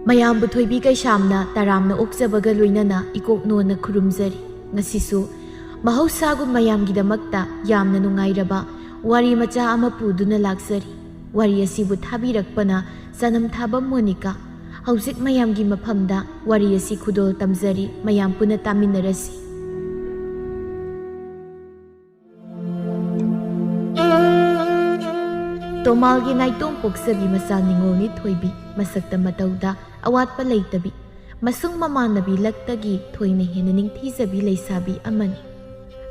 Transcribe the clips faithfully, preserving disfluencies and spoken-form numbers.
ꯃꯌꯥꯝꯕꯨ ꯊꯣꯏꯕꯤ ꯀꯩꯁꯥꯝꯅ ꯇꯔꯥꯝꯅ ꯑꯣꯛꯆꯕꯒ ꯂꯣꯏꯅꯅ ꯏꯀꯣꯛ ꯅꯣꯟꯅ ꯈꯨꯔꯨꯝꯖꯔꯤ꯫ ꯉꯁꯤꯁꯨ ꯃꯍꯧꯁꯥꯒꯨꯝ ꯃꯌꯥꯝꯒꯤꯗꯃꯛꯇ ꯌꯥꯝꯅ ꯅꯨꯡꯉꯥꯏꯔꯕ ꯋꯥꯔꯤ ꯃꯆꯥ ꯑꯃ ꯄꯨꯗꯨꯅ ꯂꯥꯛꯆꯔꯤ꯫ ꯋꯥꯔꯤ ꯑꯁꯤꯕꯨ ꯊꯥꯕꯤꯔꯛꯄꯅ ꯆꯅꯝ ꯊꯥꯕ ꯃꯣꯅꯤꯀꯥ꯫ ꯍꯧꯖꯤꯛ ꯃꯌꯥꯝꯒꯤ ꯃꯐꯝꯗ ꯋꯥꯔꯤ ꯑꯁꯤ ꯈꯨꯗꯣꯜ ꯇꯝꯖꯔꯤ, ꯃꯌꯥꯝ ꯄꯨꯟꯅ ꯇꯥꯃꯤꯟꯅꯔꯁꯤ꯫ ꯇꯣꯃꯥꯜꯒꯤ ꯅꯥꯏꯇꯣꯝ ꯄꯣꯛꯆꯕꯤ ꯃꯆꯥ ꯅꯤꯉꯣꯜꯅꯤ ꯊꯣꯏꯕꯤ꯫ ꯃꯁꯛꯇ ꯃꯇꯧꯗ ꯑꯋꯥꯠꯄ ꯂꯩꯇꯕꯤ, ꯃꯁꯨꯡ ꯃꯃꯥꯟꯅꯕꯤ ꯂꯛꯇꯒꯤ ꯊꯣꯏꯅ ꯍꯦꯟꯅ ꯅꯤꯡꯊꯤꯖꯕꯤ ꯂꯩꯁꯥꯕꯤ ꯑꯃꯅꯤ꯫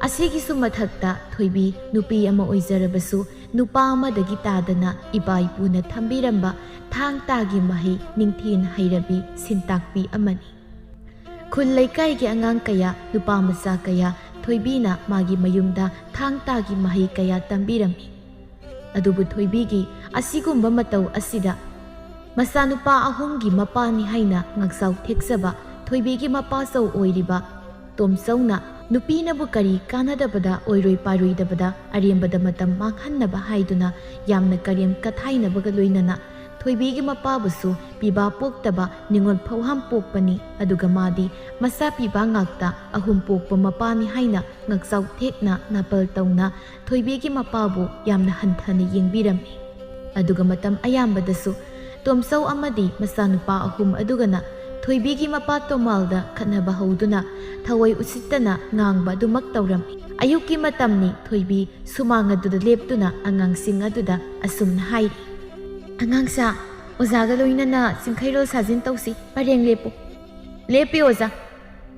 ꯑꯁꯤꯒꯤꯁꯨ ꯃꯊꯛꯇ ꯊꯣꯏꯕꯤ ꯅꯨꯄꯤ ꯑꯃ ꯑꯣꯏꯖꯔꯕꯁꯨ ꯅꯨꯄꯥ ꯑꯃꯗꯒꯤ ꯇꯥꯗꯅ ꯏꯄꯥ ꯏꯄꯨꯅ ꯊꯝꯕꯤꯔꯝꯕ ꯊꯥꯡ ꯇꯥꯒꯤ ꯃꯍꯩ ꯅꯤꯡꯊꯤꯅ ꯍꯩꯔꯕꯤ ꯁꯤꯟꯇꯥꯛꯄꯤ ꯑꯃꯅꯤ꯫ ꯈꯨꯜ ꯂꯩꯀꯥꯏꯒꯤ ꯑꯉꯥꯡ ꯀꯌꯥ, ꯅꯨꯄꯥ ꯃꯆꯥ ꯀꯌꯥ ꯊꯣꯏꯕꯤꯅ ꯃꯥꯒꯤ ꯃꯌꯨꯝꯗ ꯊꯥꯡ ꯇꯥꯒꯤ ꯃꯍꯩ ꯀꯌꯥ ꯇꯝꯕꯤꯔꯝꯃꯤ꯫ ꯑꯗꯨꯕꯨ ꯊꯣꯏꯕꯤꯒꯤ ꯑꯁꯤꯒꯨꯝꯕ ꯃꯇꯧ ꯑꯁꯤꯗ ꯃꯆꯥꯅꯨꯄꯥ ꯑꯍꯨꯝꯒꯤ ꯃꯄꯥꯅꯤ ꯍꯥꯏꯅ ꯉꯛꯆꯥꯎ ꯊꯦꯛꯆꯕ ꯊꯣꯏꯕꯤꯒꯤ ꯃꯄꯥꯆꯧ ꯑꯣꯏꯔꯤꯕ ꯇꯣꯝꯆꯧꯅ ꯅꯨꯄꯤꯅꯕꯨ ꯀꯔꯤ ꯀꯥꯟꯅꯗꯕꯗ ꯑꯣꯏꯔꯣꯏ ꯄꯥꯔꯣꯏꯗꯕꯗ ꯑꯔꯦꯝꯕꯗ ꯃꯇꯝ ꯃꯥꯡꯍꯟꯅꯕ ꯍꯥꯏꯗꯨꯅ ꯌꯥꯝꯅ ꯀꯔꯦꯝ ꯀꯊꯥꯏꯅꯕꯒ ꯂꯣꯏꯅꯅ ꯊꯣꯏꯕꯤꯒꯤ ꯃꯄꯥꯕꯨꯁꯨ ꯄꯤꯕꯥ ꯄꯣꯛꯇꯕ ꯅꯤꯉꯣꯜ ꯐꯧꯍꯥꯝ ꯄꯣꯛꯄꯅꯤ, ꯑꯗꯨꯒ ꯃꯥꯗꯤ ꯃꯆꯥ ꯄꯤꯕꯥ ꯉꯥꯛꯇ ꯑꯍꯨꯝ ꯄꯣꯛꯄ ꯃꯄꯥꯅꯤ ꯍꯥꯏꯅ ꯉꯛꯆꯥꯎ ꯊꯦꯛꯅ ꯅꯥꯄꯜ ꯇꯧꯅ ꯊꯣꯏꯕꯤꯒꯤ ꯃꯄꯥꯕꯨ ꯌꯥꯝꯅ ꯍꯟꯊꯅ ꯌꯦꯡꯕꯤꯔꯝꯃꯤ꯫ ꯑꯗꯨꯒ ꯃꯇꯝ ꯑꯌꯥꯝꯕꯗꯁꯨ ꯇꯣꯝꯆꯧ ꯑꯃꯗꯤ ꯃꯆꯥꯅꯨꯄꯥ ꯑꯍꯨꯝ ꯑꯗꯨꯒꯅ ꯊꯣꯏꯕꯤꯒꯤ ꯃꯄꯥ ꯇꯣꯃꯥꯜꯗ ꯈꯠꯅꯕ ꯍꯧꯗꯨꯅ ꯊꯑꯣꯏ ꯎꯁꯤꯠꯇꯅ ꯉꯥꯡꯕ ꯑꯗꯨꯃꯛ ꯇꯧꯔꯝꯃꯤ꯫ ꯑꯌꯨꯛꯀꯤ ꯃꯇꯝꯅꯤ꯫ ꯊꯣꯏꯕꯤ ꯁꯨꯃꯥꯡ ꯑꯗꯨꯗ ꯂꯦꯞꯇꯨꯅ ꯑꯉꯥꯡꯁꯤꯡ ꯑꯗꯨꯗ ꯑꯁꯨꯝꯅ ꯍꯥꯏꯔꯤ, "ꯑꯉꯥꯡꯁꯥ, ꯑꯣꯖꯥꯒ ꯂꯣꯏꯅꯅ ꯆꯤꯡꯈꯩꯔꯣꯜ ꯁꯥꯖꯤꯟ ꯇꯧꯁꯤ꯫ ꯄꯔꯦꯡ ꯂꯦꯞꯄꯨ꯫" "ꯂꯦꯞꯄꯤ ꯑꯣꯖꯥ꯫"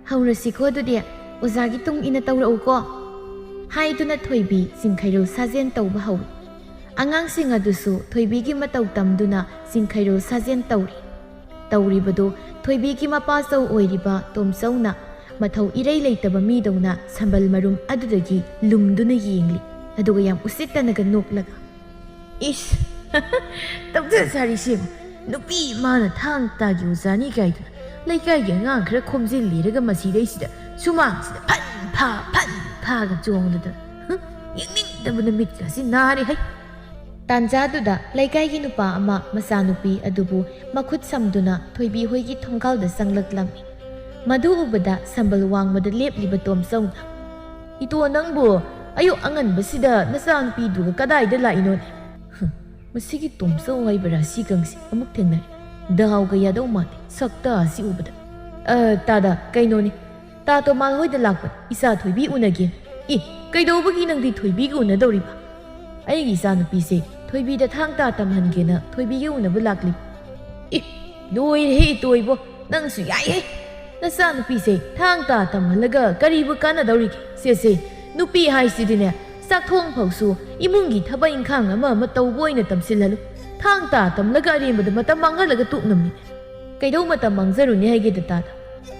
"ꯍꯧꯔꯁꯤꯀꯣ ꯑꯗꯨꯗꯤ꯫ ꯑꯣꯖꯥꯒꯤ ꯇꯨꯡ ꯏꯟꯅ ꯇꯧꯔꯛꯎꯀꯣ꯫" ꯍꯥꯏꯗꯨꯅ ꯊꯣꯏꯕꯤ ꯆꯤꯡꯈꯩꯔꯣꯜ ꯁꯥꯖꯦꯟ ꯇꯧꯕ ꯍꯧꯏ꯫ ꯑꯉꯥꯡꯁꯤꯡ ꯑꯗꯨꯁꯨ ꯊꯣꯏꯕꯤꯒꯤ ꯃꯇꯧ ꯇꯝꯗꯨꯅ ꯆꯤꯡꯈꯩꯔꯣꯜ ꯁꯥꯖꯦꯟ ꯇꯧꯔꯤ꯫ ꯇꯧꯔꯤꯕꯗꯨ ꯊꯣꯏꯕꯤꯒꯤ ꯃꯄꯥꯆꯧ ꯑꯣꯏꯔꯤꯕ ꯇꯣꯝꯆꯧꯅ ꯃꯊꯧ ꯏꯔꯩ ꯂꯩꯇꯕ ꯃꯤꯗꯧꯅ ꯁꯝꯕꯜ ꯃꯔꯨꯝ ꯑꯗꯨꯗꯒꯤ ꯂꯨꯝꯗꯨꯅ ꯌꯦꯡꯂꯤ꯫ ꯑꯗꯨꯒ ꯌꯥꯝ ꯎꯁꯤꯠꯇꯅꯒ ꯅꯣꯛꯂꯒ, "ꯏꯁ, ꯇꯧꯖ ꯁꯥꯔꯤꯁꯦ ꯌꯦꯡꯉꯨ꯫ ꯅꯨꯄꯤ ꯃꯥꯅ ꯊꯥꯡ ꯇꯥꯒꯤ ꯑꯣꯖꯥꯅꯤ ꯀꯥꯏꯗꯨꯅ ꯂꯩꯀꯥꯏꯒꯤ ꯑꯉꯥꯡ ꯈꯔ ꯈꯣꯝꯖꯤꯜꯂꯤꯔꯒ ꯃꯁꯤꯗꯩꯁꯤꯗ ꯁꯨꯃꯥꯡꯁꯤꯗ ꯐꯟ ꯐꯟ ꯐꯥꯒ ꯆꯣꯡꯗꯨꯗ, ꯍꯨꯝ, ꯌꯦꯡꯅꯤꯡꯗꯕꯅ ꯃꯤꯠꯀꯁꯤ ꯅꯥꯔꯦ ꯍꯩ꯫ ꯇꯥꯟꯖꯥꯗꯨꯗ ꯂꯩꯀꯥꯏꯒꯤ ꯅꯨꯄꯥ ꯑꯃ ꯃꯆꯥꯅꯨꯄꯤ ꯑꯗꯨꯕꯨ ꯃꯈꯨꯠ ꯁꯝꯗꯨꯅ ꯊꯣꯏꯕꯤ ꯍꯣꯏꯒꯤ ꯊꯣꯡꯒꯥꯜꯗ ꯆꯪꯂꯛꯂꯝꯃꯤ꯫ ꯃꯗꯨ ꯎꯕꯗ ꯁꯝꯕꯜ ꯋꯥꯡꯃꯗ ꯂꯦꯞꯂꯤꯕ ꯇꯣꯝꯆꯧꯅ, "ꯏꯇꯣ, ꯅꯪꯕꯨ ꯑꯌꯨꯛ ꯑꯉꯟꯕꯁꯤꯗ ꯅꯆꯥꯅꯨꯄꯤꯗꯨꯒ ꯀꯗꯥꯏꯗ ꯂꯥꯛꯏꯅꯣꯅꯦ?" ꯍꯨꯝ, ꯃꯁꯤꯒꯤ ꯇꯣꯝꯆꯧ ꯍꯥꯏꯕ ꯔꯥꯁꯤꯀꯪꯁꯤ ꯑꯃꯨꯛ ꯊꯦꯡꯅꯔꯦ꯫ ꯗꯥꯎꯒ ꯌꯥꯗꯧ ꯃꯥꯟꯗꯦ ꯁꯛꯇ ꯑꯁꯤ ꯎꯕꯗ꯫ "ꯑ, ꯇꯥꯗ, ꯀꯩꯅꯣꯅꯦ, ꯇꯥ ꯇꯣꯃꯥꯜ ꯍꯣꯏꯗ ꯂꯥꯛꯄꯅꯤ, ꯏꯆꯥ ꯊꯣꯏꯕꯤ ꯎꯅꯒꯦ꯫" "ꯏ, ꯀꯩꯗꯧꯕꯒꯤ ꯅꯪꯗꯤ ꯊꯣꯏꯕꯤꯒ ꯎꯅꯗꯧꯔꯤꯕ?" "ꯑꯩꯒꯤ ꯏꯆꯥꯅꯨꯄꯤꯁꯦ ꯊꯣꯏꯕꯤꯗ ꯊꯥꯡ ꯇꯥ ꯇꯝꯍꯟꯒꯦꯅ ꯊꯣꯏꯕꯤꯒ ꯎꯅꯕ ꯂꯥꯛꯂꯤ꯫" "ꯏ, ꯂꯣꯏꯔꯦꯍꯦ ꯏꯇꯣꯏꯕꯣ, ꯅꯪꯁꯨ ꯌꯥꯏꯍꯦ꯫ ꯅꯆꯥꯅꯨꯄꯤꯁꯦ ꯊꯥꯡ ꯇꯥ ꯇꯝꯍꯜꯂꯒ ꯀꯔꯤꯕꯨ ꯀꯥꯟꯅꯗꯧꯔꯤꯒꯦ? ꯁꯦ, ꯁꯦ, ꯅꯨꯄꯤ ꯍꯥꯏꯁꯤꯗꯤꯅꯦ, ꯆꯥꯛꯊꯣꯡ ꯐꯥꯎꯁꯨ ꯏꯃꯨꯡꯒꯤ ꯊꯕꯛ ꯏꯪꯈꯥꯡ ꯑꯃ ꯑꯃ ꯇꯧꯕ ꯑꯣꯏꯅ ꯇꯝꯁꯤꯜꯍꯜꯂꯨ꯫ ꯊꯥꯡ ꯇꯥ ꯇꯝꯂꯒ ꯑꯔꯦꯝꯕꯗ ꯃꯇꯝ ꯃꯥꯡꯍꯜꯂꯒ ꯇꯣꯛꯅꯕꯅꯤ꯫ ꯀꯩꯗꯧ ꯃꯇꯝ ꯃꯥꯡꯖꯔꯨꯅꯤ ꯍꯥꯏꯒꯦꯗ ꯇꯥꯗ?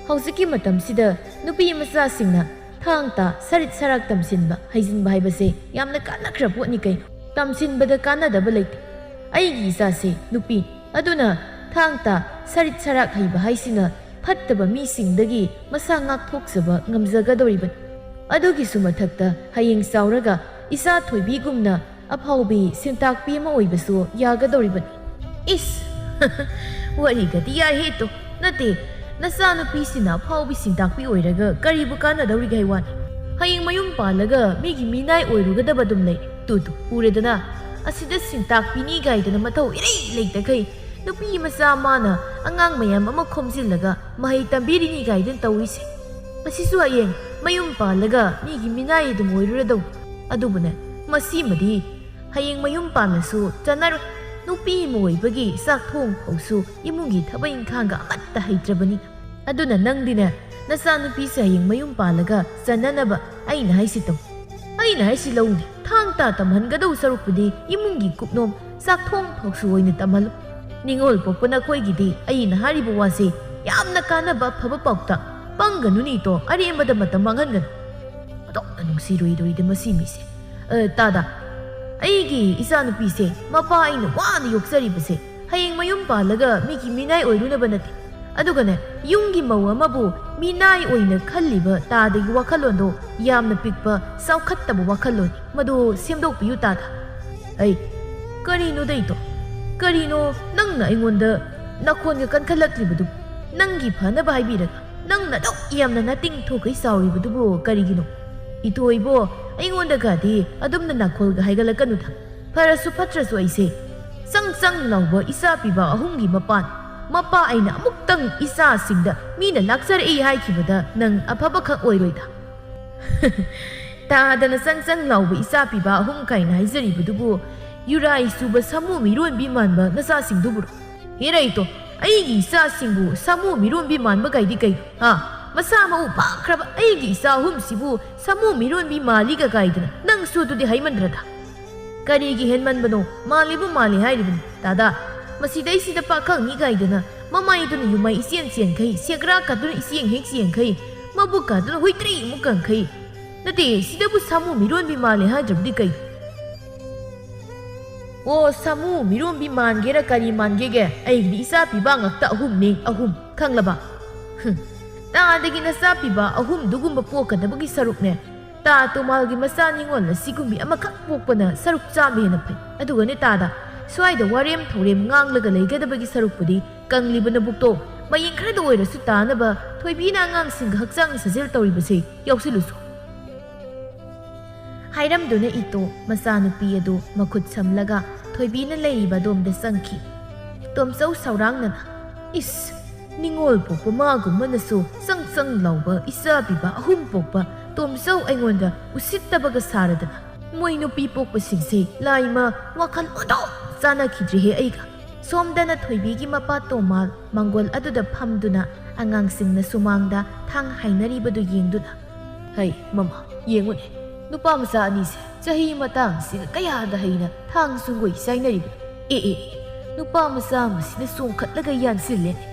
ꯍꯧꯖꯤꯛꯀꯤ ꯃꯇꯝꯁꯤꯗ ꯅꯨꯄꯤ ꯃꯆꯥꯁꯤꯡꯅ ꯊꯥꯡ ꯇꯥ ꯁꯔꯤꯠ ꯁꯔꯥꯛ ꯇꯝꯁꯤꯟꯕ, ꯍꯩꯖꯤꯟꯕ ꯍꯥꯏꯕꯁꯦ ꯌꯥꯝꯅ ꯀꯥꯟꯅꯈ꯭ꯔ ꯄꯣꯠꯅꯤ ꯀꯩꯅꯣ꯫ ꯇꯝꯁꯤꯟꯕꯗ ꯀꯥꯟꯅꯗꯕ ꯂꯩꯇꯦ꯫ ꯑꯩꯒꯤ ꯏꯆꯥꯁꯦ ꯅꯨꯄꯤ, ꯑꯗꯨꯅ ꯊꯥꯡ ꯇꯥ ꯁꯔꯤꯠ ꯁꯔꯥꯛ ꯍꯩꯕ ꯍꯥꯏꯁꯤꯅ ꯐꯠꯇꯕ ꯃꯤꯁꯤꯡꯗꯒꯤ ꯃꯁꯥ ꯉꯥꯛꯊꯣꯛꯆꯕ ꯉꯝꯖꯒꯗꯧꯔꯤꯕꯅꯤ꯫ ꯑꯗꯨꯒꯤꯁꯨ ꯃꯊꯛꯇ ꯍꯌꯦꯡ ꯆꯥꯎꯔꯒ ꯏꯆꯥ ꯊꯣꯏꯕꯤꯒꯨꯝꯅ ꯑꯐꯥꯎꯕꯤ ꯁꯦꯟꯇꯥꯛꯄꯤ ꯑꯃ ꯑꯣꯏꯕꯁꯨ ꯌꯥꯒꯗꯧꯔꯤꯕꯅꯤ꯫" "ꯏꯁ! ꯋꯥꯔꯤꯒꯗꯤ ꯌꯥꯏꯍꯦ ꯇꯣ꯫ ꯅꯠꯇꯦ, ꯅꯆꯥꯅꯨꯄꯤꯁꯤꯅ ꯑꯐꯥꯎꯕꯤ ꯁꯦꯟꯇꯥꯛꯄꯤ ꯑꯣꯏꯔꯒ ꯀꯔꯤꯕꯨ ꯀꯥꯟꯅꯗꯧꯔꯤꯒꯦ ꯍꯥꯏ ꯋꯥꯅꯤ? ꯍꯌꯦꯡ ꯃꯌꯨꯝ ꯄꯥꯜꯂꯒ ꯃꯤꯒꯤ ꯃꯤꯅꯥꯏ ꯑꯣꯏꯔꯨꯒꯗꯕ ꯑꯗꯨꯝ ꯂꯩ꯫ ꯇꯨ ꯇꯨ, ꯎꯔꯦꯗꯅ? ꯑꯁꯤꯗ ꯁꯦꯟꯇꯥꯛꯄꯤꯅꯤ ꯒꯥꯏꯗꯅ ꯃꯊꯧ ꯏꯔꯩ ꯂꯩꯇꯈꯩ ꯅꯨꯄꯤ ꯃꯆꯥ ꯃꯥꯅ ꯑꯉꯥꯡ ꯃꯌꯥꯝ ꯑꯃ ꯈꯣꯝꯖꯤꯜꯂꯒ ꯃꯍꯩ ꯇꯝꯕꯤꯔꯤꯅꯤ ꯒꯥꯏꯗꯅ ꯇꯧꯔꯤꯁꯦ꯫ ꯃꯁꯤꯁꯨ ꯍꯌꯦꯡ ꯃꯌꯨꯝ ꯄꯥꯜꯂꯒ ꯃꯤꯒꯤ ꯃꯤꯅꯥꯏ ꯑꯗꯨꯝ ꯑꯣꯏꯔꯨꯔꯗꯧ꯫ ꯑꯗꯨꯕꯨꯅꯦ, ꯃꯁꯤꯃꯗꯤ ꯍꯌꯦꯡ ꯃꯌꯨꯝ ꯄꯥꯜꯂꯁꯨ ꯆꯟꯅꯔꯣꯏ꯫ ꯅꯨꯄꯤ ꯑꯃ ꯑꯣꯏꯕꯒꯤ ꯆꯥꯛ ꯊꯣꯡ ꯐꯥꯎꯁꯨ ꯏꯃꯨꯡꯒꯤ ꯊꯕꯛ ꯏꯪꯈꯥꯡꯒ ꯑꯃꯠꯇ ꯍꯩꯇ꯭ꯔꯕꯅꯤ꯫ ꯑꯗꯨꯅ ꯅꯪꯗꯤꯅꯦ, ꯅꯆꯥꯅꯨꯄꯤꯁꯦ ꯍꯌꯦꯡ ꯃꯌꯨꯝ ꯄꯥꯜꯂꯒ ꯆꯟꯅꯅꯕ ꯑꯩꯅ ꯍꯥꯏꯁꯤ ꯇꯧ꯫" "ꯑꯩꯅ ꯍꯥꯏꯁꯤ ꯂꯧꯅꯦ꯫ ꯊꯥꯡ ꯇꯥ ꯇꯝꯍꯟꯒꯗꯧ ꯁꯔꯨꯛꯄꯨꯗꯤ ꯏꯃꯨꯡꯒꯤ ꯀꯨꯞꯅꯣꯝ ꯆꯥꯛ ꯊꯣꯡ ꯐꯥꯎꯁꯨ ꯑꯣꯏꯅ ꯇꯝꯍꯜꯂꯨ꯫ ꯅꯤꯡꯉꯣꯜ ꯄꯣꯛꯄ ꯅꯈꯣꯏꯒꯤꯗꯤ ꯑꯩꯅ ꯍꯥꯏꯔꯤꯕ ꯋꯥꯁꯦ ꯌꯥꯝꯅ ꯀꯥꯟꯅꯕ ꯑꯐꯕ ꯄꯥꯎꯇꯥꯛ꯫ ꯄꯪꯒꯅꯨꯅꯦ ꯏꯇꯣ, ꯑꯔꯦꯝꯕꯗ ꯃꯇꯝ ꯃꯥꯡꯍꯟꯒꯅꯨ꯫" ꯑꯣꯟꯊꯣꯛꯅ ꯅꯨꯡꯁꯤꯔꯣꯏꯗꯧꯔꯤꯗ ꯃꯁꯤ ꯃꯤꯁꯦ꯫ "ꯑ, ꯇꯥꯗ, ꯑꯩꯒꯤ ꯏꯆꯥꯅꯨꯄꯤꯁꯦ ꯃꯄꯥ ꯑꯩꯅ ꯋꯥꯅ ꯌꯣꯛꯆꯔꯤꯕꯁꯦ ꯍꯌꯦꯡ ꯃꯌꯨꯝ ꯄꯥꯜꯂꯒ ꯃꯤꯒꯤ ꯃꯤꯅꯥꯏ ꯑꯣꯏꯔꯨꯅꯕ ꯅꯠꯇꯦ꯫ ꯑꯗꯨꯒꯅꯦ, ꯌꯨꯝꯒꯤ ꯃꯧ ꯑꯃꯕꯨ ꯃꯤꯅꯥꯏ ꯑꯣꯏꯅ ꯈꯜꯂꯤꯕ ꯇꯥꯗꯒꯤ ꯋꯥꯈꯜꯂꯣꯟꯗꯣ ꯌꯥꯝꯅ ꯄꯤꯛꯄ, ꯆꯥꯎꯈꯠꯇꯕ ꯋꯥꯈꯜꯂꯣꯟꯅꯤ꯫ ꯃꯗꯨ ꯁꯦꯝꯗꯣꯛꯄꯤꯌꯨ ꯇꯥꯗ꯫ ꯑꯩ, ꯀꯔꯤꯅꯣꯗ ꯏꯇꯣ? ꯀꯔꯤꯅꯣ ꯅꯪꯅ ꯑꯩꯉꯣꯟꯗ ꯅꯈꯣꯟꯒ ꯀꯟꯈꯠꯂꯛꯂꯤꯕꯗꯨ? ꯅꯪꯒꯤ ꯐꯅꯕ ꯍꯥꯏꯕꯤꯔꯒ ꯅꯪꯅ ꯑꯗꯨꯛ ꯌꯥꯝꯅ ꯅꯇꯤꯡ ꯊꯣꯛꯈꯩ ꯆꯥꯎꯔꯤꯕꯗꯨꯕꯨ ꯀꯔꯤꯒꯤꯅꯣ? ꯏꯇꯣ ꯏꯕꯣ, ꯑꯩꯉꯣꯟꯗꯒꯗꯤ ꯑꯗꯨꯝꯅ ꯅꯥꯈꯣꯜꯒ ꯍꯥꯏꯒꯠꯂꯛꯀꯅꯨꯗ꯫ ꯐꯔꯁꯨ ꯐꯠꯇ꯭ꯔꯁꯨ ꯑꯩꯁꯦ ꯆꯪ ꯆꯪ ꯂꯥꯎꯕ ꯏꯆꯥ ꯄꯤꯕ ꯑꯍꯨꯝꯒꯤ ꯃꯄꯥꯟ, ꯃꯄꯥ ꯑꯩꯅ ꯑꯃꯨꯛꯇꯪ ꯏꯆꯥꯁꯤꯡꯗ ꯃꯤꯅ ꯂꯥꯛꯆꯔꯛꯏ ꯍꯥꯏꯈꯤꯕꯗ ꯅꯪ ꯑꯐꯕꯈꯛ ꯑꯣꯏꯔꯣꯏꯗ꯫ ꯇꯥꯗꯅ ꯆꯪ ꯆꯪ ꯂꯥꯎꯕ ꯏꯆꯥ ꯄꯤꯕ ꯑꯍꯨꯝ ꯀꯥꯏꯅ ꯍꯥꯏꯖꯔꯤꯕꯗꯨꯕꯨ ꯌꯨꯔꯥꯏ ꯆꯨꯕ ꯁꯥꯃꯨ ꯃꯤꯔꯣꯟꯕꯤ ꯃꯥꯟꯕ ꯅꯆꯥꯁꯤꯡꯗꯨꯕꯨꯔꯣ? ꯍꯦꯔꯩꯇꯣ, ꯑꯩꯒꯤ ꯏꯆꯥꯁꯤꯡꯕꯨ ꯁꯥꯃꯨ ꯃꯤꯔꯣꯟꯕꯤ ꯃꯥꯟꯕ ꯀꯥꯏꯗꯤ ꯀꯩꯅꯣ? ꯍꯥ? ꯃꯁꯥ ꯃꯎ ꯐꯈ꯭ꯔꯕ ꯑꯩꯒꯤ ꯏꯆꯥ ꯑꯍꯨꯝꯁꯤꯕꯨ ꯁꯥꯃꯨ ꯃꯤꯔꯣꯟꯕꯤ ꯃꯥꯜꯂꯤꯒ ꯀꯥꯏꯗꯅ ꯅꯪꯁꯨ ꯑꯗꯨꯗꯤ ꯍꯥꯏꯃꯟꯗ꯭ꯔꯗ? ꯀꯔꯤꯒꯤ ꯍꯦꯟꯃꯟꯕꯅꯣ? ꯃꯥꯜꯂꯤꯕꯨ ꯃꯥꯜꯂꯤ ꯍꯥꯏꯔꯤꯕꯅꯤ꯫ ꯇꯥꯗꯥ, ꯃꯁꯤꯗꯩꯁꯤꯗ ꯄꯥꯈꯪꯅꯤ ꯀꯥꯏꯗꯅ ꯃꯃꯥꯏꯗꯨꯅ ꯌꯨꯃꯩ ꯏꯆꯦꯟ ꯆꯦꯟꯈꯩ, ꯁꯦꯒ꯭ꯔꯥ ꯀꯥꯗꯨꯅ ꯏꯆꯦꯡ ꯍꯦꯛ ꯆꯦꯟꯈꯩ, ꯃꯕꯨꯛ ꯀꯥꯗꯨꯅ ꯍꯨꯏꯇ꯭ꯔꯤ ꯑꯃꯨꯛ ꯀꯪꯈꯩ꯫ ꯅꯠꯇꯦ, ꯁꯤꯗꯕꯨ ꯁꯥꯃꯨ ꯃꯤꯔꯣꯟꯕꯤ ꯃꯥꯜꯂꯦ ꯍꯥꯏꯗ꯭ꯔꯕꯗꯤ ꯀꯩ? ꯑꯣ, ꯁꯥꯃꯨ ꯃꯤꯔꯣꯟꯕꯤ ꯃꯥꯟꯒꯦꯔꯥ ꯀꯔꯤ ꯃꯥꯟꯒꯦꯒꯦ, ꯑꯩꯒꯤꯗꯤ ꯏꯆꯥ ꯄꯤꯕ ꯉꯥꯛꯇ ꯑꯍꯨꯝꯅꯦ, ꯑꯍꯨꯝ꯫ ꯈꯪꯂꯕ? ꯍꯨꯝ꯫ ꯇꯥꯗꯒꯤ ꯅꯆꯥ ꯄꯤꯕ ꯑꯍꯨꯝꯗꯨꯒꯨꯝꯕ ꯄꯣꯛꯀꯗꯕꯒꯤ ꯁꯔꯨꯛꯅꯦ, ꯇꯥ ꯇꯣꯃꯥꯜꯒꯤ ꯃꯆꯥ ꯅꯤꯉꯣꯜ ꯑꯁꯤꯒꯨꯝꯕꯤ ꯑꯃꯈꯛ ꯄꯣꯛꯄꯅ ꯁꯔꯨꯛ ꯆꯥꯝꯃ ꯍꯦꯟꯅ ꯐꯩ꯫ ꯑꯗꯨꯒꯅꯦ ꯇꯥꯗ, ꯁ꯭ꯋꯥꯏꯗ ꯋꯥꯔꯦꯝ ꯊꯧꯔꯦꯝ ꯉꯥꯡꯂꯒ ꯂꯩꯒꯗꯕꯒꯤ ꯁꯔꯨꯛꯄꯨꯗꯤ ꯀꯪꯂꯤꯕ ꯅꯕꯨꯛꯇꯣ ꯃꯌꯦꯡ ꯈꯔꯗ ꯑꯣꯏꯔꯁꯨ ꯇꯥꯅꯕ ꯊꯣꯏꯕꯤꯅ ꯑꯉꯥꯡꯁꯤꯡꯒ ꯍꯛꯆꯥꯡ ꯁꯥꯖꯦꯜ ꯇꯧꯔꯤꯕꯁꯦ ꯌꯥꯎꯁꯤꯜꯂꯨꯁꯨ꯫ ꯍꯥꯏꯔꯝꯗꯨꯅ ꯏꯇꯣ ꯃꯆꯥꯅꯨꯄꯤ ꯑꯗꯨ ꯃꯈꯨꯠ ꯁꯝꯂꯒ ꯊꯣꯏꯕꯤꯅ ꯂꯩꯔꯤꯕ ꯑꯗꯣꯝꯗ ꯆꯪꯈꯤ꯫ ꯇꯣꯝꯆꯧ ꯁꯧꯔꯥꯡꯅꯅ, "ꯏꯁ, ꯅꯤꯉꯣꯜ ꯄꯣꯛꯄ ꯃꯥꯒꯨꯝꯕꯅꯁꯨ ꯆꯪ ꯆꯪ ꯂꯥꯎꯕ ꯏꯆꯥ ꯄꯤꯕ ꯑꯍꯨꯝ ꯄꯣꯛꯄ ꯇꯣꯝꯆꯧ ꯑꯩꯉꯣꯟꯗ ꯎꯁꯤꯠꯇꯕꯒ ꯁꯥꯔꯗꯅ꯫ ꯃꯣꯏ ꯅꯨꯄꯤ ꯄꯣꯛꯄꯁꯤꯡꯁꯦ ꯂꯥꯏꯃ ꯋꯥꯈꯜ ꯑꯣꯟꯊꯣꯛ ꯆꯥꯟꯅꯈꯤꯗ꯭ꯔꯤꯍꯦ ꯑꯩꯒ"꯫ ꯁꯣꯝꯗꯅ ꯊꯣꯏꯕꯤꯒꯤ ꯃꯄꯥ ꯇꯣꯃꯥꯜ ꯃꯪꯒꯣꯜ ꯑꯗꯨꯗ ꯐꯝꯗꯨꯅ ꯑꯉꯥꯡꯁꯤꯡꯅ ꯁꯨꯃꯥꯡꯗ ꯊꯥꯡ ꯍꯥꯏꯅꯔꯤꯕꯗꯨ ꯌꯦꯡꯗꯨꯅ, "ꯍꯩ, ꯃꯃꯥ, ꯌꯦꯡꯉꯨꯅꯦ, ꯅꯨꯄꯥ ꯃꯆꯥ ꯑꯅꯤꯁꯦ ꯆꯍꯤ ꯃꯇꯥꯡꯁꯤꯒ ꯀꯌꯥꯗ ꯍꯩꯅ ꯊꯥꯡ ꯁꯨꯡꯒꯣꯏ ꯆꯥꯏꯅꯔꯤꯕ꯫ ꯑꯦ, ꯑꯦ, ꯑꯦ, ꯅꯨꯄꯥ ꯃꯆꯥ ꯑꯃꯁꯤꯅ ꯆꯣꯡꯈꯠꯂꯒ ꯌꯥꯟꯁꯤꯜꯂꯦꯅꯦ,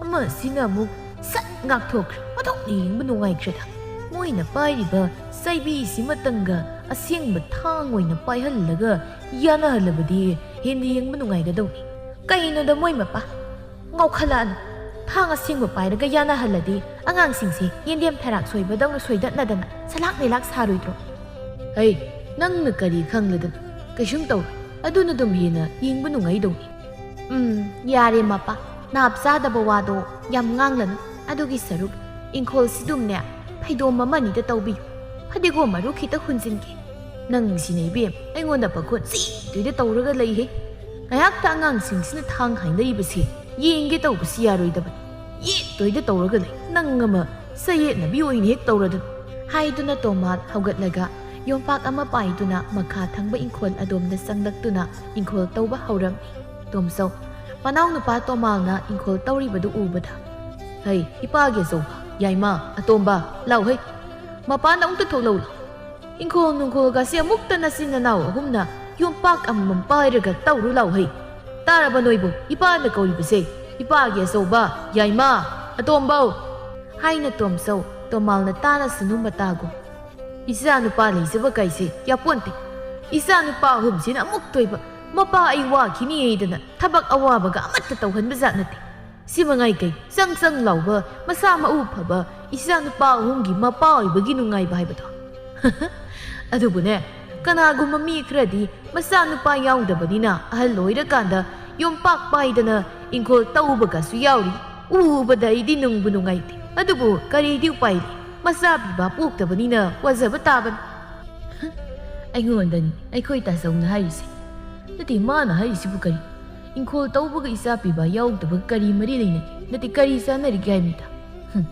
ꯑꯃꯁꯤꯅ ꯑꯃꯨꯛ ꯁꯠ ꯉꯥꯛꯊꯣꯛꯈ꯭ꯔꯦ꯫ ꯑꯣꯟꯊꯣꯛꯅ ꯌꯦꯡꯕ ꯅꯨꯡꯉꯥꯏꯈ꯭ꯔꯦꯗ꯫ ꯃꯣꯏꯅ ꯄꯥꯏꯔꯤꯕ ꯆꯩꯕꯤꯁꯤꯃꯇꯪꯒ ꯑꯁꯦꯡꯕ ꯊꯥꯡ ꯑꯣꯏꯅ ꯄꯥꯏꯍꯜꯂꯒ ꯌꯥꯅꯍꯜꯂꯕꯗꯤ ꯍꯦꯟꯅ ꯌꯦꯡꯕ ꯅꯨꯡꯉꯥꯏꯒꯗꯧꯅꯤ꯫ ꯀꯩꯅꯣꯗ ꯃꯣꯏ ꯃꯄꯥ? ꯉꯥꯎꯈꯠꯂꯛꯑꯅꯨ꯫ ꯊꯥꯡ ꯑꯁꯦꯡꯕ ꯄꯥꯏꯔꯒ ꯌꯥꯅꯍꯜꯂꯗꯤ ꯑꯉꯥꯡꯁꯤꯡꯁꯦ ꯌꯦꯟꯗꯦꯝ ꯊꯔꯥꯛ ꯁꯣꯏꯕꯗꯧꯅ ꯁꯣꯏꯗꯠꯅꯗꯅ ꯁꯂꯥꯛ ꯂꯩꯂꯥꯛ ꯁꯥꯔꯣꯏꯗ꯭ꯔꯣ? ꯍꯩ, ꯅꯪꯅ ꯀꯔꯤ ꯈꯪꯂꯗꯅ? ꯀꯩꯁꯨꯝ ꯇꯧꯔꯣꯏ꯫ ꯑꯗꯨꯅ ꯑꯗꯨꯝ ꯍꯦꯟꯅ ꯌꯦꯡꯕ ꯅꯨꯡꯉꯥꯏꯗꯧꯅꯤ꯫ ꯎꯝ, ꯌꯥꯔꯦ ꯃꯄꯥ, ꯅꯥꯞ ꯆꯥꯗꯕ ꯋꯥꯗꯣ ꯌꯥꯝ ꯉꯥꯡꯂꯅꯨ꯫ ꯑꯗꯨꯒꯤ ꯁꯔꯨꯛ ꯏꯪꯈꯣꯜꯁꯤꯗꯨꯝꯅꯦ ꯐꯩꯗꯣꯝ ꯑꯃꯅꯤꯗ ꯇꯧꯕꯤꯌꯨ꯫ ꯐꯗꯤꯒꯣꯝ ꯃꯔꯨ ꯈꯤꯇ ꯍꯨꯟꯖꯤꯟꯒꯦ꯫ ꯅꯪꯁꯤꯅ ꯏꯕꯦꯝ ꯑꯩꯉꯣꯟꯗ ꯄꯈꯣꯟ ꯆꯤ ꯇꯣꯏꯗ ꯇꯧꯔꯒ ꯂꯩꯍꯦ꯫ ꯉꯥꯏꯍꯥꯛꯇ ꯑꯉꯥꯡꯁꯤꯡꯁꯤꯅ ꯊꯥꯡ ꯍꯥꯏꯅꯔꯤꯕꯁꯦ ꯌꯦꯡꯒꯦ ꯇꯧꯕꯁꯤ ꯌꯥꯔꯣꯏꯗꯕꯅꯤ꯫ ꯌꯦꯠ ꯇꯣꯏꯗ ꯇꯧꯔꯒ ꯂꯩ꯫ ꯅꯪ ꯑꯃ ꯁꯌꯦꯠꯅꯕꯤ ꯑꯣꯏꯅ ꯍꯦꯛ ꯇꯧꯔꯗꯅ꯫ ꯍꯥꯏꯗꯨꯅ ꯇꯣꯃꯥꯜ ꯍꯧꯒꯠꯂꯒ ꯌꯣꯝꯄꯥꯛ ꯑꯃ ꯄꯥꯏꯗꯨꯅ ꯃꯈꯥ ꯊꯪꯕ ꯏꯪꯈꯣꯜ ꯑꯗꯣꯝꯗ ꯆꯪꯂꯛꯇꯨꯅ ꯏꯪꯈꯣꯜ ꯇꯧꯕ ꯍꯧꯔꯝꯃꯤ꯫ ꯇꯣꯝꯆꯧ, ꯃꯅꯥꯎꯅꯨꯄꯥ ꯇꯣꯃꯥꯜꯅ ꯏꯪꯈꯣꯜ ꯇꯧꯔꯤꯕꯗꯨ ꯎꯕꯗ, "ꯍꯩ, ꯏꯄꯥꯒꯤ ꯑꯆꯧꯕ, ꯌꯥꯏꯃ, ꯑꯇꯣꯝꯕ, ꯂꯥꯎ ꯍꯩ꯫ ꯃꯄꯥꯟꯗ ꯑꯃꯨꯛꯇ ꯊꯣꯛꯂꯛꯎ ꯂꯥꯎ꯫ ꯏꯪꯈꯣꯜ ꯅꯨꯡꯈꯣꯜꯒꯁꯦ ꯑꯃꯨꯛꯇ ꯅꯆꯤꯟ ꯅꯅꯥꯎ ꯑꯍꯨꯝꯅ ꯌꯣꯝꯄꯥꯛ ꯑꯃꯃꯝ ꯄꯥꯏꯔꯒ ꯇꯧꯔꯨ ꯂꯥꯎ ꯍꯩ꯫ ꯇꯥꯔꯕ ꯅꯣꯏꯕꯨ ꯏꯄꯥꯅ ꯀꯧꯔꯤꯕꯁꯦ? ꯏꯄꯥꯒꯤ ꯑꯆꯧꯕ, ꯌꯥꯏꯃ, ꯑꯇꯣꯝꯕꯧ!" ꯍꯥꯏꯅ ꯇꯣꯝꯆꯧ ꯇꯣꯃꯥꯜꯅ ꯇꯥꯅꯁꯅꯨ ꯃꯇꯥꯒꯨꯝ꯫ ꯏꯆꯥ ꯅꯨꯄꯥ ꯂꯩꯖꯕ ꯀꯥꯏꯁꯦ ꯌꯥꯄꯣꯟꯇꯦ꯫ ꯏꯆꯥ ꯅꯨꯄꯥ ꯑꯍꯨꯝꯁꯤꯅ ꯑꯃꯨꯛ ꯇꯣꯏꯕ꯫ ꯃꯄꯥ ꯑꯩ ꯋꯥꯈꯤꯅꯤ ꯍꯥꯏꯗꯅ ꯊꯕꯛ ꯑꯋꯥꯕꯒ ꯑꯃꯠꯇ ꯇꯧꯍꯟꯕ ꯖꯥꯠ ꯅꯠꯇꯦ꯫ ꯁꯤ ꯃꯉꯥꯏ ꯀꯩ, ꯆꯪ ꯆꯪ ꯂꯥꯎꯕ, ꯃꯁꯥ ꯃꯎ ꯐꯕ ꯏꯆꯥ ꯅꯨꯄꯥ ꯑꯍꯨꯝꯒꯤ ꯃꯄꯥ ꯑꯣꯏꯕꯒꯤ ꯅꯨꯡꯉꯥꯏꯕ ꯍꯥꯏꯕꯗꯣ꯫ ꯑꯗꯨꯕꯨꯅꯦ, ꯀꯅꯥꯒꯨꯝꯕ ꯃꯤ ꯈꯔꯗꯤ ꯃꯆꯥ ꯅꯨꯄꯥ ꯌꯥꯎꯗꯕꯅꯤꯅ ꯑꯍꯜ ꯑꯣꯏꯔꯀꯥꯟꯗ ꯌꯣꯝꯄꯥꯛ ꯄꯥꯏꯗꯅ ꯏꯪꯈꯣꯜ ꯇꯧꯕꯒꯁꯨ ꯌꯥꯎꯔꯤ꯫ ꯎꯕꯗ ꯑꯩꯗꯤ ꯅꯨꯡꯕꯨ ꯅꯨꯡꯉꯥꯏꯇꯦ꯫ ꯑꯗꯨꯕꯨ ꯀꯔꯤꯗꯤ ꯎꯄꯥꯏ ꯂꯩ? ꯃꯆꯥ ꯄꯤꯕ ꯄꯣꯛꯇꯕꯅꯤꯅ ꯋꯥꯖꯕ ꯇꯥꯕꯅꯤ꯫ ꯑꯩꯉꯣꯟꯗꯅꯤ ꯑꯩꯈꯣꯏ ꯇꯥꯆꯧꯅ ꯍꯥꯏꯔꯤꯁꯦ꯫ ꯅꯠꯇꯦ, ꯃꯥꯅ ꯍꯥꯏꯔꯤꯁꯤꯕꯨ ꯀꯔꯤ? ꯏꯪꯈꯣꯜ ꯇꯧꯕꯒ ꯏꯆꯥ ꯄꯤꯕ ꯌꯥꯎꯗꯕꯒ ꯀꯔꯤ ꯃꯔꯤ ꯂꯩꯅꯒꯦ? ꯅꯠꯇꯦ, ꯀꯔꯤ ꯆꯥꯟꯅꯔꯤꯒꯦ ꯍꯥꯏꯕꯅꯤꯗ? ꯍꯨꯝ,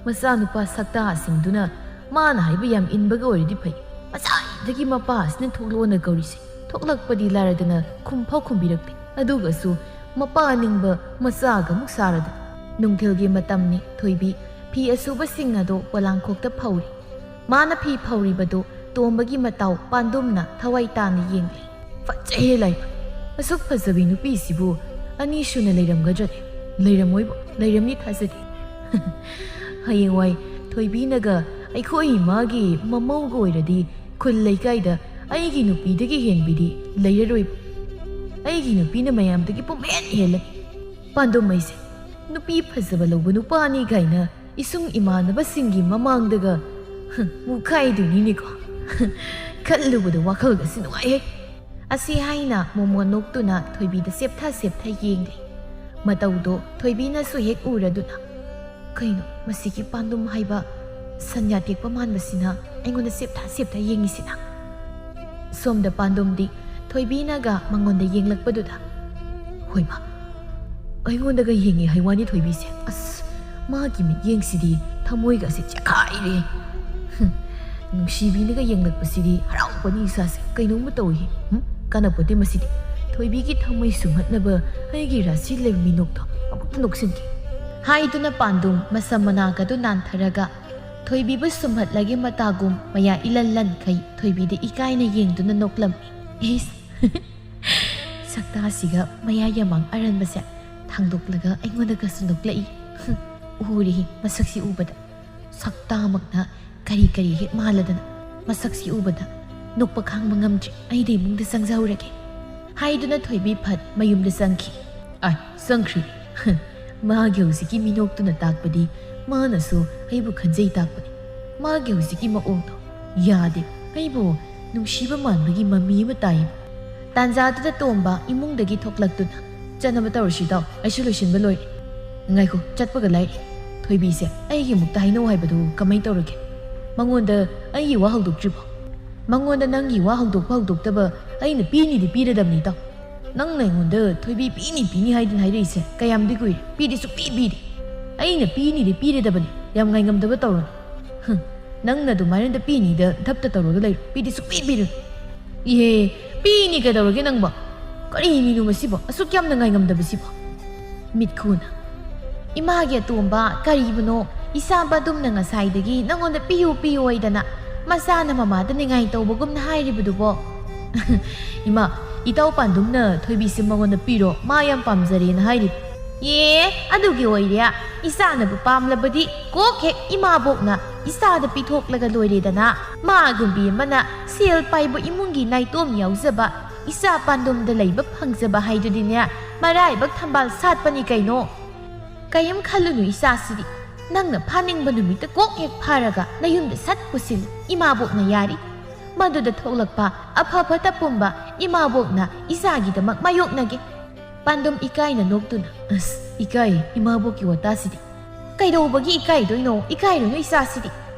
ꯃꯆꯥꯅꯨꯄꯥ ꯁꯛꯇꯥꯁꯤꯡꯗꯨꯅ ꯃꯥꯅ ꯍꯥꯏꯕ ꯌꯥꯝ ꯏꯟꯕꯒ ꯑꯣꯏꯔꯗꯤ ꯐꯩ꯫ ꯉꯁꯥꯏꯗꯒꯤ ꯃꯄꯥꯁꯤꯅ ꯊꯣꯛꯂꯛꯑꯣꯅ ꯀꯧꯔꯤꯁꯦ꯫ ꯊꯣꯛꯂꯛꯄꯗꯤ ꯂꯥꯏꯔꯗꯅ ꯈꯨꯝꯐꯥꯎ ꯈꯨꯝꯕꯤꯔꯛꯇꯦ꯫ ꯑꯗꯨꯒꯁꯨ ꯃꯄꯥ ꯅꯤꯡꯕ ꯃꯆꯥꯒ ꯑꯃꯨꯛ ꯁꯥꯔꯗꯅ꯫ ꯅꯨꯡꯊꯤꯜꯒꯤ ꯃꯇꯝꯅꯤ꯫ ꯊꯣꯏꯕꯤ ꯐꯤ ꯑꯁꯨꯕꯁꯤꯡ ꯑꯗꯨ ꯄꯣꯂꯥꯡꯈꯣꯛꯇ ꯐꯧꯔꯤ꯫ ꯃꯥꯅ ꯐꯤ ꯐꯧꯔꯤꯕꯗꯨ ꯇꯣꯝꯕꯒꯤ ꯃꯇꯥꯎ ꯄꯥꯟꯗꯨꯝꯅ ꯊꯋꯥꯏ ꯇꯥꯅ ꯌꯦꯡꯂꯤ꯫ "ꯐꯖꯩꯍꯦ ꯂꯥꯏꯃ! ꯑꯁꯨꯛ ꯐꯖꯕꯤ ꯅꯨꯄꯤꯁꯤꯕꯨ ꯑꯅꯤ ꯁꯨꯅ ꯂꯩꯔꯝꯒꯗ꯭ꯔꯅꯦ?" "ꯂꯩꯔꯝꯃꯣꯏꯕꯨ, ꯂꯩꯔꯝꯅꯤ ꯊꯥꯖꯗꯦ꯫ ꯍꯌꯦꯡꯋꯥꯏ ꯊꯣꯏꯕꯤꯅꯒ ꯑꯩꯈꯣꯏ ꯏꯃꯥꯒꯤ ꯃꯃꯧꯒ ꯑꯣꯏꯔꯗꯤ ꯈꯨꯜ ꯂꯩꯀꯥꯏꯗ ꯑꯩꯒꯤ ꯅꯨꯄꯤꯗꯒꯤ ꯍꯦꯟꯕꯤꯗꯤ ꯂꯩꯔꯔꯣꯏꯕꯨ꯫ ꯑꯩꯒꯤ ꯅꯨꯄꯤꯅ ꯃꯌꯥꯝꯗꯒꯤ ꯄꯨꯝꯍꯦꯟ ꯍꯦꯜꯂꯦ꯫ ꯄꯥꯟꯗꯨꯝ ꯑꯩꯁꯦ, ꯅꯨꯄꯤ ꯐꯖꯕ ꯂꯧꯕ ꯅꯨꯄꯥꯅꯤ ꯀꯥꯏꯅ ꯏꯁꯨꯡ ꯏꯃꯥꯟꯅꯕꯁꯤꯡꯒꯤ ꯃꯃꯥꯡꯗꯒ ꯃꯨꯛꯈꯥꯏꯗꯣꯏꯅꯤꯅꯦꯀꯣ꯫ ꯈꯜꯂꯨꯕꯗ ꯋꯥꯈꯜꯒꯁꯤ ꯅꯨꯡꯉꯥꯏꯍꯦ꯫ ꯑꯁꯤ ꯍꯥꯏꯅ ꯃꯣꯃꯣꯟ ꯅꯣꯛꯇꯨꯅ ꯊꯣꯏꯕꯤꯗ ꯁꯦꯞꯊ ꯁꯦꯞꯊ ꯌꯦꯡꯂꯤ꯫ ꯃꯇꯧꯗꯣ ꯊꯣꯏꯕꯤꯅꯁꯨ ꯍꯦꯛ ꯎꯔꯗꯨꯅ, "ꯀꯩꯅꯣ ꯃꯁꯤꯒꯤ ꯄꯥꯟꯗꯨꯝ ꯍꯥꯏꯕ ꯁꯟꯌꯥ ꯇꯦꯛꯄ ꯃꯥꯟꯕꯁꯤꯅ ꯑꯩꯉꯣꯟꯗ ꯁꯦꯞꯊ ꯁꯦꯞꯊ ꯌꯦꯡꯉꯤꯁꯤꯅ?" ꯁꯣꯝꯗ ꯄꯥꯟꯗꯨꯝꯗꯤ ꯊꯣꯏꯕꯤꯅꯒ ꯃꯉꯣꯟꯗ ꯌꯦꯡꯂꯛꯄꯗꯨꯗ, "ꯍꯣꯏꯃ, ꯑꯩꯉꯣꯟꯗꯒ ꯌꯦꯡꯉꯤ ꯍꯥꯏ ꯋꯥꯅꯤ ꯊꯣꯏꯕꯤꯁꯦ꯫ ꯑꯁ, ꯃꯥꯒꯤ ꯃꯤꯠꯌꯦꯡꯁꯤꯗꯤ ꯊꯃꯣꯏꯒꯁꯦ ꯆꯦꯈꯥꯏꯔꯦ꯫ ꯍꯨꯝ, ꯅꯨꯡꯁꯤꯕꯤꯅꯒ ꯌꯦꯡꯂꯛꯄꯁꯤꯗꯤ ꯍꯔꯥꯎꯕꯅꯤ ꯏꯁꯥꯁꯦ꯫ ꯀꯩꯅꯣꯝꯃ ꯇꯧꯏ꯫ ꯍꯨꯝ, ꯀꯥꯟꯅꯄꯣꯠꯇꯦ ꯃꯁꯤꯗꯤ꯫ ꯊꯣꯏꯕꯤꯒꯤ ꯊꯃꯣꯏ ꯁꯨꯝꯍꯠꯅꯕ ꯑꯩꯒꯤ ꯔꯥꯁꯤ ꯂꯩꯕ ꯃꯤꯅꯣꯛꯇꯣ ꯑꯃꯨꯛꯇ ꯅꯣꯛꯁꯤꯟꯒꯦ"꯫ ꯍꯥꯏꯗꯨꯅ ꯄꯥꯟꯗꯨꯝ ꯃꯁꯝ ꯃꯅꯥꯒꯗꯨ ꯅꯥꯟꯊꯔꯒ ꯊꯣꯏꯕꯤꯕꯨ ꯁꯨꯝꯍꯠꯂꯒꯦ ꯃꯇꯥꯒꯨꯝ ꯃꯌꯥ ꯏꯂꯟ ꯂꯟꯈꯩ ꯊꯣꯏꯕꯤꯗ ꯏꯀꯥꯏꯅ ꯌꯦꯡꯗꯨꯅ ꯅꯣꯛꯂꯝꯃꯤ꯫ ꯏꯁ! ꯁꯛꯇꯥꯁꯤꯒ ꯃꯌꯥ ꯌꯥꯃꯥꯡ ꯑꯔꯟꯕꯁꯦ ꯊꯥꯡꯗꯣꯛꯂꯒ ꯑꯩꯉꯣꯟꯗꯒꯁꯨ ꯅꯣꯛꯂꯛꯏ꯫ ꯎꯔꯦꯍꯦ ꯃꯁꯛꯁꯤ ꯎꯕꯗ꯫ ꯁꯛꯇꯥꯃꯛꯅ ꯀꯔꯤ ꯀꯔꯤ ꯍꯦꯛ ꯃꯥꯜꯂꯗꯅ꯫ ꯃꯁꯛꯁꯤ ꯎꯕꯗ ꯅꯣꯛꯄ ꯈꯥꯡꯕ ꯉꯝꯗ꯭ꯔꯦ꯫ ꯑꯩꯗꯤ ꯏꯃꯨꯡꯗ ꯆꯪꯖꯍꯧꯔꯒꯦ꯫ ꯍꯥꯏꯗꯨꯅ ꯊꯣꯏꯕꯤ ꯐꯠ ꯃꯌꯨꯝꯗ ꯆꯪꯈꯤ꯫ ꯑꯥꯏ, ꯆꯪꯈ꯭ꯔꯤ꯫ ꯃꯥꯒꯤ ꯍꯧꯖꯤꯛꯀꯤ ꯃꯤꯅꯣꯛꯇꯨꯅ ꯇꯥꯛꯄꯗꯤ ꯃꯥꯅꯁꯨ ꯑꯩꯕꯨ ꯈꯟꯖꯩ ꯇꯥꯛꯄꯅꯤ꯫ ꯃꯥꯒꯤ ꯍꯧꯖꯤꯛꯀꯤ ꯃꯑꯣꯡꯗꯣ ꯌꯥꯗꯦ꯫ ꯑꯩꯕꯨ ꯅꯨꯡꯁꯤꯕ ꯃꯥꯟꯕꯒꯤ ꯃꯃꯤ ꯑꯃ ꯇꯥꯏ꯫ ꯇꯥꯟꯖꯥꯗꯨꯗ ꯇꯣꯝꯕ ꯏꯃꯨꯡꯗꯒꯤ ꯊꯣꯛꯂꯛꯇꯨꯅ, "ꯆꯠꯅꯕ ꯇꯧꯔꯁꯤ ꯏꯇꯥꯎ, ꯑꯩꯁꯨ ꯂꯣꯏꯁꯤꯟꯕ ꯂꯣꯏꯔꯦ"꯫ "ꯉꯥꯏꯈꯣ, ꯆꯠꯄꯒ ꯂꯥꯏꯔꯤ꯫ ꯊꯣꯏꯕꯤꯁꯦ ꯑꯩꯒꯤ ꯑꯃꯨꯛꯇ ꯍꯥꯏꯅꯧ ꯍꯥꯏꯕꯗꯨ ꯀꯃꯥꯏ ꯇꯧꯔꯒꯦ? ꯃꯉꯣꯟꯗ ꯑꯩꯒꯤ ꯋꯥ ꯍꯧꯗꯣꯛꯇ꯭ꯔꯤꯕꯣ? ꯃꯉꯣꯟꯗ ꯅꯪꯒꯤ ꯋꯥ ꯍꯧꯗꯣꯛꯄ ꯍꯧꯗꯣꯛꯇꯕ ꯑꯩꯅ ꯄꯤꯅꯤꯗꯤ ꯄꯤꯔꯗꯕꯅꯤ ꯏꯇꯥꯎ꯫ ꯅꯪꯅ ꯑꯩꯉꯣꯟꯗ ꯊꯣꯏꯕꯤ ꯄꯤꯅꯤ ꯄꯤꯅꯤ ꯍꯥꯏꯗꯅ ꯍꯥꯏꯔꯛꯏꯁꯦ ꯀꯌꯥꯝꯗꯤ ꯀꯨꯏꯔꯦ? ꯄꯤꯗꯤ ꯁꯨꯛꯄꯤ ꯄꯤꯗꯦ꯫ ꯑꯩꯅ ꯄꯤꯅꯤꯗꯤ ꯄꯤꯔꯗꯕꯅꯤ, ꯌꯥꯝ ꯉꯥꯏꯉꯝꯗꯕ ꯇꯧꯔꯅꯨ꯫ ꯍꯨꯝ, ꯅꯪꯅ ꯑꯗꯨꯃꯥꯏꯅ ꯄꯤꯅꯤꯗ ꯙꯞꯇ ꯇꯧꯔꯒ ꯂꯩꯔꯣ, ꯄꯤꯗꯤ ꯁꯨꯛꯄꯤ ꯄꯤꯔꯣꯏ"꯫ "ꯏꯍꯦ, ꯄꯤꯅꯤ ꯀꯩꯗꯧꯔꯒꯦ ꯅꯪꯕꯣ? ꯀꯔꯤ ꯃꯤꯅꯣ ꯃꯁꯤꯕꯣ? ꯑꯁꯨꯛ ꯌꯥꯝꯅ ꯉꯥꯏꯉꯝꯗꯕꯁꯤꯕꯣ?" ꯃꯤꯠꯈꯨꯅ, "ꯏꯃꯥꯒꯤ ꯑꯇꯣꯝꯕ, ꯀꯔꯤꯕꯨꯅꯣ? ꯏꯆꯥ ꯄꯥꯟꯗꯨꯝꯅ ꯉꯁꯥꯏꯗꯒꯤ ꯅꯪꯉꯣꯟꯗ ꯄꯤꯌꯨ ꯄꯤꯌꯨ ꯍꯥꯏꯗꯅ ꯃꯆꯥꯅ ꯃꯃꯥꯗ ꯅꯤꯡꯉꯥꯏ ꯇꯧꯕꯒꯨꯝꯅ ꯍꯥꯏꯔꯤꯕꯗꯨꯕꯣ?" "ꯏꯃꯥ, ꯏꯇꯥꯎ ꯄꯥꯟꯗꯨꯝꯅ ꯊꯣꯏꯕꯤꯁꯦ ꯃꯉꯣꯟꯗ ꯄꯤꯔꯣ, ꯃꯥ ꯌꯥꯝ ꯄꯥꯝꯖꯔꯦꯅ ꯍꯥꯏꯔꯤꯕ"꯫ "ꯑꯦ, ꯑꯗꯨꯒꯤ ꯑꯣꯏꯔꯦ꯫ ꯏꯆꯥꯅꯕꯨ ꯄꯥꯝꯂꯕꯗꯤ ꯀꯣꯛ ꯍꯦꯛ ꯏꯃꯥꯕꯣꯛꯅ ꯏꯆꯥꯗ ꯄꯤꯊꯣꯛꯂꯒ ꯂꯣꯏꯔꯦꯗꯅ꯫ ꯃꯥꯒꯨꯝꯕꯤ ꯑꯃꯅ ꯁꯦꯜ ꯄꯥꯏꯕ ꯏꯃꯨꯡꯒꯤ ꯅꯥꯏꯇꯣꯝ ꯌꯥꯎꯖꯕ ꯏꯆꯥ ꯄꯥꯟꯗꯨꯝꯗ ꯂꯩꯕ ꯐꯪꯖꯕ ꯍꯥꯏꯗꯨꯗꯤꯅꯦ ꯃꯔꯥꯏꯕꯛ ꯊꯝꯕꯥꯜ ꯁꯥꯠꯄꯅꯤ ꯀꯩꯅꯣ"꯫ "ꯀꯩꯝ ꯈꯜꯂꯨꯅꯨ ꯏꯆꯥꯁꯤꯗꯤ꯫ ꯅꯪꯅ ꯐꯥꯅꯤꯡꯕ ꯅꯨꯃꯤꯠꯇ ꯀꯣꯛ ꯍꯦꯛ ꯐꯥꯔꯒ ꯅꯌꯨꯝꯗ ꯁꯠ ꯄꯨꯁꯤꯜꯂꯨ꯫ ꯏꯃꯥꯕꯣꯛꯅ ꯌꯥꯔꯤ꯫ ꯃꯗꯨꯗ ꯊꯣꯛꯂꯛꯄ ꯑꯐ ꯐꯠꯇ ꯄꯨꯝꯕ ꯏꯃꯥꯕꯣꯛꯅ ꯏꯆꯥꯒꯤꯗꯃꯛ ꯃꯥꯌꯣꯛꯅꯒꯦ꯫" ꯄꯥꯟꯗꯨꯝ ꯏꯀꯥꯏꯅ ꯅꯣꯛꯇꯨꯅ, "ꯑꯁ, ꯏꯀꯥꯏꯌꯦ ꯏꯃꯥꯕꯣꯛꯀꯤ ꯋꯥꯇꯥꯁꯤꯗꯤ꯫" "ꯀꯩꯗꯧꯕꯒꯤ ꯏꯀꯥꯏꯗꯣꯏꯅꯣ? ꯏꯀꯥꯏꯔꯨꯅꯨ ꯏꯆꯥꯁꯤꯗꯤ꯫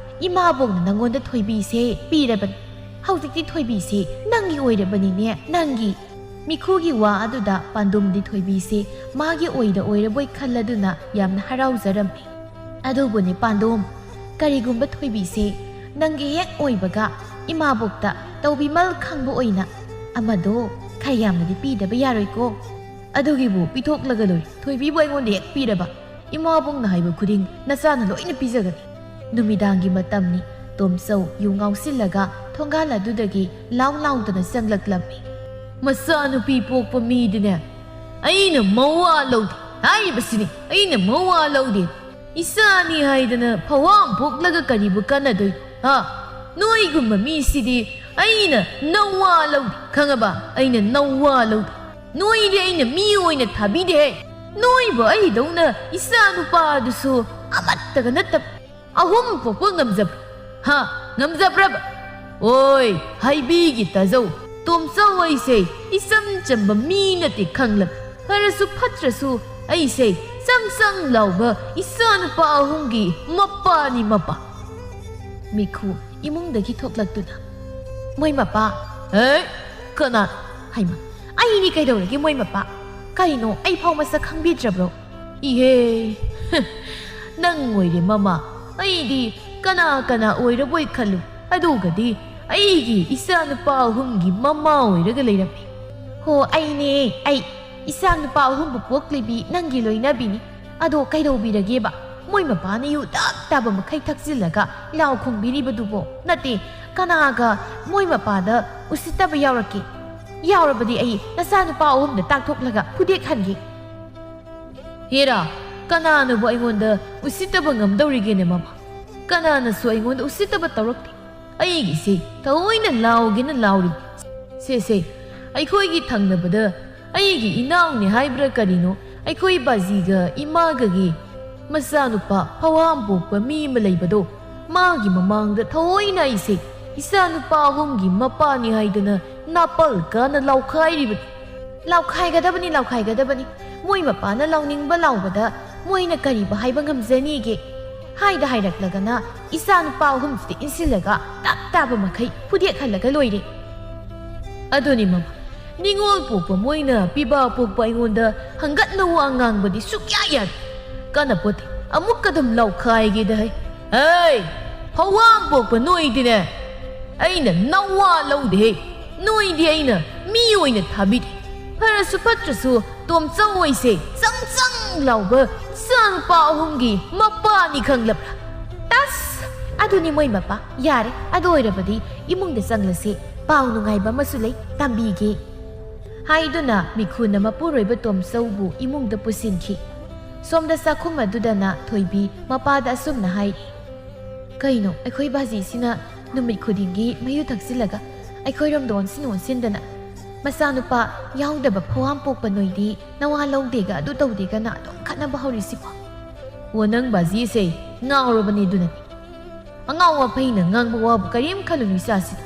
ꯏꯃꯥꯕꯣꯛꯅ ꯅꯪꯉꯣꯟꯗ ꯊꯣꯏꯕꯤꯁꯦ ꯄꯤꯔꯕꯅꯤ꯫ ꯍꯧꯖꯤꯛꯇꯤ ꯊꯣꯏꯕꯤꯁꯦ ꯅꯪꯒꯤ ꯑꯣꯏꯔꯕꯅꯤꯅꯦ, ꯅꯪꯒꯤ꯫" ꯃꯤꯈꯨꯒꯤ ꯋꯥ ꯑꯗꯨꯗ ꯄꯥꯟꯗꯨꯝꯗꯤ ꯊꯣꯏꯕꯤꯁꯦ ꯃꯥꯒꯤ ꯑꯣꯏꯗ ꯑꯣꯏꯔꯕꯣꯏ ꯈꯜꯂꯗꯨꯅ ꯌꯥꯝꯅ ꯍꯔꯥꯎꯖꯔꯝꯃꯤ꯫ "ꯑꯗꯨꯕꯨꯅꯦ ꯄꯥꯟꯗꯨꯝ, ꯀꯔꯤꯒꯨꯝꯕ ꯊꯣꯏꯕꯤꯁꯦ ꯅꯪꯒꯤ ꯍꯦꯛ ꯑꯣꯏꯕꯒ ꯏꯃꯥꯕꯣꯛꯇ ꯇꯧꯕꯤꯃꯜ ꯈꯪꯕ ꯑꯣꯏꯅ ꯑꯃꯗꯣ ꯈꯔ ꯌꯥꯝꯅꯗꯤ ꯄꯤꯗꯕ ꯌꯥꯔꯣꯏꯀꯣ?" "ꯑꯗꯨꯒꯤꯕꯨ ꯄꯤꯊꯣꯛꯂꯒ ꯂꯣꯏꯔꯦ꯫ ꯊꯣꯏꯕꯤꯕꯨ ꯑꯩꯉꯣꯟꯗ ꯍꯦꯛ ꯄꯤꯔꯕ, ꯏꯃꯥꯕꯣꯛꯅ ꯍꯥꯏꯕ ꯈꯨꯗꯤꯡ ꯅꯆꯥꯅ ꯂꯣꯏꯅ ꯄꯤꯖꯒꯅꯤ꯫" ꯅꯨꯃꯤꯗꯥꯡꯒꯤ ꯃꯇꯝꯅꯤ꯫ ꯇꯣꯝꯆꯧ ꯌꯨ ꯉꯥꯎꯁꯤꯜꯂꯒ ꯊꯣꯡꯒꯥꯜ ꯑꯗꯨꯗꯒꯤ ꯂꯥꯎ ꯂꯥꯎꯗꯅ ꯆꯪꯂꯛꯂꯝꯃꯤ꯫ "ꯃꯆꯥꯅꯨꯄꯤ ꯄꯣꯛꯄ ꯃꯤꯗꯤꯅꯦ ꯑꯩꯅ ꯃꯋꯥ ꯂꯧꯗꯦ ꯍꯥꯏꯔꯤꯕꯁꯤꯅꯤ, ꯑꯩꯅ ꯃꯋꯥ ꯂꯧꯗꯦ꯫ ꯏꯆꯥꯅꯤ ꯍꯥꯏꯗꯅ ꯐꯋꯥꯝ ꯄꯣꯛꯂꯒ ꯀꯔꯤꯕꯨ ꯀꯥꯟꯅꯗꯣꯏꯅꯣ? ꯍꯥ? ꯅꯣꯏꯒꯨꯝꯕ ꯃꯤꯁꯤꯗꯤ ꯑꯩꯅ ꯅꯋꯥ ꯂꯧꯗꯦ, ꯈꯪꯉꯕ? ꯑꯩꯅ ꯅꯋꯥ ꯂꯧꯗꯦ꯫ ꯅꯣꯏꯗꯤ ꯑꯩꯅ ꯃꯤ ꯑꯣꯏꯅ ꯊꯥꯕꯤꯗꯦꯍꯦ꯫ ꯅꯣꯏꯕꯨ ꯑꯩꯗꯧꯅ ꯏꯆꯥ ꯅꯨꯄꯥꯗꯨꯁꯨ ꯑꯃꯠꯇꯒ ꯅꯠꯇꯕ ꯑꯍꯨꯝ ꯄꯣꯛꯄ ꯉꯝꯖꯕ꯭ꯔꯥ? ꯍꯥ? ꯉꯝꯖꯕ꯭ꯔꯕ? ꯑꯣꯏ, ꯍꯥꯏꯕꯤꯒꯦ ꯇꯥꯖꯧ꯫ ꯇꯣꯝꯆꯧ ꯑꯩꯁꯦ ꯏꯆꯝ ꯆꯝꯕ ꯃꯤ ꯅꯠꯇꯦ ꯈꯪꯂꯕ? ꯐꯔꯁꯨ ꯐꯠꯇ꯭ꯔꯁꯨ ꯑꯩꯁꯦ ꯆꯪ ꯆꯪ ꯂꯥꯎꯕ ꯏꯆꯥ ꯅꯨꯄꯥ ꯑꯍꯨꯝꯒꯤ ꯃꯄꯥꯅꯤ ꯃꯄꯥ꯫" ꯃꯤꯈꯨ ꯏꯃꯨꯡꯗꯒꯤ ꯊꯣꯛꯂꯛꯇꯨꯅ, "ꯃꯣꯏ ꯃꯄꯥ?" "ꯑꯦ, ꯀꯅꯥ?" "ꯍꯩꯃ, ꯑꯩꯅꯤ ꯀꯩꯗꯧꯔꯒꯦ ꯃꯣꯏ ꯃꯄꯥ? ꯀꯩꯅꯣ, ꯑꯩ ꯐꯥꯎ ꯃꯁꯛ ꯈꯪꯕꯤꯗ꯭ꯔꯕ꯭ꯔꯣ?" "ꯏꯍꯦ, ꯅꯪ ꯑꯣꯏꯔꯦ ꯃꯃꯥ꯫ ꯑꯩꯗꯤ ꯀꯅꯥ ꯀꯅꯥ ꯑꯣꯏꯔꯕꯣꯏ ꯈꯜꯂꯨ꯫ ꯑꯗꯨꯒꯗꯤ ꯑꯩꯒꯤ ꯏꯆꯥ ꯅꯨꯄꯥ ꯑꯍꯨꯝꯒꯤ ꯃꯃꯥ ꯑꯣꯏꯔꯒ ꯂꯩꯔꯝꯃꯤ꯫" "ꯍꯣ, ꯑꯩꯅꯦ, ꯑꯩ꯫ ꯏꯆꯥ ꯅꯨꯄꯥ ꯑꯍꯨꯝꯕꯨ ꯄꯣꯛꯂꯤꯕꯤ ꯅꯪꯒꯤ ꯂꯣꯏꯅꯕꯤꯅꯤ꯫ ꯑꯗꯣ ꯀꯩꯗꯧꯕꯤꯔꯒꯦꯕ? ꯃꯣꯏ ꯃꯄꯥꯅ ꯌꯨ ꯇꯞ ꯇꯥꯕ ꯃꯈꯩ ꯊꯛꯆꯤꯜꯂꯒ ꯂꯥꯎ ꯈꯣꯡꯕꯤꯔꯤꯕꯗꯨꯕꯣ? ꯅꯠꯇꯦ, ꯀꯅꯥꯒ ꯃꯣꯏ ꯃꯄꯥꯗ ꯎꯁꯤꯠꯇꯕ ꯌꯥꯎꯔꯛꯀꯦ? ꯌꯥꯎꯔꯕꯗꯤ ꯑꯩ ꯅꯆꯥ ꯅꯨꯄꯥ ꯑꯍꯨꯝꯗ ꯇꯥꯛꯊꯣꯛꯂꯒ ꯐꯨꯗꯦꯛꯍꯟꯒꯦ꯫" "ꯍꯦꯔꯥ, ꯀꯅꯥꯅꯕꯨ ꯑꯩꯉꯣꯟꯗ ꯎꯁꯤꯠꯇꯕ ꯉꯝꯗꯧꯔꯤꯒꯦꯅꯦ ꯃꯃꯥ? ꯀꯅꯥꯅꯁꯨ ꯑꯩꯉꯣꯟꯗ ꯎꯁꯤꯠꯇꯕ ꯇꯧꯔꯛꯇꯦ꯫ ꯑꯩꯒꯤꯁꯦ ꯊꯑꯣꯏꯅ ꯂꯥꯎꯒꯦꯅ ꯂꯥꯎꯔꯤ꯫ ꯁꯦ, ꯁꯦ, ꯑꯩꯈꯣꯏꯒꯤ ꯊꯪꯅꯕꯗ ꯑꯩꯒꯤ ꯏꯅꯥꯎꯅꯦ ꯍꯥꯏꯕ꯭ꯔꯥ ꯀꯔꯤꯅꯣ, ꯑꯩꯈꯣꯏ ꯕꯥꯖꯤꯒ ꯏꯃꯥꯒꯒꯤ ꯃꯆꯥꯅꯨꯄꯥ ꯐꯋꯥꯝ ꯄꯣꯛꯄ ꯃꯤ ꯑꯃ ꯂꯩꯕꯗꯣ, ꯃꯥꯒꯤ ꯃꯃꯥꯡꯗ ꯊꯑꯣꯏꯅ ꯑꯩꯁꯦ ꯏꯆꯥꯅꯨꯄꯥ ꯑꯍꯨꯝꯒꯤ ꯃꯄꯥꯅꯤ ꯍꯥꯏꯗꯅ ꯅꯥꯄꯜ ꯀꯥꯅ ꯂꯥꯎꯈꯥꯏꯔꯤꯕꯅꯤ꯫ ꯂꯥꯎꯈꯥꯏꯒꯗꯕꯅꯤ, ꯂꯥꯎꯈꯥꯏꯒꯗꯕꯅꯤ꯫ ꯃꯣꯏ ꯃꯄꯥꯅ ꯂꯥꯎꯅꯤꯡꯕ ꯂꯥꯎꯕꯗ ꯃꯣꯏꯅ ꯀꯔꯤꯕꯨ ꯍꯥꯏꯕ ꯉꯝꯖꯅꯤꯒꯦ? ꯍꯥꯏꯗ ꯍꯥꯏꯔꯛꯂꯒꯅ ꯏꯆꯥꯅꯨꯄꯥ ꯑꯍꯨꯝꯁꯤꯗ ꯏꯟꯁꯤꯜꯂꯒ ꯇꯞ ꯇꯥꯕ ꯃꯈꯩ ꯐꯨꯗꯦꯛꯍꯜꯂꯒ ꯂꯣꯏꯔꯦ꯫ ꯑꯗꯨꯅꯤ ꯃꯃꯥ, ꯅꯤꯉꯣꯜ ꯄꯣꯛꯄ ꯃꯣꯏꯅ ꯄꯤꯕꯥ ꯄꯣꯛꯄ ꯑꯩꯉꯣꯟꯗ ꯍꯪꯒꯠꯅ ꯋꯥ ꯉꯥꯡꯕꯗꯤ ꯁꯨꯛꯌꯥ ꯌꯥꯗꯦ꯫ ꯀꯥꯟꯅꯄꯣꯠꯇꯦ, ꯑꯃꯨꯛꯀ ꯑꯗꯨꯝ ꯂꯥꯎꯈꯥꯏꯒꯦꯗ ꯍꯩ꯫ ꯍꯩ! ꯐꯧꯋꯥꯝ ꯄꯣꯛꯄ ꯅꯣꯏꯗꯤꯅꯦ, ꯑꯩꯅ ꯅꯋꯥ ꯂꯧꯗꯦꯍꯦ꯫ ꯅꯣꯏꯗꯤ ꯑꯩꯅ ꯃꯤ ꯑꯣꯏꯅ ꯊꯥꯕꯤꯔꯤ꯫ ꯐꯔꯁꯨ ꯐꯠꯇ꯭ꯔꯁꯨ ꯇꯣꯝꯆꯧ ꯑꯣꯏꯁꯦ ꯆꯪ ꯆꯪ ꯂꯥꯎꯕ ꯏꯆꯥꯅꯨꯄꯥ ꯑꯍꯨꯝꯒꯤ ꯃꯄꯥꯅꯤ ꯈꯪꯂꯕ꯭ꯔꯥ? ꯇꯁ! ꯑꯗꯨꯅꯤ ꯃꯣꯏ ꯃꯄꯥ꯫ ꯌꯥꯔꯦ, ꯑꯗꯨ ꯑꯣꯏꯔꯕꯗꯤ ꯏꯃꯨꯡꯗ ꯆꯪꯂꯁꯦ꯫ ꯄꯥꯎ ꯅꯨꯡꯉꯥꯏꯕ ꯑꯃꯁꯨ ꯂꯩ, ꯇꯝꯕꯤꯒꯦ꯫ ꯍꯥꯏꯗꯨꯅ ꯃꯤꯈꯨꯅ ꯃꯄꯨꯔꯣꯏꯕ ꯇꯣꯝꯆꯧꯕꯨ ꯏꯃꯨꯡꯗ ꯄꯨꯁꯤꯟꯈꯤ꯫ ꯁꯣꯝꯗ ꯆꯥꯛꯈꯨꯝ ꯑꯗꯨꯗꯅ ꯊꯣꯏꯕꯤ ꯃꯄꯥꯗ ꯑꯁꯨꯝꯅ ꯍꯥꯏꯔꯤ꯫ ꯀꯩꯅꯣ, ꯑꯩꯈꯣꯏ ꯕꯥꯖꯤꯁꯤꯅ ꯅꯨꯃꯤꯠ ꯈꯨꯗꯤꯡꯒꯤ ꯃꯌꯨ ꯊꯛꯆꯤꯜꯂꯒ ꯑꯩꯈꯣꯏꯔꯣꯝꯗ ꯑꯣꯟꯁꯤꯟ ꯑꯣꯟꯁꯤꯟꯗꯅ, ꯃꯆꯥꯅꯨꯄꯥ ꯌꯥꯎꯗꯕ ꯐꯧꯋꯥꯝ ꯄꯣꯛꯄ ꯅꯣꯏꯗꯤ ꯅꯋꯥ ꯂꯧꯗꯦꯒ ꯑꯗꯨ ꯇꯧꯗꯦꯒꯅ ꯑꯗꯨꯝ ꯈꯠꯅꯕ ꯍꯧꯔꯤꯁꯤꯕꯣ? ꯑꯣ, ꯅꯪ ꯕꯥꯖꯤꯁꯦ ꯉꯥꯎꯔꯕꯅꯤ꯫ ꯑꯗꯨꯅꯅꯤ꯫ ꯑꯉꯥꯎ ꯑꯐꯩꯅ ꯉꯥꯡꯕ ꯋꯥꯕꯨ ꯀꯔꯤꯝ ꯈꯜꯂꯨꯅꯨ ꯏꯆꯥꯁꯤꯗ꯫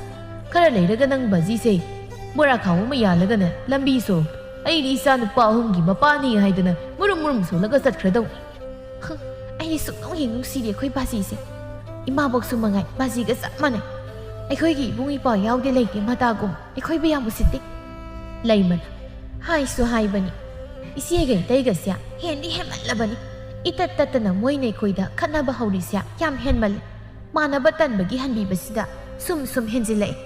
ꯈꯔ ꯂꯩꯔꯒ ꯅꯪ ꯕꯥꯖꯤꯁꯦ ꯕꯣꯔꯥ ꯈꯥꯎ ꯑꯃ ꯌꯥꯜꯂꯒꯅꯦ ꯂꯝꯕꯤ ꯁꯣꯔꯣꯛꯇ ꯑꯩꯗꯤ ꯏꯆꯥ ꯅꯨꯄꯥ ꯑꯍꯨꯝꯒꯤ ꯃꯄꯥꯅꯤ ꯍꯥꯏꯗꯅ ꯃꯨꯔꯨꯝ ꯃꯨꯔꯨꯝ ꯁꯣꯜꯂꯒ ꯆꯠꯈ꯭ꯔꯗꯧꯅꯤ꯫ ꯍ, ꯑꯩꯗꯤ ꯁꯨꯛꯅꯨꯡ ꯍꯦꯛ ꯅꯨꯡꯁꯤꯗꯦ ꯑꯩꯈꯣꯏ ꯕꯥꯖꯤꯁꯦ꯫ ꯏꯃꯥꯕꯣꯛꯁꯨ ꯃꯉꯥꯏ ꯕꯥꯖꯤꯒ ꯆꯞ ꯃꯥꯟꯅꯩ꯫ ꯑꯩꯈꯣꯏꯒꯤ ꯏꯕꯨꯡ ꯏꯄ꯭ꯋꯥ ꯌꯥꯎꯗꯦ ꯂꯩꯇꯦ ꯃꯇꯥꯒꯨꯝ꯫ ꯑꯩꯈꯣꯏꯕꯨ ꯌꯥꯝ ꯎꯁꯤꯠꯇꯦ꯫ ꯂꯩꯃꯅ ꯍꯥꯏꯁꯨ ꯍꯥꯏꯕꯅꯤ, ꯏꯆꯦꯒ ꯏꯇꯩꯒꯁꯦ ꯍꯦꯟꯗꯤ ꯍꯦꯟꯃꯜꯂꯕꯅꯤ꯫ ꯏꯇꯠ ꯇꯠꯇꯅ ꯃꯣꯏꯅ ꯑꯩꯈꯣꯏꯗ ꯈꯠꯅꯕ ꯍꯧꯔꯤꯁꯦ ꯌꯥꯝ ꯍꯦꯟꯃꯜꯂꯤ꯫ ꯃꯥꯟꯅꯕ ꯇꯟꯕꯒꯤ ꯍꯟꯕꯤꯕꯁꯤꯗ ꯁꯨꯝ ꯁꯨꯝ ꯍꯦꯟꯖꯤꯜꯂꯛꯑꯦ꯫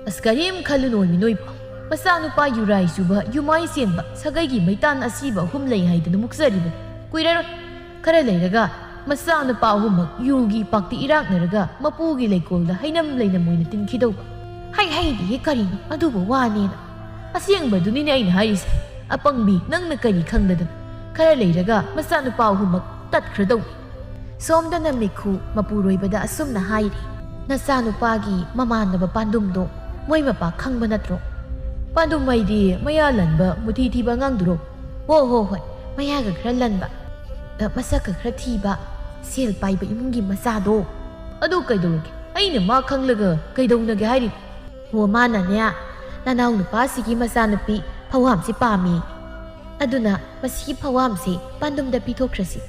ꯑꯁ, ꯀꯔꯤꯝ ꯈꯜꯂꯨꯅꯣ ꯃꯤꯅꯣꯏꯕ꯫ ꯃꯆꯥꯅꯨꯄꯥ ꯌꯨꯔꯥꯏ ꯆꯨꯕ, ꯌꯨꯃꯥꯏ ꯆꯦꯟꯕ, ꯁꯥꯒꯩꯒꯤ ꯃꯩꯇꯥꯟ ꯑꯁꯤꯕ ꯑꯍꯨꯝ ꯂꯩ ꯍꯥꯏꯗꯅ ꯃꯨꯛꯆꯔꯤꯕꯅꯤ꯫ ꯀꯨꯏꯔꯔꯣꯏ꯫ ꯈꯔ ꯂꯩꯔꯒ ꯃꯆꯥꯅꯨꯄꯥ ꯑꯍꯨꯝꯃꯛ ꯌꯨꯒꯤ ꯄꯥꯛꯇꯤ ꯏꯔꯥꯛꯅꯔꯒ ꯃꯄꯨꯒꯤ ꯂꯩꯀꯣꯜꯗ ꯍꯩꯅꯝ ꯂꯩꯅꯝ ꯑꯣꯏꯅ ꯇꯤꯟꯈꯤꯗꯧꯕ꯫ ꯍꯩ ꯍꯩꯗꯤꯌꯦ ꯀꯔꯤꯅꯣ ꯑꯗꯨꯕꯨ ꯋꯥꯅꯦꯅ꯫ ꯑꯁꯦꯡꯕꯗꯨꯅꯤꯅꯦ ꯑꯩꯅ ꯍꯥꯏꯔꯤꯁꯦ꯫ ꯑꯄꯪꯕꯤ, ꯅꯪꯅ ꯀꯔꯤ ꯈꯪꯗꯗꯅ? ꯈꯔ ꯂꯩꯔꯒ ꯃꯆꯥꯅꯨꯄꯥ ꯑꯍꯨꯝꯃꯛ ꯇꯠꯈ꯭ꯔꯗꯧꯅꯤ꯫ ꯁꯣꯝꯗꯅ ꯃꯤꯈꯨ ꯃꯄꯨꯔꯣꯏꯕꯗ ꯑꯁꯨꯝꯅ ꯍꯥꯏꯔꯤ, "ꯅꯆꯥꯅꯨꯄꯥꯒꯤ ꯃꯃꯥꯟꯅꯕ ꯄꯥꯟꯗꯨꯝꯗꯣ ꯃꯣꯏ ꯃꯄꯥ ꯈꯪꯕ ꯅꯠꯇ꯭ꯔꯣ?" "ꯄꯥꯟꯗꯨꯝ ꯍꯥꯏꯗꯤ ꯃꯌꯥ ꯂꯟꯕ ꯃꯨꯊꯤ ꯊꯤꯕ ꯑꯉꯥꯡꯗꯨꯔꯣ?" "ꯍꯣ ꯍꯣ ꯍꯣꯏ, ꯃꯌꯥꯒ ꯈꯔ ꯂꯟꯕ, ꯑ, ꯃꯁꯛꯀ ꯈꯔ ꯊꯤꯕ, ꯁꯦꯜ ꯄꯥꯏꯕ ꯏꯃꯨꯡꯒꯤ ꯃꯆꯥꯗꯣ꯫ ꯑꯗꯨ ꯀꯩꯗꯧꯔꯒꯦ? ꯑꯩꯅ ꯃꯥ ꯈꯪꯂꯒ ꯀꯩꯗꯧꯅꯒꯦ ꯍꯥꯏꯔꯤꯕ? ꯍꯣ, ꯃꯥꯅꯅꯦ, ꯅꯅꯥꯎ ꯅꯨꯄꯥꯁꯤꯒꯤ ꯃꯆꯥꯅꯨꯄꯤ ꯐꯧꯍꯥꯝꯁꯤ ꯄꯥꯝꯃꯤ꯫ ꯑꯗꯨꯅ ꯃꯁꯤꯒꯤ ꯐꯧꯍꯥꯝꯁꯤ ꯄꯥꯟꯗꯨꯝꯗ ꯄꯤꯊꯣꯛꯈ꯭ꯔꯁꯤ꯫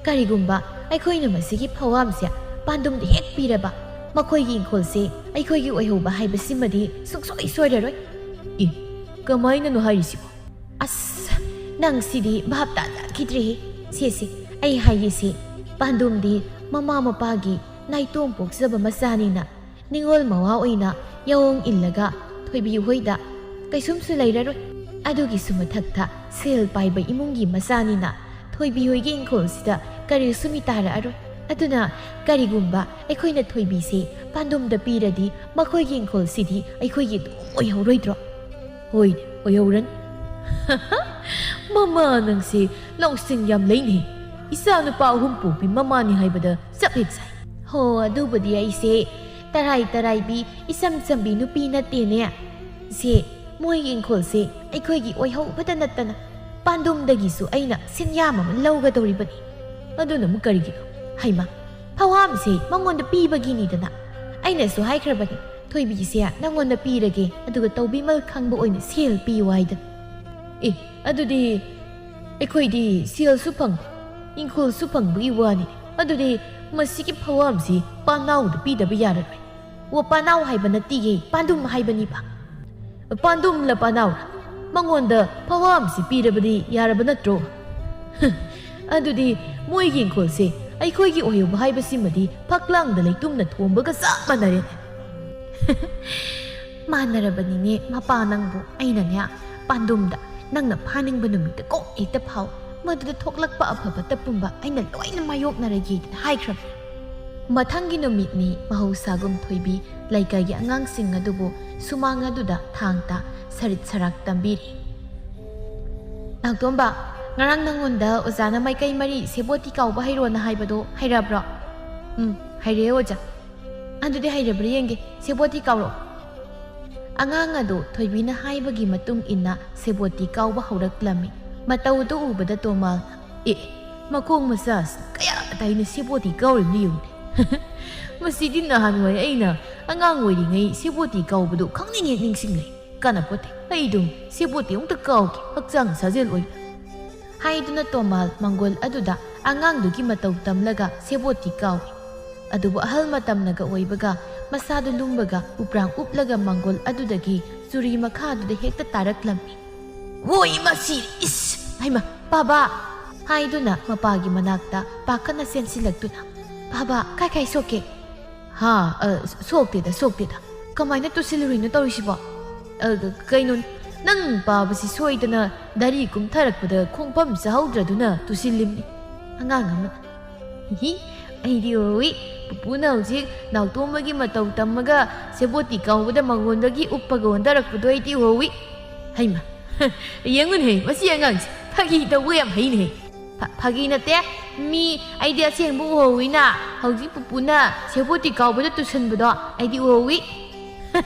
ꯀꯔꯤꯒꯨꯝꯕ ꯑꯩꯈꯣꯏꯅ ꯃꯁꯤꯒꯤ ꯐꯧꯍꯥꯝꯁꯦ ꯄꯥꯟꯗꯨꯝꯗ ꯍꯦꯛ ꯄꯤꯔꯕ, ꯃꯈꯣꯏꯒꯤ ꯏꯪꯈꯣꯜꯁꯦ ꯑꯩꯈꯣꯏꯒꯤ ꯑꯣꯏꯍꯧꯕ ꯍꯥꯏꯕꯁꯤꯃꯗꯤ ꯁꯨꯡꯁꯣꯏ ꯁꯣꯏꯔꯔꯣꯏ꯫ ꯑꯦ, ꯀꯃꯥꯏꯅꯅꯣ ꯍꯥꯏꯔꯤꯁꯤꯕꯣ? ꯑꯁ, ꯅꯪꯁꯤꯗꯤ ꯚꯥꯞ ꯇꯥꯖꯈꯤꯗ꯭ꯔꯦꯍꯦ꯫ ꯁꯦ, ꯁꯦ, ꯑꯩ ꯍꯥꯏꯒꯦꯁꯦ, ꯄꯥꯟꯗꯨꯝꯗꯤ ꯃꯃꯥ ꯃꯄꯥꯒꯤ ꯅꯥꯏꯇꯣꯝ ꯄꯣꯛꯆꯕ ꯃꯆꯥꯅꯤꯅ ꯅꯤꯉꯣꯜ ꯃꯋꯥ ꯑꯣꯏꯅ ꯌꯥꯑꯣꯡ ꯏꯜꯂꯒ ꯊꯣꯏꯕꯤ ꯍꯣꯏꯗ ꯀꯩꯁꯨꯝꯁꯨ ꯂꯩꯔꯔꯣꯏ꯫ ꯑꯗꯨꯒꯤꯁꯨ ꯃꯊꯛꯇ ꯁꯦꯜ ꯄꯥꯏꯕ ꯏꯃꯨꯡꯒꯤ ꯃꯆꯥꯅꯤꯅ ꯊꯣꯏꯕꯤ ꯍꯣꯏꯒꯤ ꯏꯪꯈꯣꯜꯁꯤꯗ ꯀꯔꯤꯁꯨ ꯃꯤꯇꯥꯔꯛꯑꯔꯣꯏ꯫ ꯑꯗꯨꯅ ꯀꯔꯤꯒꯨꯝꯕ ꯑꯩꯈꯣꯏꯅ ꯊꯣꯏꯕꯤꯁꯦ ꯄꯥꯟꯗꯨꯝꯗ ꯄꯤꯔꯗꯤ ꯃꯈꯣꯏꯒꯤ ꯏꯪꯈꯣꯜꯁꯤꯗꯤ ꯑꯩꯈꯣꯏꯒꯤ ꯑꯗꯨꯝ ꯑꯣꯏꯍꯧꯔꯣꯏꯗ꯭ꯔꯣ? ꯍꯣꯏꯅꯦ, ꯑꯣꯏꯍꯧꯔꯅꯤ꯫ ꯃꯃꯥ ꯅꯪꯁꯦ ꯂꯧꯁꯤꯡ ꯌꯥꯝ ꯂꯩꯅꯦ꯫ ꯏꯆꯥ ꯅꯨꯄꯥ ꯑꯍꯨꯝ ꯄꯣꯛꯄꯤ ꯃꯃꯥꯅꯤ ꯍꯥꯏꯕꯗ ꯆꯞ ꯍꯦꯛ ꯆꯥꯏ꯫ ꯍꯣ, ꯑꯗꯨꯕꯨꯗꯤ ꯑꯩꯁꯦ ꯇꯔꯥꯏ ꯇꯔꯥꯏꯕꯤ ꯏꯆꯝ ꯆꯝꯕꯤ ꯅꯨꯄꯤ ꯅꯠꯇꯦꯅꯦ꯫ ꯁꯦ, ꯃꯣꯏꯒꯤ ꯏꯪꯈꯣꯜꯁꯦ ꯑꯩꯈꯣꯏꯒꯤ ꯑꯣꯏꯍꯧꯕꯗ ꯅꯠꯇꯅ ꯄꯥꯟꯗꯨꯝꯗꯒꯤꯁꯨ ꯑꯩꯅ ꯁꯦꯟꯌꯥꯝ ꯑꯃ ꯂꯧꯒꯗꯧꯔꯤꯕꯅꯤ꯫ ꯑꯗꯨꯅ ꯑꯃꯨꯛ ꯀꯔꯤꯒꯤꯅꯣ? ꯍꯩꯃꯥ, ꯐꯧꯍꯥꯝꯁꯦ ꯃꯉꯣꯟꯗ ꯄꯤꯕꯒꯤꯅꯤꯗꯅ꯫ ꯑꯩꯅꯁꯨ ꯍꯥꯏꯈ꯭ꯔꯕꯅꯤ, ꯊꯣꯏꯕꯤꯁꯦ ꯅꯪꯉꯣꯟꯗ ꯄꯤꯔꯒꯦ, ꯑꯗꯨꯒ ꯇꯧꯕꯤꯃꯜ ꯈꯪꯕ ꯑꯣꯏꯅ ꯁꯦꯜ ꯄꯤꯌꯨ ꯍꯥꯏꯗꯅ꯫ ꯑꯦ, ꯑꯗꯨꯗꯤ ꯑꯩꯈꯣꯏꯗꯤ ꯁꯦꯜꯁꯨ ꯐꯪꯕ, ꯏꯪꯈꯣꯜꯁꯨ ꯐꯪꯕꯒꯤ ꯋꯥꯅꯤ꯫ ꯑꯗꯨꯗꯤ ꯃꯁꯤꯒꯤ ꯐꯧꯍꯥꯝꯁꯤ ꯄꯥꯅꯥꯎꯗ ꯄꯤꯗꯕ ꯌꯥꯔꯔꯣꯏ꯫ ꯑꯣ, ꯄꯥꯅꯥꯎ ꯍꯥꯏꯕ ꯅꯠꯇꯤꯌꯦ, ꯄꯥꯟꯗꯨꯝ ꯍꯥꯏꯕꯅꯤꯕ꯫ ꯄꯥꯟꯗꯨꯝꯂ ꯄꯥꯅꯥꯎꯔ? ꯃꯉꯣꯟꯗ ꯐꯧꯍꯥꯝꯁꯤ ꯄꯤꯔꯕꯗꯤ ꯌꯥꯔꯕ ꯅꯠꯇ꯭ꯔꯣ? ꯑꯗꯨꯗꯤ ꯃꯣꯏꯒꯤ ꯏꯪꯈꯣꯜꯁꯦ ꯑꯩꯈꯣꯏꯒꯤ ꯑꯣꯏꯍꯧꯕ ꯍꯥꯏꯕꯁꯤꯃꯗꯤ ꯐꯛꯂꯥꯡꯗ ꯂꯩꯇꯨꯝꯅ ꯊꯣꯝꯕꯒ ꯆꯞ ꯃꯥꯟꯅꯔꯦꯅꯦ꯫ ꯃꯥꯟꯅꯔꯕꯅꯤꯅꯦ ꯃꯄꯥ ꯅꯪꯕꯨ꯫ ꯑꯩꯅꯅꯦ, ꯄꯥꯟꯗꯨꯝꯗ ꯅꯪꯅ ꯐꯥꯅꯤꯡꯕ ꯅꯨꯃꯤꯠꯇ ꯀꯣꯛ ꯍꯦꯛꯇ ꯐꯥꯎ, ꯃꯗꯨꯗ ꯊꯣꯛꯂꯛꯄ ꯑꯐꯕꯇ ꯄꯨꯝꯕ ꯑꯩꯅ ꯂꯣꯏꯅ ꯃꯥꯌꯣꯛꯅꯔꯒꯦꯅ ꯍꯥꯏꯈ꯭ꯔꯕꯅꯤ꯫ ꯃꯊꯪꯒꯤ ꯅꯨꯃꯤꯠꯅꯤ, ꯃꯍꯧꯁꯥꯒꯨꯝ ꯊꯣꯏꯕꯤ ꯂꯩꯀꯥꯏꯒꯤ ꯑꯉꯥꯡꯁꯤꯡ ꯑꯗꯨꯕꯨ ꯁꯨꯃꯥꯡ ꯑꯗꯨꯗ ꯊꯥꯡ ꯇꯥ ꯁꯔꯤꯠ ꯁꯔꯥꯛ ꯇꯝꯕꯤꯔꯤ꯫ "ꯅꯥꯎꯇꯣꯝꯕ, ꯉꯔꯥꯡ ꯅꯪꯉꯣꯟꯗ ꯑꯣꯖꯥꯅ ꯃꯥꯏꯀꯩ ꯃꯔꯤ ꯁꯦꯕꯣꯠꯇꯤ ꯀꯥꯎꯕ ꯍꯩꯔꯣꯅ ꯍꯥꯏꯕꯗꯣ ꯍꯩꯔꯕ꯭ꯔꯣ?" "ꯎꯝ, ꯍꯩꯔꯦ ꯑꯣꯖꯥ꯫" "ꯑꯗꯨꯗꯤ ꯍꯩꯔꯕ꯭ꯔꯥ ꯌꯦꯡꯒꯦ, ꯁꯦꯕꯣꯠꯇꯤ ꯀꯥꯎꯔꯛꯑꯣ꯫" ꯑꯉꯥꯡ ꯑꯗꯨ ꯊꯣꯏꯕꯤꯅ ꯍꯥꯏꯕꯒꯤ ꯃꯇꯨꯡ ꯏꯟꯅ ꯁꯦꯕꯣꯠꯇꯤ ꯀꯥꯎꯕ ꯍꯧꯔꯛꯂꯝꯃꯤ꯫ ꯃꯇꯧꯗꯨ ꯎꯕꯗ ꯇꯣꯃꯥꯜꯅ, "ꯑꯦ, ꯃꯈꯣꯡ ꯃꯆꯥꯁꯤ ꯀꯌꯥ ꯇꯥꯏꯅ ꯁꯦꯕꯣꯠꯇꯤ ꯀꯥꯎꯔꯤꯕꯅ ꯌꯦꯡꯉꯨꯅꯦ꯫ ꯃꯁꯤꯗꯤ ꯅꯍꯥꯟꯋꯥꯏ ꯑꯩꯅ ꯑꯉꯥꯡ ꯑꯣꯏꯔꯤꯉꯩ ꯁꯦꯕꯣꯠꯇꯤ ꯀꯥꯎꯕꯗꯨ ꯈꯪꯅꯤꯡ ꯍꯦꯛ ꯅꯤꯡꯁꯤꯡꯂꯦ꯫ ꯀꯥꯟꯅꯄꯣꯠꯇꯦ, ꯑꯩ ꯑꯗꯨꯝ ꯁꯦꯕꯣꯠꯇꯤ ꯑꯃꯨꯛꯇ ꯀꯥꯎꯒꯦ, ꯍꯛꯆꯥꯡ ꯁꯥꯖꯦꯜ ꯑꯣꯏꯅ"꯫ ꯍꯥꯏꯗꯨꯅ ꯇꯣꯃꯥꯜ ꯃꯪꯒꯣꯜ ꯑꯗꯨꯗ ꯑꯉꯥꯡꯗꯨꯒꯤ ꯃꯇꯧ ꯇꯝꯂꯒ ꯁꯦꯕꯣꯠꯇꯤ ꯀꯥꯎꯏ꯫ ꯑꯗꯨꯕꯨ ꯑꯍꯜ ꯃꯇꯝꯅꯒ ꯑꯣꯏꯕꯒ ꯃꯁꯥꯗꯨ ꯂꯨꯝꯕꯒ ꯎꯄ꯭ꯔꯥꯡ ꯎꯞꯂꯒ ꯃꯪꯒꯣꯜ ꯑꯗꯨꯗꯒꯤ ꯆꯨꯔꯤ ꯃꯈꯥꯗꯨꯗ ꯍꯦꯛꯇ ꯇꯥꯔꯛꯂꯝꯃꯤ꯫ "ꯍꯣꯏ, ꯃꯁꯤ, ꯏꯁ, ꯍꯩꯃ, ꯄꯥꯕ!" ꯍꯥꯏꯗꯨꯅ ꯃꯄꯥꯒꯤ ꯃꯅꯥꯛꯇ ꯄꯥꯈꯠꯅ ꯆꯦꯟꯁꯤꯜꯂꯛꯇꯨꯅ, "ꯄꯥꯕ, ꯀꯥꯏ ꯀꯥꯏ ꯁꯣꯛꯀꯦ?" "ꯍꯥ, ꯑ, ꯁꯣꯛꯇꯦꯗ, ꯁꯣꯛꯇꯦꯗ꯫ ꯀꯃꯥꯏꯅ ꯇꯨꯁꯤꯜꯂꯨꯔꯤꯅꯣ ꯇꯧꯔꯤꯁꯤꯕꯣ? ꯑ, ꯀꯩꯅꯣ, ꯅꯪ ꯄꯥꯕꯁꯤ ꯁꯣꯏꯗꯅ ꯗꯥꯔꯤ ꯀꯨꯝꯊꯔꯛꯄꯗ ꯈꯣꯡꯐꯝ ꯆꯥꯍꯧꯗ꯭ꯔꯗꯨꯅ ꯇꯨꯁꯤꯜꯂꯤꯕꯅꯤ"꯫ ꯑꯉꯥꯡ ꯑꯃꯅ, "ꯍꯤ, ꯑꯩꯗꯤ ꯎꯍꯧꯏ꯫ ꯄꯨꯄꯨꯅ ꯍꯧꯖꯤꯛ ꯅꯥꯎꯇꯣꯝꯕꯒꯤ ꯃꯇꯧ ꯇꯝꯃꯒ ꯁꯦꯕꯣꯠꯇꯤ ꯀꯥꯎꯕꯗ ꯃꯉꯣꯟꯗꯒꯤ ꯎꯞꯄꯒ ꯑꯣꯟꯊꯔꯛꯄꯗꯣ ꯑꯩꯗꯤ ꯎꯍꯧꯏ꯫ ꯍꯩꯃ, ꯌꯦꯡꯉꯨꯅꯦꯍꯦ, ꯃꯁꯤ ꯑꯉꯥꯡꯁꯦ ꯐꯥꯒꯤ ꯇꯧꯕ ꯌꯥꯝ ꯍꯩꯅꯦꯍꯦ"꯫ "ꯐ-, ꯐꯥꯒꯤ ꯅꯠꯇꯦ꯫ ꯃꯤ, ꯑꯩꯗꯤ ꯑꯁꯦꯡꯕ ꯎꯍꯧꯏꯅ꯫ ꯍꯧꯖꯤꯛ ꯄꯨꯄꯨꯅ ꯁꯦꯕꯣꯠꯇꯤ ꯀꯥꯎꯕꯗ ꯇꯨꯁꯟꯕꯗꯣ ꯑꯩꯗꯤ ꯎꯍꯧꯏ"꯫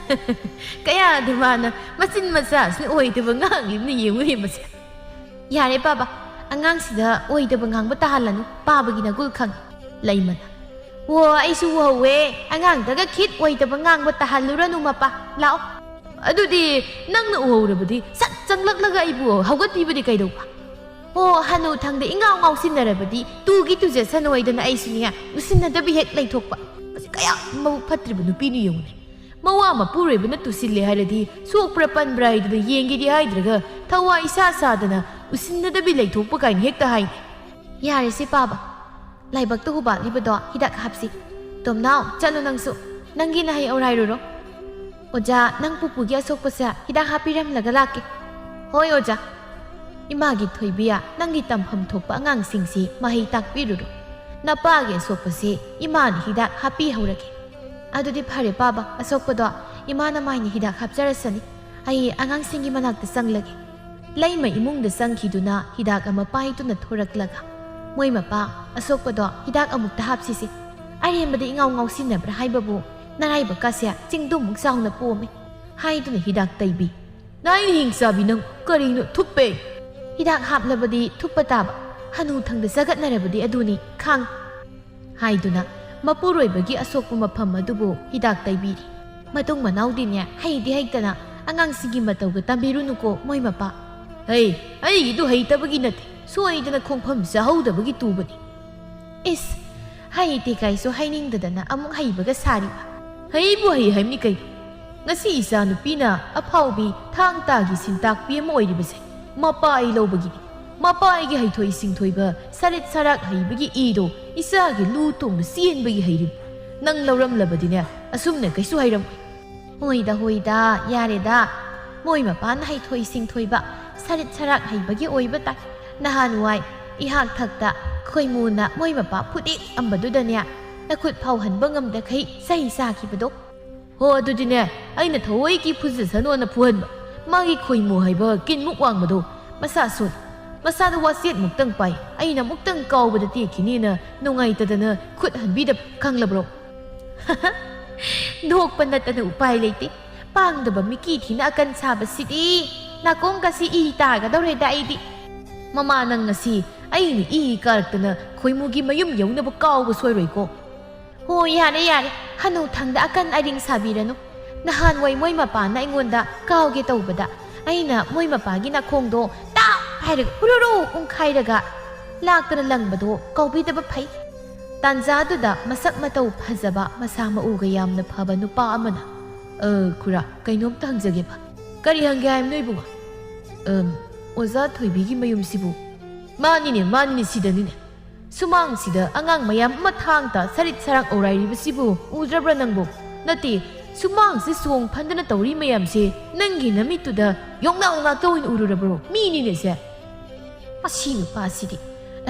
ꯀꯌꯥꯗꯤ ꯃꯥꯅ ꯃꯆꯤꯟ ꯃꯆꯥꯁꯤꯅ ꯑꯣꯏꯗꯕ ꯉꯥꯡꯂꯤꯕꯅ ꯌꯦꯡꯉꯨꯅꯦ ꯃꯁꯦ꯫ "ꯌꯥꯔꯦ ꯄꯥꯕ, ꯑꯉꯥꯡꯁꯤꯗ ꯑꯣꯏꯗꯕ ꯉꯥꯡꯕ ꯇꯥꯍꯜꯂꯅꯨ, ꯄꯥꯕꯒꯤ ꯅꯒꯨꯜ ꯈꯪꯉꯤ"꯫ ꯂꯩꯃꯅ, "ꯑꯣ, ꯑꯩꯁꯨ ꯎꯍꯧꯋꯦ, ꯑꯉꯥꯡꯗꯒ ꯈꯤꯠ ꯑꯣꯏꯗꯕ ꯉꯥꯡꯕ ꯇꯥꯍꯜꯂꯨꯔꯅꯨ ꯃꯄꯥ, ꯂꯥꯛꯑꯣ"꯫ "ꯑꯗꯨꯗꯤ ꯅꯪꯅ ꯎꯍꯧꯔꯕꯗꯤ ꯁꯠ ꯆꯪꯂꯛꯂꯒ ꯑꯩꯕꯨ ꯍꯧꯒꯠꯄꯤꯕꯗꯤ ꯀꯩꯗꯧꯕ?" "ꯑꯣ, ꯍꯅꯨ ꯊꯪꯗ ꯏꯉꯥꯎ ꯉꯥꯎꯁꯤꯟꯅꯔꯕꯗꯤ ꯇꯨꯒꯤ ꯇꯨꯖꯁꯅꯨ ꯍꯥꯏꯗꯅ ꯑꯩꯁꯨꯅꯦ ꯎꯁꯤꯟꯅꯗꯕꯤ ꯍꯦꯛ ꯂꯩꯊꯣꯛꯄ꯫ ꯃꯁꯤ ꯀꯌꯥ ꯃꯕꯨꯛ ꯐꯠꯇ꯭ꯔꯤꯕ ꯅꯨꯄꯤꯅꯣ ꯌꯦꯡꯉꯨꯅꯦ꯫ ꯃꯋꯥ ꯃꯄꯨꯔꯣꯏꯕꯅ ꯇꯨꯁꯤꯜꯂꯦ ꯍꯥꯏꯔꯗꯤ ꯁꯣꯛꯄ꯭ꯔꯥ ꯄꯟꯕ꯭ꯔꯥ ꯍꯥꯏꯗꯅ ꯌꯦꯡꯒꯦꯗꯤ ꯍꯥꯏꯗ꯭ꯔꯒ ꯊꯋꯥꯏ ꯏꯁꯥ ꯁꯥꯗꯅ ꯎꯁꯤꯟꯅꯗꯕꯤ ꯂꯩꯊꯣꯛꯄ ꯀꯥꯏꯅ ꯍꯦꯛꯇ ꯍꯥꯏꯅꯦ"꯫ "ꯌꯥꯔꯦꯁꯦ ꯄꯥꯕ, ꯂꯥꯏꯕꯛꯇ ꯍꯨꯕꯥꯠꯂꯤꯕꯗꯣ ꯍꯤꯗꯥꯛ ꯍꯥꯞꯁꯤ꯫ ꯇꯣꯝꯅꯥꯎ, ꯆꯠꯂꯨ ꯅꯪꯁꯨ, ꯅꯪꯒꯤ ꯅꯍꯩ ꯑꯣꯔꯥꯏꯔꯨꯔꯣ꯫ ꯑꯣꯖꯥ, ꯅꯪ ꯄꯨꯄꯨꯒꯤ ꯑꯁꯣꯛꯄꯁꯦ ꯍꯤꯗꯥꯛ ꯍꯥꯞꯄꯤꯔꯝꯂꯒ ꯂꯥꯛꯀꯦ"꯫ "ꯍꯣꯏ ꯑꯣꯖꯥ"꯫ "ꯏꯃꯥꯒꯤ ꯊꯣꯏꯕꯤ, ꯅꯪꯒꯤ ꯇꯝꯐꯝ ꯊꯣꯛꯄ ꯑꯉꯥꯡꯁꯤꯡꯁꯤ ꯃꯍꯩ ꯇꯥꯛꯄꯤꯔꯨꯔꯣ꯫ ꯅꯄꯥꯒꯤ ꯑꯁꯣꯛꯄꯁꯤ ꯏꯃꯥꯅ ꯍꯤꯗꯥꯛ ꯍꯥꯞꯄꯤꯍꯧꯔꯒꯦ"꯫ "ꯑꯗꯨꯗꯤ ꯐꯔꯦ ꯄꯥꯕ, ꯑꯁꯣꯛꯄꯗꯣ ꯏꯃꯥꯅ ꯃꯥꯏꯅ ꯍꯤꯗꯥꯛ ꯍꯥꯞꯆꯔꯁꯅꯤ꯫ ꯑꯩ ꯑꯉꯥꯡꯁꯤꯡꯒꯤ ꯃꯅꯥꯛꯇ ꯆꯪꯂꯒꯦ"꯫ ꯂꯩꯃ ꯏꯃꯨꯡꯗ ꯆꯪꯈꯤꯗꯨꯅ ꯍꯤꯗꯥꯛ ꯑꯃ ꯄꯥꯏꯗꯨꯅ ꯊꯣꯔꯛꯂꯒ, "ꯃꯣꯏ ꯃꯄꯥ, ꯑꯁꯣꯛꯄꯗꯣ ꯍꯤꯗꯥꯛ ꯑꯃꯨꯛꯇ ꯍꯥꯞꯁꯤꯁꯦ꯫ ꯑꯔꯦꯝꯕꯗ ꯏꯉꯥꯎ ꯉꯥꯎꯁꯤꯟꯅꯕ꯭ꯔꯥ ꯍꯥꯏꯕꯕꯨ, ꯅꯔꯥꯏꯕꯛꯀꯥꯁꯦ ꯆꯤꯡꯗꯨꯃꯨꯛ ꯆꯥꯎꯅ ꯄꯣꯝꯃꯤ"꯫ ꯍꯥꯏꯗꯨꯅ ꯍꯤꯗꯥꯛ ꯇꯩꯕꯤ꯫ "ꯅꯥꯏꯅ ꯍꯤꯡꯆꯥꯕꯤ ꯅꯪ ꯀꯔꯤꯅꯣ ꯊꯨꯞꯄꯦ?" ꯍꯤꯗꯥꯛ ꯍꯥꯞꯂꯕꯗꯤ ꯊꯨꯞꯄ ꯇꯥꯕ, ꯍꯅꯨꯊꯪꯗ ꯆꯒꯠꯅꯔꯕꯗꯤ ꯑꯗꯨꯅꯤ ꯈꯥꯡ" ꯍꯥꯏꯗꯨꯅ ꯃꯄꯨꯔꯣꯏꯕꯒꯤ ꯑꯁꯣꯛꯄ ꯃꯐꯝ ꯑꯗꯨꯕꯨ ꯍꯤꯗꯥꯛ ꯇꯩꯕꯤꯔꯤ꯫ ꯃꯇꯨꯡ ꯃꯅꯥꯎꯗꯤꯅꯦ, ꯍꯩꯗꯤ ꯍꯩꯇꯅ ꯑꯉꯥꯡꯁꯤꯡꯒꯤ ꯃꯇꯧꯒ ꯇꯝꯕꯤꯔꯨꯅꯨꯀꯣ ꯃꯣꯏ ꯃꯄꯥ꯫ "ꯍꯩ, ꯑꯩꯒꯤꯗꯨ ꯍꯩꯇꯕꯒꯤ ꯅꯠꯇꯦ, ꯁꯣꯏꯗꯅ ꯈꯣꯡꯐꯝ ꯆꯥꯍꯧꯗꯕꯒꯤ ꯇꯨꯕꯅꯤ꯫" "ꯏꯁ, ꯍꯩꯇꯦ" ꯀꯥꯏꯁꯨ ꯍꯥꯏꯅꯤꯡꯗꯗꯅ ꯑꯃꯨꯛ ꯍꯩꯕꯒ ꯁꯥꯔꯤꯕ꯫ "ꯍꯩꯕꯨ ꯍꯩ ꯍꯥꯏꯕꯅꯤ ꯀꯩꯅꯣ꯫ ꯉꯁꯤ ꯏꯆꯥ ꯅꯨꯄꯤꯅ ꯑꯐꯥꯎꯕꯤ ꯊꯥꯡ ꯇꯥꯒꯤ ꯁꯤꯟꯇꯥꯛꯄꯤ ꯑꯃ ꯑꯣꯏꯔꯤꯕꯁꯦ ꯃꯄꯥ ꯑꯩ ꯂꯧꯕꯒꯤꯅꯤ꯫ ꯃꯄꯥ ꯑꯩꯒꯤ ꯍꯩꯊꯣꯏ ꯁꯤꯡꯊꯣꯏꯕ, ꯁꯔꯤꯠ ꯁꯔꯥꯛ ꯍꯩꯕꯒꯤ ꯏꯗꯣ ꯏꯆꯥꯒꯤ ꯂꯨ ꯇꯣꯡꯅ ꯆꯦꯟꯕꯒꯤ ꯍꯩꯔꯤꯕ꯫ ꯅꯪ ꯂꯧꯔꯝꯂꯕꯗꯤꯅꯦ, ꯑꯁꯨꯝꯅ ꯀꯩꯁꯨ ꯍꯩꯔꯝꯃꯣꯏ꯫" "ꯍꯣꯏꯗ, ꯍꯣꯏꯗ, ꯌꯥꯔꯦꯗ꯫ ꯃꯣꯏ ꯃꯄꯥꯅ ꯍꯩꯊꯣꯏ ꯁꯤꯡꯊꯣꯏꯕ, ꯁꯔꯤꯠ ꯁꯔꯥꯛ ꯍꯩꯕꯒꯤ ꯑꯣꯏꯕ ꯇꯥꯏ꯫ ꯅꯍꯥꯟꯋꯥꯏ ꯏꯍꯥꯛ ꯊꯛꯇ ꯈꯣꯏꯃꯨꯅ ꯃꯣꯏ ꯃꯄꯥ ꯐꯨꯗꯦꯛ ꯑꯝꯕꯗꯨꯗꯅꯦ, ꯅꯈꯨꯠ ꯐꯥꯎꯍꯟꯕ ꯉꯝꯗꯈꯩ ꯆꯩ ꯆꯥꯈꯤꯕꯗꯣ꯫" "ꯍꯣ, ꯑꯗꯨꯗꯤꯅꯦ, ꯑꯩꯅ ꯊꯑꯣꯏꯒꯤ ꯐꯨꯖꯁꯅꯣꯅ ꯐꯨꯍꯟꯕ꯫ ꯃꯥꯒꯤ ꯈꯣꯏꯃꯨ ꯍꯥꯏꯕ ꯀꯤꯟꯃꯨꯛ ꯋꯥꯡꯕꯗꯣ, ꯃꯁꯥ ꯁꯣꯜꯂꯤ꯫ ꯃꯁꯥꯗ ꯋꯥꯆꯦꯠꯃꯨꯛꯇꯪ ꯄꯥꯏ꯫ ꯑꯩꯅ ꯑꯃꯨꯛꯇꯪ ꯀꯥꯎꯕꯗ ꯇꯦꯛꯈꯤꯅꯤꯅ ꯅꯨꯡꯉꯥꯏꯇꯗꯅ ꯈꯨꯠ ꯍꯟꯕꯤꯗꯕ, ꯈꯪꯂꯕ꯭ꯔꯣ?" ꯅꯣꯛꯄ ꯅꯠꯇꯅ ꯎꯄꯥꯏ ꯂꯩꯇꯦ꯫ ꯄꯥꯡꯗꯕ ꯃꯤꯀꯤ ꯊꯤꯅ ꯑꯀꯟ ꯁꯥꯕꯁꯤꯗꯤ꯫ ꯅꯥꯀꯣꯡꯒꯁꯤ ꯏ ꯇꯥꯒꯗꯧꯔꯦꯗ ꯑꯩꯗꯤ꯫ "ꯃꯃꯥ, ꯅꯪ ꯉꯁꯤ ꯑꯩꯅ ꯏ ꯀꯥꯔꯛꯇꯅ ꯈꯣꯏꯃꯨꯒꯤ ꯃꯌꯨꯝ ꯌꯧꯅꯕ ꯀꯥꯎꯕ ꯁꯣꯏꯔꯣꯏꯀꯣ꯫" "ꯍꯣ, ꯌꯥꯔꯦ, ꯌꯥꯔꯦ꯫ ꯍꯅꯨꯊꯪꯗ ꯑꯀꯟ ꯑꯔꯤꯡ ꯁꯥꯕꯤꯔꯅꯨ꯫ ꯅꯍꯥꯟꯋꯥꯏ ꯃꯣꯏ ꯃꯄꯥꯅ ꯑꯩꯉꯣꯟꯗ ꯀꯥꯎꯒꯦ ꯇꯧꯕꯗ ꯑꯩꯅ ꯃꯣꯏ ꯃꯄꯥꯒꯤ ꯅꯥꯀꯣꯡꯗꯣ ꯇꯥꯞ ꯍꯥꯏꯔꯒ ꯎꯔꯨꯔꯨ ꯎꯪꯈꯥꯏꯔꯒ ꯂꯥꯛꯇꯅ ꯂꯪꯕꯗꯣ ꯀꯥꯎꯕꯤꯗꯕ ꯐꯩ꯫" ꯇꯥꯟꯖꯥꯗꯨꯗ ꯃꯁꯛ ꯃꯇꯧ ꯐꯖꯕ, ꯃꯁꯥ ꯃꯎꯒ ꯌꯥꯝꯅ ꯐꯕ ꯅꯨꯄꯥ ꯑꯃꯅ, "ꯑ, ꯈꯨꯔꯥ, ꯀꯩꯅꯣꯝꯇ ꯍꯪꯖꯒꯦꯕ꯫" "ꯀꯔꯤ ꯍꯪꯒꯦ ꯍꯥꯏꯕꯅꯣ ꯏꯕꯨꯡꯉꯣ?" "ꯑꯝ, ꯑꯣꯖꯥ ꯊꯣꯏꯕꯤꯒꯤ ꯃꯌꯨꯝꯁꯤꯕꯨ?" "ꯃꯥꯅꯤꯅꯦ, ꯃꯥꯅꯤꯅꯦ, ꯁꯤꯗꯅꯤꯅꯦ꯫ ꯁꯨꯃꯥꯡꯁꯤꯗ ꯑꯉꯥꯡ ꯃꯌꯥꯝ ꯑꯃ ꯊꯥꯡ ꯇꯥ ꯁꯔꯤꯠ ꯁꯔꯥꯛ ꯑꯧꯔꯥꯏꯔꯤꯕꯁꯤꯕꯨ ꯎꯗ꯭ꯔꯕ꯭ꯔꯥ ꯅꯪꯕꯨ? ꯅꯠꯇꯦ, ꯁꯨꯃꯥꯡꯁꯤ ꯆꯣꯡ ꯐꯟꯗꯅ ꯇꯧꯔꯤ ꯃꯌꯥꯝꯁꯦ ꯅꯪꯒꯤ ꯅꯃꯤꯠꯇꯨꯗ ꯌꯣꯡꯅꯥꯎ ꯉꯥꯛꯇ ꯑꯣꯏꯅ ꯎꯔꯨꯔꯕ꯭ꯔꯣ? ꯃꯤꯅꯤꯅꯦ ꯁꯦ꯫" ꯃꯁꯤ ꯅꯨꯄꯥꯁꯤꯗꯤ꯫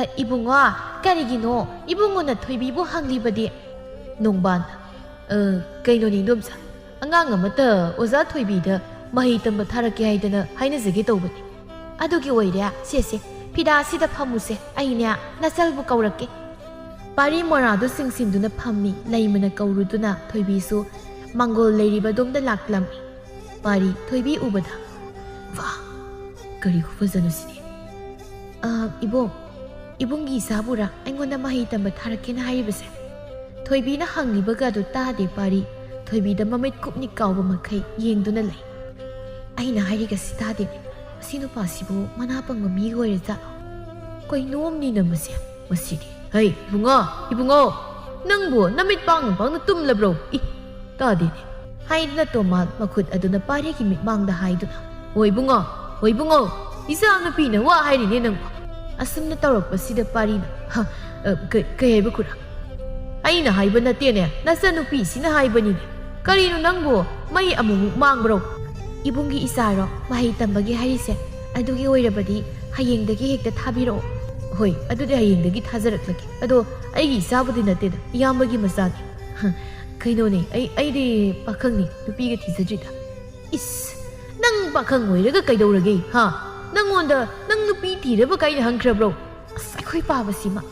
"ꯑ, ꯏꯕꯨꯡꯉꯣ, ꯀꯔꯤꯒꯤꯅꯣ ꯏꯕꯨꯡꯉꯣꯅ ꯊꯣꯏꯕꯤꯕꯨ ꯍꯪꯂꯤꯕꯗꯤ?" ꯅꯣꯡꯕꯥꯟ, "ꯑ, ꯀꯩꯅꯣꯅꯦ ꯏꯟꯗꯣꯝꯆꯥ, ꯑꯉꯥꯡ ꯑꯃꯇ ꯑꯣꯖꯥ ꯊꯣꯏꯕꯤꯗ ꯃꯍꯩ ꯇꯝꯕ ꯊꯥꯔꯛꯀꯦ ꯍꯥꯏꯗꯅ ꯍꯥꯏꯅꯖꯒꯦ ꯇꯧꯕꯅꯤ꯫" "ꯑꯗꯨꯒꯤ ꯑꯣꯏꯔꯦ, ꯁꯦ, ꯁꯦ, ꯐꯤꯗꯥꯁꯤꯗ ꯐꯝꯃꯨꯁꯦ, ꯑꯩꯅꯦ ꯅꯆꯜꯕꯨ ꯀꯧꯔꯛꯀꯦ꯫" ꯄꯥꯔꯤ ꯃꯣꯔꯥꯗꯨ ꯆꯤꯡꯁꯤꯟꯗꯨꯅ ꯐꯝꯃꯤ, ꯂꯩꯃꯅ ꯀꯧꯔꯨꯗꯨꯅ ꯊꯣꯏꯕꯤꯁꯨ ꯃꯥꯡꯒꯣꯜ ꯂꯩꯔꯤꯕ ꯑꯗꯣꯝꯗ ꯂꯥꯛꯂꯝꯃꯤ꯫ ꯄꯥꯔꯤ ꯊꯣꯏꯕꯤ ꯎꯕꯗ, "ꯋꯥ, ꯀꯔꯤ ꯈꯨꯐꯖꯅꯣ ꯁꯤꯗꯤ! ꯑ, ꯏꯕꯣꯛ, ꯏꯕꯨꯡꯒꯤ ꯏꯆꯥꯕꯨꯔꯥ ꯑꯩꯉꯣꯟꯗ ꯃꯍꯩ ꯇꯝꯕ ꯊꯥꯔꯛꯀꯦꯅ ꯍꯥꯏꯔꯤꯕꯁꯦ? ꯊꯣꯏꯕꯤꯅ ꯍꯪꯂꯤꯕꯒꯗꯨ ꯇꯥꯗꯦ ꯄꯥꯔꯤ꯫ ꯊꯣꯏꯕꯤꯗ ꯃꯃꯤꯠ ꯀꯨꯞꯅꯤ ꯀꯥꯎꯕ ꯃꯈꯩ ꯌꯦꯡꯗꯨꯅ ꯂꯩ꯫ ꯑꯩꯅ ꯍꯥꯏꯔꯤꯒꯁꯤ ꯇꯥꯗꯦ꯫ ꯃꯁꯤ ꯅꯨꯄꯥꯁꯤꯕꯨ ꯃꯅꯥ ꯄꯪꯕ ꯃꯤꯒ ꯑꯣꯏꯔꯖꯥꯠꯂꯣ? ꯀꯩꯅꯣꯝꯅꯤꯅ ꯃꯁꯤ꯫ ꯃꯁꯤꯗꯤ꯫ "ꯍꯩ, ꯏꯕꯨꯡꯉꯣ, ꯏꯕꯨꯡꯉꯣ! ꯅꯪꯕꯨ ꯅꯃꯤꯠ ꯄꯥꯡꯅ ꯄꯥꯡꯅ ꯇꯨꯝꯂꯕ꯭ꯔꯣ? ꯏ, ꯇꯥꯗꯦꯅꯦ!" ꯍꯥꯏꯗꯨꯅ ꯇꯣꯃꯥꯜ ꯃꯈꯨꯠ ꯑꯗꯨꯅ ꯄꯥꯔꯤꯒꯤ ꯃꯤꯠꯃꯥꯡꯗ ꯍꯥꯏꯗꯨꯅ, "ꯍꯣ ꯏꯕꯨꯡꯉꯣ, ꯍꯣ ꯏꯕꯨꯡꯉꯣ! ꯏꯆꯥ ꯅꯨꯄꯤꯅ ꯋꯥ ꯍꯥꯏꯔꯤꯅꯦ ꯅꯪꯕꯨ!" ꯑꯁꯨꯝꯅ ꯇꯧꯔꯛꯄꯁꯤꯗ ꯄꯥꯔꯤꯅ, "ꯍ, ꯑ, ꯀ-, ꯀꯩ ꯍꯥꯏꯕ ꯈꯨꯔꯥ?" "ꯑꯩꯅ ꯍꯥꯏꯕ ꯅꯠꯇꯦꯅꯦ, ꯅꯆꯟꯅꯨꯄꯤꯁꯤꯅ ꯍꯥꯏꯕꯅꯤꯅꯦ꯫ ꯀꯔꯤꯅꯣ ꯅꯪꯕꯨ ꯃꯩ ꯑꯃꯨꯛꯃꯨꯛ ꯃꯥꯡꯕ꯭ꯔꯣ?" "ꯏꯕꯨꯡꯒꯤ ꯏꯆꯥꯔꯣ ꯃꯍꯩ ꯇꯝꯕꯒꯤ ꯍꯥꯏꯔꯤꯁꯦ? ꯑꯗꯨꯒꯤ ꯑꯣꯏꯔꯕꯗꯤ ꯍꯌꯦꯡꯗꯒꯤ ꯍꯦꯛꯇ ꯊꯥꯕꯤꯔꯛꯑꯣ꯫" "ꯍꯣꯏ, ꯑꯗꯨꯗꯤ ꯍꯌꯦꯡꯗꯒꯤ ꯊꯥꯖꯔꯛꯂꯒꯦ꯫ ꯑꯗꯣ ꯑꯩꯒꯤ ꯏꯆꯥꯕꯨꯗꯤ ꯅꯠꯇꯦꯗ, ꯏꯌꯥꯝꯕꯒꯤ ꯃꯆꯥꯅꯤ꯫" "ꯍ, ꯀꯩꯅꯣꯅꯦ, ꯑꯩ, ꯑꯩꯗꯤ ꯄꯥꯈꯪꯅꯤ, ꯅꯨꯄꯤꯒ ꯊꯤꯖꯗ꯭ꯔꯤꯗ꯫" "ꯏꯁ, ꯅꯪ ꯄꯥꯈꯪ ꯑꯣꯏꯔꯒ ꯀꯩꯗꯧꯔꯒꯦ, ꯍꯥ? ꯅꯪꯉꯣꯟꯗ ꯅꯪ ꯅꯨꯄꯤ ꯊꯤꯔꯕ ꯀꯥꯏꯅ ꯍꯪꯈ꯭ꯔꯕ꯭ꯔꯣ?" ꯑꯁ, ꯑꯩꯈꯣꯏ ꯄꯥꯕꯁꯤꯃ꯫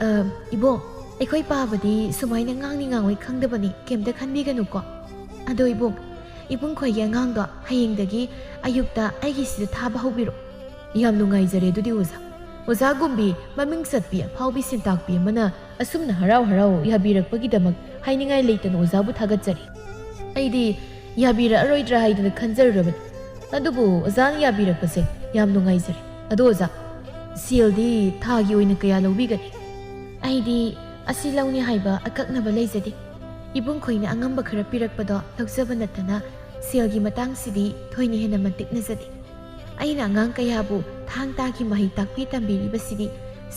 "ꯑ, ꯏꯕꯣꯛ, ꯑꯩꯈꯣꯏ ꯄꯥꯕꯗꯤ ꯁꯨꯃꯥꯏꯅ ꯉꯥꯡꯅꯤ ꯉꯥꯡꯉꯣꯏ ꯈꯪꯗꯕꯅꯤ, ꯀꯩꯝꯇ ꯈꯟꯕꯤꯒꯅꯨꯀꯣ꯫ ꯑꯗꯣ ꯏꯕꯣꯛ, ꯏꯕꯨꯡ ꯈꯣꯏꯒꯤ ꯑꯉꯥꯡꯗꯣ ꯍꯌꯦꯡꯗꯒꯤ ꯑꯌꯨꯛꯇ ꯑꯩꯒꯤꯁꯤꯗ ꯊꯥꯕ ꯍꯧꯕꯤꯔꯣ꯫" "ꯌꯥꯝ ꯅꯨꯡꯉꯥꯏꯖꯔꯦ ꯑꯗꯨꯗꯤ ꯑꯣꯖꯥ꯫" ꯑꯣꯖꯥꯒꯨꯝꯕꯤ ꯃꯃꯤꯡ ꯆꯠꯄꯤ ꯑꯐꯥꯎꯕꯤ ꯁꯤꯟꯇꯥꯛꯄꯤ ꯑꯃꯅ ꯑꯁꯨꯝꯅ ꯍꯔꯥꯎ ꯍꯔꯥꯎ ꯌꯥꯕꯤꯔꯛꯄꯒꯤꯗꯃꯛ ꯍꯥꯏꯅꯤꯡꯉꯥꯏ ꯂꯩꯇꯅ ꯑꯣꯖꯥꯕꯨ ꯊꯥꯒꯠꯆꯔꯤ꯫ ꯑꯩꯗꯤ ꯌꯥꯕꯤꯔꯛꯑꯔꯣꯏꯗ꯭ꯔꯥ ꯍꯥꯏꯗꯨꯅ ꯈꯟꯖꯔꯨꯔꯕꯅꯤ꯫ ꯑꯗꯨꯕꯨ ꯑꯣꯖꯥꯅ ꯌꯥꯕꯤꯔꯛꯄꯁꯦ ꯌꯥꯝ ꯅꯨꯡꯉꯥꯏꯖꯔꯦ꯫ ꯑꯗꯣ ꯑꯣꯖꯥ, ꯁꯦꯜꯗꯤ ꯊꯥꯒꯤ ꯑꯣꯏꯅ ꯀꯌꯥ ꯂꯧꯕꯤꯒꯅꯤ? ꯑꯩꯗꯤ ꯑꯁꯤ ꯂꯧꯅꯤ ꯍꯥꯏꯕ ꯑꯀꯛꯅꯕ ꯂꯩꯖꯗꯦ꯫ ꯏꯕꯨꯡ ꯈꯣꯏꯅ ꯑꯉꯝꯕ ꯈꯔ ꯄꯤꯔꯛꯄꯗꯣ ꯂꯧꯖꯕ ꯅꯠꯇꯅ ꯁꯦꯜꯒꯤ ꯃꯇꯥꯡꯁꯤꯗꯤ ꯊꯣꯏꯅ ꯍꯦꯟꯅ ꯃꯇꯤꯛꯅꯖꯗꯦ꯫ ꯑꯩꯅ ꯑꯉꯥꯡ ꯀꯌꯥꯕꯨ ꯊꯥꯡ ꯇꯥꯒꯤ ꯃꯍꯩ ꯇꯥꯛꯄꯤ ꯇꯝꯕꯤꯔꯤꯕꯁꯤꯗꯤ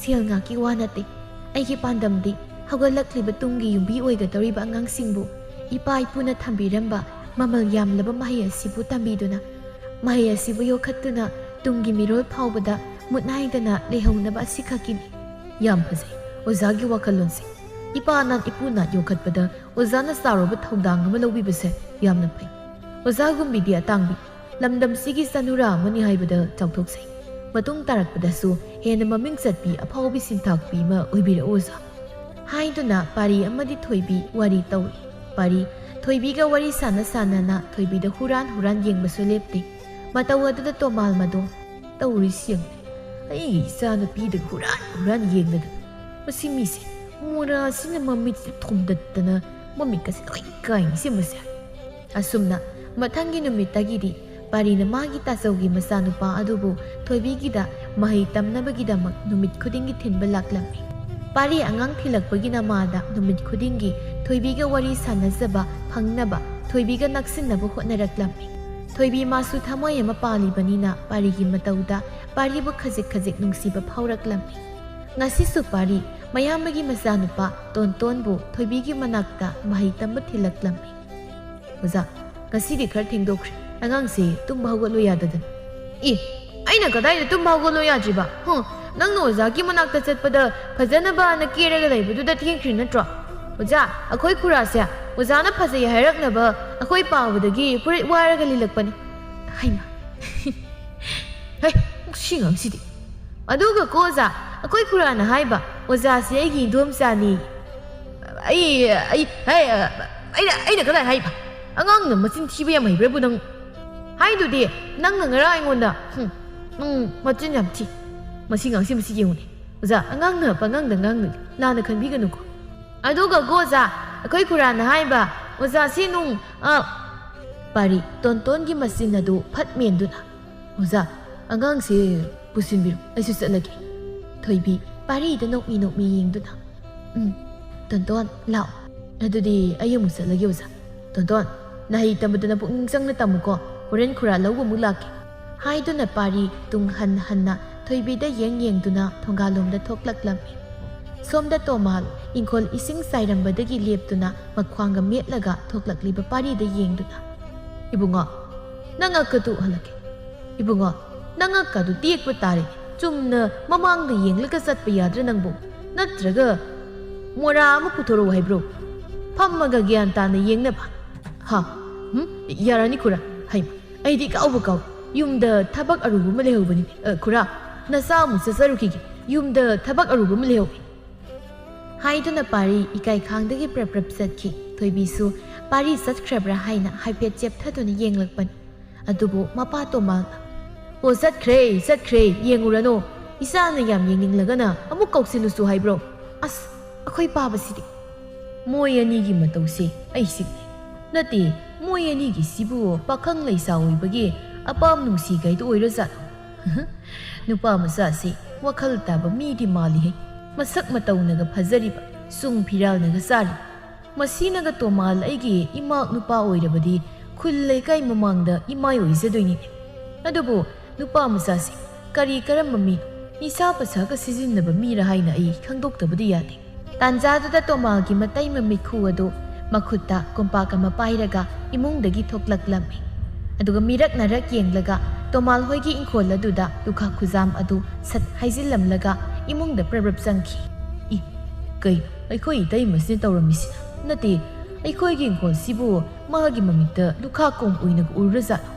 ꯁꯦꯜ ꯉꯥꯛꯀꯤ ꯋꯥ ꯅꯠꯇꯦ꯫ ꯑꯩꯒꯤ ꯄꯥꯟꯗꯝꯗꯤ ꯍꯧꯒꯠꯂꯛꯂꯤꯕ ꯇꯨꯡꯒꯤ ꯌꯨꯝꯕꯤ ꯑꯣꯏꯒꯗꯧꯔꯤꯕ ꯑꯉꯥꯡꯁꯤꯡꯕꯨ ꯏꯄꯥ ꯏꯄꯨꯅ ꯊꯝꯕꯤꯔꯝꯕ ꯃꯃꯜ ꯌꯥꯝꯂꯕ ꯃꯍꯩ ꯑꯁꯤꯕꯨ ꯇꯝꯕꯤꯗꯨꯅ, ꯃꯍꯩ ꯑꯁꯤꯕꯨ ꯌꯣꯛꯈꯠꯇꯨꯅ ꯇꯨꯡꯒꯤ ꯃꯤꯔꯣꯜ ꯐꯥꯎꯕꯗ ꯃꯨꯠ ꯅꯥꯏꯗꯅ ꯂꯩꯍꯧꯅꯕ ꯑꯁꯤꯈꯛꯀꯤꯅꯤ꯫ ꯌꯥꯝ ꯐꯖꯩ ꯑꯣꯖꯥꯒꯤ ꯋꯥꯈꯜꯂꯣꯟꯁꯦ꯫ ꯏꯄꯥ ꯅꯥꯠ ꯏꯄꯨ ꯅꯥꯠ ꯌꯣꯛꯈꯠꯄꯗ ꯑꯣꯖꯥꯅ ꯆꯥꯎꯔꯕ ꯊꯧꯗꯥꯡ ꯑꯃ ꯂꯧꯕꯤꯕꯁꯦ ꯌꯥꯝꯅ ꯐꯩ꯫ ꯑꯣꯖꯥ ꯒꯨꯝꯕꯤꯗꯤ ꯑꯇꯥꯡꯕꯤ, ꯂꯝꯗꯝꯁꯤꯒꯤ ꯆꯅꯨꯔꯥ ꯑꯃꯅꯤ ꯍꯥꯏꯕꯗ ꯆꯥꯎꯊꯣꯛꯆꯩ꯫ ꯃꯇꯨꯡ ꯇꯥꯔꯛꯄꯗꯁꯨ ꯍꯦꯟꯅ ꯃꯃꯤꯡ ꯆꯠꯄꯤ ꯑꯐꯥꯎꯕꯤ ꯁꯤꯟꯊꯥꯛꯄꯤ ꯑꯃ ꯑꯣꯏꯕꯤꯔꯛꯎ ꯑꯣꯖꯥ꯫ ꯍꯥꯏꯗꯨꯅ ꯄꯥꯔꯤ ꯑꯃꯗꯤ ꯊꯣꯏꯕꯤ ꯋꯥꯔꯤ ꯇꯧꯏ꯫ ꯄꯥꯔꯤ ꯊꯣꯏꯕꯤꯒ ꯋꯥꯔꯤ ꯁꯥꯟꯅ ꯁꯥꯟꯅꯅ ꯊꯣꯏꯕꯤꯗ ꯍꯨꯔꯥꯟ ꯍꯨꯔꯥꯟ ꯌꯦꯡꯕꯁꯨ ꯂꯦꯞꯇꯦ꯫ ꯃꯇꯧ ꯑꯗꯨꯗ ꯇꯣꯃꯥꯜ ꯃꯗꯣ ꯇꯧꯔꯤꯁꯤ ꯌꯦꯡꯉꯨ꯫ ꯑꯩꯒꯤ ꯏꯆꯥꯅꯨꯄꯤꯗ ꯍꯨꯔꯥꯟ ꯍꯨꯔꯥꯟ ꯌꯦꯡꯗꯅ, ꯃꯁꯤ ꯃꯤꯁꯦ ꯃꯣꯔꯥꯁꯤꯅ ꯃꯃꯤꯠꯁꯤꯗ ꯊꯣꯝꯗꯠꯇꯅ ꯃꯃꯤꯠꯀꯁꯦ ꯂꯣꯏ ꯀꯥꯏꯅꯤ ꯁꯤ ꯃꯁꯦ꯫ ꯑꯁꯨꯝꯅ ꯃꯊꯪꯒꯤ ꯅꯨꯃꯤꯠꯇꯒꯤꯗꯤ ꯄꯥꯔꯤꯅ ꯃꯥꯒꯤ ꯇꯥꯆꯧꯒꯤ ꯃꯆꯥꯅꯨꯄꯥ ꯑꯗꯨꯕꯨ ꯊꯣꯏꯕꯤꯒꯤꯗ ꯃꯍꯩ ꯇꯝꯅꯕꯒꯤꯗꯃꯛ ꯅꯨꯃꯤꯠ ꯈꯨꯗꯤꯡꯒꯤ ꯊꯤꯟꯕ ꯂꯥꯛꯂꯝꯃꯤ꯫ ꯄꯥꯔꯤ ꯑꯉꯥꯡ ꯊꯤꯜꯂꯛꯄꯒꯤ ꯅꯃꯥꯗ ꯅꯨꯃꯤꯠ ꯈꯨꯗꯤꯡꯒꯤ ꯊꯣꯏꯕꯤꯒ ꯋꯥꯔꯤ ꯁꯥꯟꯅꯖꯕ ꯐꯪꯅꯕ ꯊꯣꯏꯕꯤꯒ ꯅꯛꯁꯤꯟꯅꯕ ꯍꯣꯠꯅꯔꯛꯂꯝꯃꯤ꯫ ꯊꯣꯏꯕꯤ ꯃꯥꯁꯨ ꯊꯃꯣꯏ ꯑꯃ ꯄꯥꯜꯂꯤꯕꯅꯤꯅ ꯄꯥꯔꯤꯒꯤ ꯃꯇꯧꯗ ꯄꯥꯔꯤꯕꯨ ꯈꯖꯤꯛ ꯈꯖꯤꯛ ꯅꯨꯡꯁꯤꯕ ꯐꯥꯎꯔꯛꯂꯝꯃꯤ꯫ ꯉꯁꯤꯁꯨ ꯄꯥꯔꯤ ꯃꯌꯥꯝꯕꯒꯤ ꯃꯆꯥꯅꯨꯄꯥ ꯇꯣꯟꯇꯣꯟꯕꯨ ꯊꯣꯏꯕꯤꯒꯤ ꯃꯅꯥꯛꯇ ꯃꯍꯩ ꯇꯝꯕ ꯊꯤꯜꯂꯛꯂꯝꯃꯤ꯫ "ꯑꯣꯖꯥ, ꯉꯁꯤꯗꯤ ꯈꯔ ꯊꯦꯡꯗꯣꯛꯈ꯭ꯔꯦ꯫ ꯑꯉꯥꯡꯁꯦ ꯇꯨꯝꯕ ꯍꯧꯒꯠꯂꯨ ꯌꯥꯗꯗꯅ꯫" "ꯏ, ꯑꯩꯅ ꯀꯗꯥꯏꯗ ꯇꯨꯝꯕ ꯍꯧꯒꯠꯂꯨ ꯌꯥꯗ꯭ꯔꯤꯕ? ꯍꯨꯝ, ꯅꯪꯅ ꯑꯣꯖꯥꯒꯤ ꯃꯅꯥꯛꯇ ꯆꯠꯄꯗ ꯐꯖꯅꯕꯅ ꯀꯦꯔꯒ ꯂꯩꯕꯗꯨꯗ ꯊꯦꯡꯈ꯭ꯔꯤ ꯅꯠꯇ꯭ꯔꯣ?" "ꯑꯣꯖꯥ, ꯑꯩꯈꯣꯏ ꯈꯨꯔꯥꯁꯦ ꯑꯣꯖꯥꯅ ꯐꯖꯩ ꯍꯥꯏꯔꯛꯅꯕ ꯑꯩꯈꯣꯏ ꯄꯥꯕꯗꯒꯤ ꯐꯨꯔꯤꯠ ꯋꯥꯏꯔꯒ ꯂꯤꯜꯂꯛꯄꯅꯤ꯫" ꯍꯩꯃꯥ꯫ "ꯍꯦ, ꯁꯤ ꯉꯥꯡꯁꯤꯗꯤ꯫" "ꯑꯗꯨꯒ ꯀꯣ ꯑꯣꯖꯥ, ꯑꯩꯈꯣꯏ ꯈꯨꯔꯥꯅ ꯍꯥꯏꯕ ꯑꯣꯖꯥꯁꯤ ꯑꯩꯒꯤ ꯏꯗꯣꯝꯆꯥꯅꯤ꯫" "ꯑꯩ, ꯑꯩ, ꯍꯦ, ꯑꯩꯅ, ꯑꯩꯅ ꯀꯗꯥꯏ ꯍꯥꯏꯕ? ꯑꯉꯥꯡꯅ ꯃꯆꯤꯟ ꯊꯤꯕ ꯌꯥꯝ ꯍꯩꯕ꯭ꯔꯕꯨ ꯅꯪ?" "ꯍꯥꯏꯗꯨꯗꯤ ꯅꯪꯅ ꯉꯔꯥꯡ ꯑꯩꯉꯣꯟꯗ꯫" "ꯍꯨꯝ, ꯅꯪ ꯃꯆꯤꯟ ꯌꯥꯝ ꯊꯤ꯫ ꯃꯁꯤ ꯉꯥꯡꯁꯤ, ꯃꯁꯤ ꯌꯦꯡꯉꯨꯅꯦ꯫ ꯑꯣꯖꯥ, ꯑꯉꯥꯡꯅ ꯄꯉꯥꯡꯗ ꯉꯥꯡꯅꯨ, ꯂꯥꯟꯅ ꯈꯟꯕꯤꯒꯅꯨꯀꯣ꯫" "ꯑꯗꯨꯒ ꯀꯣ ꯑꯣꯖꯥ, ꯑꯩꯈꯣꯏ ꯈꯨꯔꯥꯅ ꯍꯥꯏꯕ ꯑꯣꯖꯥꯁꯤ ꯅꯨꯡ, ꯑ꯫" ꯄꯥꯔꯤ ꯇꯣꯟꯇꯣꯟꯒꯤ ꯃꯆꯤꯟ ꯑꯗꯨ ꯐꯠ ꯃꯦꯟꯗꯨꯅ, "ꯑꯣꯖꯥ, ꯑꯉꯥꯡꯁꯦ ꯄꯨꯁꯤꯟꯕꯤꯔꯣ, ꯑꯩꯁꯨ ꯆꯠꯂꯒꯦ꯫" ꯊꯣꯏꯕꯤ ꯄꯥꯔꯤꯗ ꯅꯣꯛꯃꯤ ꯅꯣꯛꯃꯤ ꯌꯦꯡꯗꯨꯅ, "ꯎꯝ, ꯇꯣꯟꯇꯣꯟ, ꯂꯥꯛꯑꯣ꯫ ꯑꯗꯨꯗꯤ ꯑꯩ ꯑꯃꯨꯛ ꯆꯠꯂꯒꯦ ꯑꯣꯖꯥ꯫ ꯇꯣꯟꯇꯣꯟ, ꯅꯍꯩ ꯇꯝꯕꯗꯨꯅ ꯄꯨꯛꯅꯤꯡ ꯆꯪꯅ ꯇꯝꯃꯨꯀꯣ꯫ ꯍꯣꯔꯦꯟ ꯈꯨꯔꯥ ꯂꯧꯕ ꯑꯃꯨꯛ ꯂꯥꯛꯀꯦ꯫" ꯍꯥꯏꯗꯨꯅ ꯄꯥꯔꯤ ꯇꯨꯡ ꯍꯟ ꯍꯟꯅ ꯊꯣꯏꯕꯤꯗ ꯌꯦꯡ ꯌꯦꯡꯗꯨꯅ ꯊꯣꯡꯒꯥꯜꯂꯣꯝꯗ ꯊꯣꯛꯂꯛꯂꯝꯃꯤ꯫ ꯁꯣꯝꯗ ꯇꯣꯃꯥꯜ ꯏꯪꯈꯣꯜ ꯏꯁꯤꯡ ꯆꯥꯏꯔꯝꯕꯗꯒꯤ ꯂꯦꯞꯇꯨꯅ ꯃꯈ꯭ꯋꯥꯡꯒ ꯃꯦꯠꯂꯒ ꯊꯣꯛꯂꯛꯂꯤꯕ ꯄꯥꯔꯤꯗ ꯌꯦꯡꯗꯨꯅ, "ꯏꯕꯨꯡꯉꯣ, ꯅꯪ ꯑꯀꯗꯨ ꯎꯍꯜꯂꯛꯀꯦ꯫ ꯏꯕꯨꯡꯉꯣ, ꯅꯪ ꯑꯀꯗꯨ ꯇꯦꯛꯄ ꯇꯥꯔꯦ꯫ ꯆꯨꯝꯅ ꯃꯃꯥꯡꯗ ꯌꯦꯡꯂꯒ ꯆꯠꯄ ꯌꯥꯗ꯭ꯔꯥ ꯅꯪꯕꯨ? ꯅꯠꯇ꯭ꯔꯒ ꯃꯣꯔꯥ ꯑꯃ ꯄꯨꯊꯣꯔꯛꯎ ꯍꯥꯏꯕ꯭ꯔꯣ? ꯐꯝꯃꯒ ꯒ꯭ꯌꯥꯟ ꯇꯥꯅ ꯌꯦꯡꯅꯕ꯫ ꯍꯥ? ꯍꯨꯝ? ꯌꯥꯔꯅꯤ ꯈꯨꯔꯥ꯫ ꯍꯩꯃꯥ, ꯑꯩꯗꯤ ꯀꯥꯎꯕ ꯀꯥꯎ꯫ ꯌꯨꯝꯗ ꯊꯕꯛ ꯑꯔꯨꯕ ꯑꯃ ꯂꯩꯍꯧꯕꯅꯤ꯫ ꯑ, ꯈꯨꯔꯥ, ꯅꯆꯥ ꯑꯃꯨꯛ ꯆꯠꯆꯔꯨꯈꯤꯒꯦ꯫ ꯌꯨꯝꯗ ꯊꯕꯛ ꯑꯔꯨꯕ ꯑꯃ ꯂꯩꯍꯧꯏ꯫" ꯍꯥꯏꯗꯨꯅ ꯄꯥꯔꯤ ꯏꯀꯥꯏ ꯈꯥꯡꯗꯒꯤ ꯄ꯭ꯔꯞ ꯄ꯭ꯔꯞ ꯆꯠꯈꯤ꯫ ꯊꯣꯏꯕꯤꯁꯨ ꯄꯥꯔꯤ ꯆꯠꯈ꯭ꯔꯕ꯭ꯔꯥ ꯍꯥꯏꯅ ꯍꯥꯏꯐꯦꯠ ꯆꯦꯞꯊꯗꯨꯅ ꯌꯦꯡꯂꯛꯄꯅꯤ꯫ ꯑꯗꯨꯕꯨ ꯃꯄꯥ ꯇꯣꯃꯥꯜꯅ, ꯑꯣ, ꯆꯠꯈ꯭ꯔꯦ, ꯆꯠꯈ꯭ꯔꯦ, ꯌꯦꯡꯉꯨꯔꯅꯨ꯫ ꯏꯆꯥꯅ ꯌꯥꯝ ꯌꯦꯡꯅꯤꯡꯂꯒꯅ ꯑꯃꯨꯛ ꯀꯧꯁꯤꯜꯂꯨꯁꯨ ꯍꯥꯏꯕ꯭ꯔꯣ? ꯑꯁ, ꯑꯩꯈꯣꯏ ꯄꯥꯕꯁꯤꯗꯤ꯫ ꯃꯣꯏ ꯑꯅꯤꯒꯤ ꯃꯇꯧꯁꯦ ꯑꯩ ꯁꯤꯡꯅꯩ꯫ ꯅꯠꯇꯦ, ꯃꯣꯏ ꯑꯅꯤꯒꯤꯁꯤꯕꯨ ꯄꯥꯈꯪ ꯂꯩꯁꯥ ꯑꯣꯏꯕꯒꯤ ꯑꯄꯥꯝ ꯅꯨꯡꯁꯤ ꯀꯥꯏꯗꯨ ꯑꯣꯏꯔꯖꯥꯠꯂꯣ? ꯅꯨꯄꯥ ꯃꯆꯥꯁꯤ ꯋꯥꯈꯜ ꯇꯥꯕ ꯃꯤꯗꯤ ꯃꯥꯜꯂꯤꯍꯦ꯫ ꯃꯁꯛ ꯃꯇꯧꯅꯒ ꯐꯖꯔꯤꯕ, ꯆꯨꯡ ꯐꯤꯔꯥꯜꯅꯒ ꯆꯥꯔꯤ꯫ ꯃꯁꯤꯅꯒ ꯇꯣꯃꯥꯜ ꯑꯩꯒꯤ ꯏꯃꯥꯛ ꯅꯨꯄꯥ ꯑꯣꯏꯔꯕꯗꯤ ꯈꯨꯜ ꯂꯩꯀꯥꯏ ꯃꯃꯥꯡꯗ ꯏꯃꯥꯏ ꯑꯣꯏꯖꯗꯣꯏꯅꯤꯅꯦ꯫ ꯑꯗꯨꯕꯨ ꯅꯨꯄꯥ ꯃꯆꯥꯁꯤ ꯀꯔꯤ ꯀꯔꯝꯕ ꯃꯤ, ꯅꯤꯁꯥ ꯄꯁꯥꯒ ꯁꯤꯖꯤꯟꯅꯕ ꯃꯤꯔ ꯍꯥꯏꯅ ꯑꯩ ꯈꯪꯗꯣꯛꯇꯕꯗꯤ ꯌꯥꯗꯦ꯫ ꯇꯥꯟꯖꯥꯗꯨꯗ ꯇꯣꯃꯥꯜꯒꯤ ꯃꯇꯩ ꯃꯃꯤꯠ ꯈꯨ ꯑꯗꯨ ꯃꯈꯨꯠꯇ ꯀꯣꯝꯄꯥꯛ ꯑꯃ ꯄꯥꯏꯔꯒ ꯏꯃꯨꯡꯗꯒꯤ ꯊꯣꯛꯂꯛꯂꯝꯃꯤ꯫ ꯑꯗꯨꯒ ꯃꯤꯔꯛ ꯅꯥꯔꯛ ꯌꯦꯡꯂꯒ ꯇꯣꯃꯥꯜ ꯍꯣꯏꯒꯤ ꯏꯪꯈꯣꯜ ꯑꯗꯨꯗ ꯂꯨꯈꯥꯛ ꯈꯨꯖꯥꯝ ꯑꯗꯨ ꯁꯠ ꯍꯩꯖꯤꯜꯂꯝꯂꯒ ꯏꯃꯨꯡꯗ ꯄ꯭ꯔꯞ ꯄ꯭ꯔꯞ ꯆꯪꯈꯤ꯫ ꯏ, ꯀꯩꯅꯣ ꯑꯩꯈꯣꯏ ꯏꯇꯩꯃꯁꯤꯅ ꯇꯧꯔꯝꯃꯤꯁꯤꯅ? ꯅꯠꯇꯦ, ꯑꯩꯈꯣꯏꯒꯤ ꯏꯪꯈꯣꯜꯁꯤꯕꯨ ꯃꯥꯒꯤ ꯃꯃꯤꯠꯇ ꯂꯨꯈꯥꯛ ꯀꯣꯝ ꯑꯣꯏꯅꯒ ꯎꯔꯨꯔꯖꯥꯠꯂꯣ?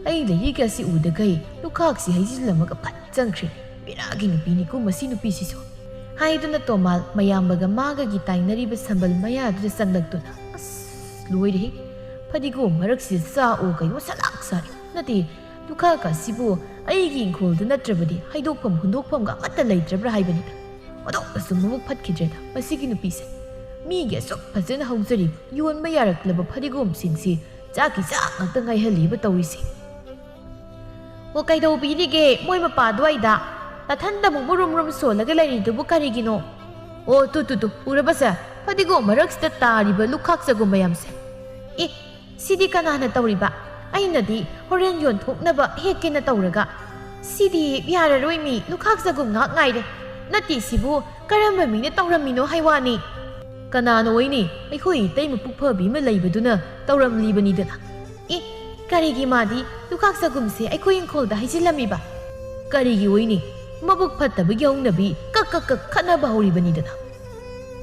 ꯑꯩ ꯂꯩꯔꯤꯒ ꯑꯁꯤ ꯎꯗꯈꯩ ꯂꯨꯈꯥꯛꯁꯤ ꯍꯩꯖꯤꯜꯂꯝꯃꯒ ꯐꯠ ꯆꯪꯈ꯭ꯔꯦ꯫ ꯕꯦꯔꯥꯒꯤ ꯅꯨꯄꯤꯅꯤꯀꯣ ꯃꯁꯤ ꯅꯨꯄꯤꯁꯤꯁꯨ꯫ ꯍꯥꯏꯗꯨꯅ ꯇꯣꯃꯥꯜ ꯃꯌꯥꯝꯕꯒ ꯃꯥꯒꯒꯤ ꯇꯥꯏꯅꯔꯤꯕ ꯁꯝꯕꯜ ꯃꯌꯥꯗꯨꯗ ꯆꯪꯂꯛꯇꯨꯅ, "ꯑꯁ, ꯂꯣꯏꯔꯦꯍꯦ! ꯐꯗꯤꯒꯣꯝ ꯃꯔꯛꯁꯤꯗ ꯆꯥ ꯑꯣ ꯀꯩꯅꯣ ꯁꯂꯥꯛ ꯁꯥꯔꯦ꯫ ꯅꯠꯇꯦ, ꯂꯨꯈꯥꯛ ꯑꯁꯤꯕꯨ ꯑꯩꯒꯤ ꯏꯪꯈꯣꯜꯗ ꯅꯠꯇ꯭ꯔꯕꯗꯤ ꯍꯩꯗꯣꯛꯐꯝ ꯍꯨꯟꯗꯣꯛꯐꯝꯒ ꯑꯃꯠꯇ ꯂꯩꯇ꯭ꯔꯕ꯭ꯔꯥ ꯍꯥꯏꯕꯅꯤꯗ꯫ ꯑꯣꯟꯊꯣꯛꯅꯁꯨ ꯃꯕꯨꯛ ꯐꯠꯈꯤꯗ꯭ꯔꯦꯗ ꯃꯁꯤꯒꯤ ꯅꯨꯄꯤꯁꯦ꯫ ꯃꯤꯒꯤ ꯑꯁꯨꯛ ꯐꯖꯅ ꯍꯧꯖꯔꯤꯕ ꯌꯣꯟꯕ ꯌꯥꯔꯛꯂꯕ ꯐꯗꯤꯒꯣꯝꯁꯤꯡꯁꯤ ꯆꯥꯛꯀꯤ ꯆꯥꯛ ꯉꯥꯛꯇ ꯉꯥꯏꯍꯜꯂꯤꯕ ꯇꯧꯔꯤꯁꯦ꯫" "ꯑꯣ, ꯀꯩꯗꯧꯕꯤꯔꯤꯒꯦ ꯃꯣꯏ ꯃꯄꯥ ꯑꯗꯨꯋꯥꯏꯗ? ꯃꯊꯟꯇ ꯑꯃꯨꯛ ꯃꯨꯔꯨꯝ ꯃꯨꯔꯨꯝ ꯁꯣꯜꯂꯒ ꯂꯩꯔꯤꯗꯨꯕꯨ ꯀꯔꯤꯒꯤꯅꯣ?" "ꯑꯣ, ꯇꯨ, ꯇꯨ, ꯇꯨ, ꯎꯔꯕꯁꯦ? ꯐꯗꯤꯒꯣꯝ ꯃꯔꯛꯁꯤꯗ ꯇꯥꯔꯤꯕ ꯂꯨꯈꯥꯛ ꯆꯒꯨꯝ ꯃꯌꯥꯝꯁꯦ꯫ ꯑꯦ, ꯁꯤꯗꯤ ꯀꯅꯥꯅ ꯇꯧꯔꯤꯕ? ꯑꯩꯅꯗꯤ ꯍꯣꯔꯦꯟ ꯌꯣꯟꯊꯣꯛꯅꯕ ꯍꯦꯛꯀꯦꯅ ꯇꯧꯔꯒ꯫ ꯁꯤꯗꯤ ꯌꯥꯔꯔꯣꯏ ꯃꯤ, ꯂꯨꯈꯥꯛ ꯆꯒꯨꯝ ꯉꯥꯛ ꯉꯥꯏꯔꯦ꯫ ꯅꯠꯇꯦ, ꯁꯤꯕꯨ ꯀꯔꯝꯕ ꯃꯤꯅ ꯇꯧꯔꯝꯃꯤꯅꯣ ꯍꯥꯏ ꯋꯥꯅꯤ꯫" "ꯀꯅꯥꯅ ꯑꯣꯏꯅꯤ? ꯑꯩꯈꯣꯏ ꯏꯇꯩ ꯃꯄꯨꯛ ꯐꯕꯤ ꯑꯃ ꯂꯩꯕꯗꯨꯅ ꯇꯧꯔꯝꯂꯤꯕꯅꯤꯗꯅ꯫" "ꯑꯦ, ꯀꯔꯤꯒꯤ ꯃꯥꯗꯤ ꯂꯨꯈꯥꯛ ꯆꯒꯨꯝꯁꯦ ꯑꯩꯈꯣꯏ ꯏꯪꯈꯣꯜꯗ ꯍꯩꯖꯤꯜꯂꯝꯃꯤꯕ?" "ꯀꯔꯤꯒꯤ ꯑꯣꯏꯅꯤ? ꯃꯕꯨꯛ ꯐꯠꯇꯕꯒꯤ ꯍꯧꯅꯕꯤ ꯀꯛ ꯀꯛ ꯀꯛ ꯈꯠꯅꯕ ꯍꯧꯔꯤꯕꯅꯤꯗꯅ꯫"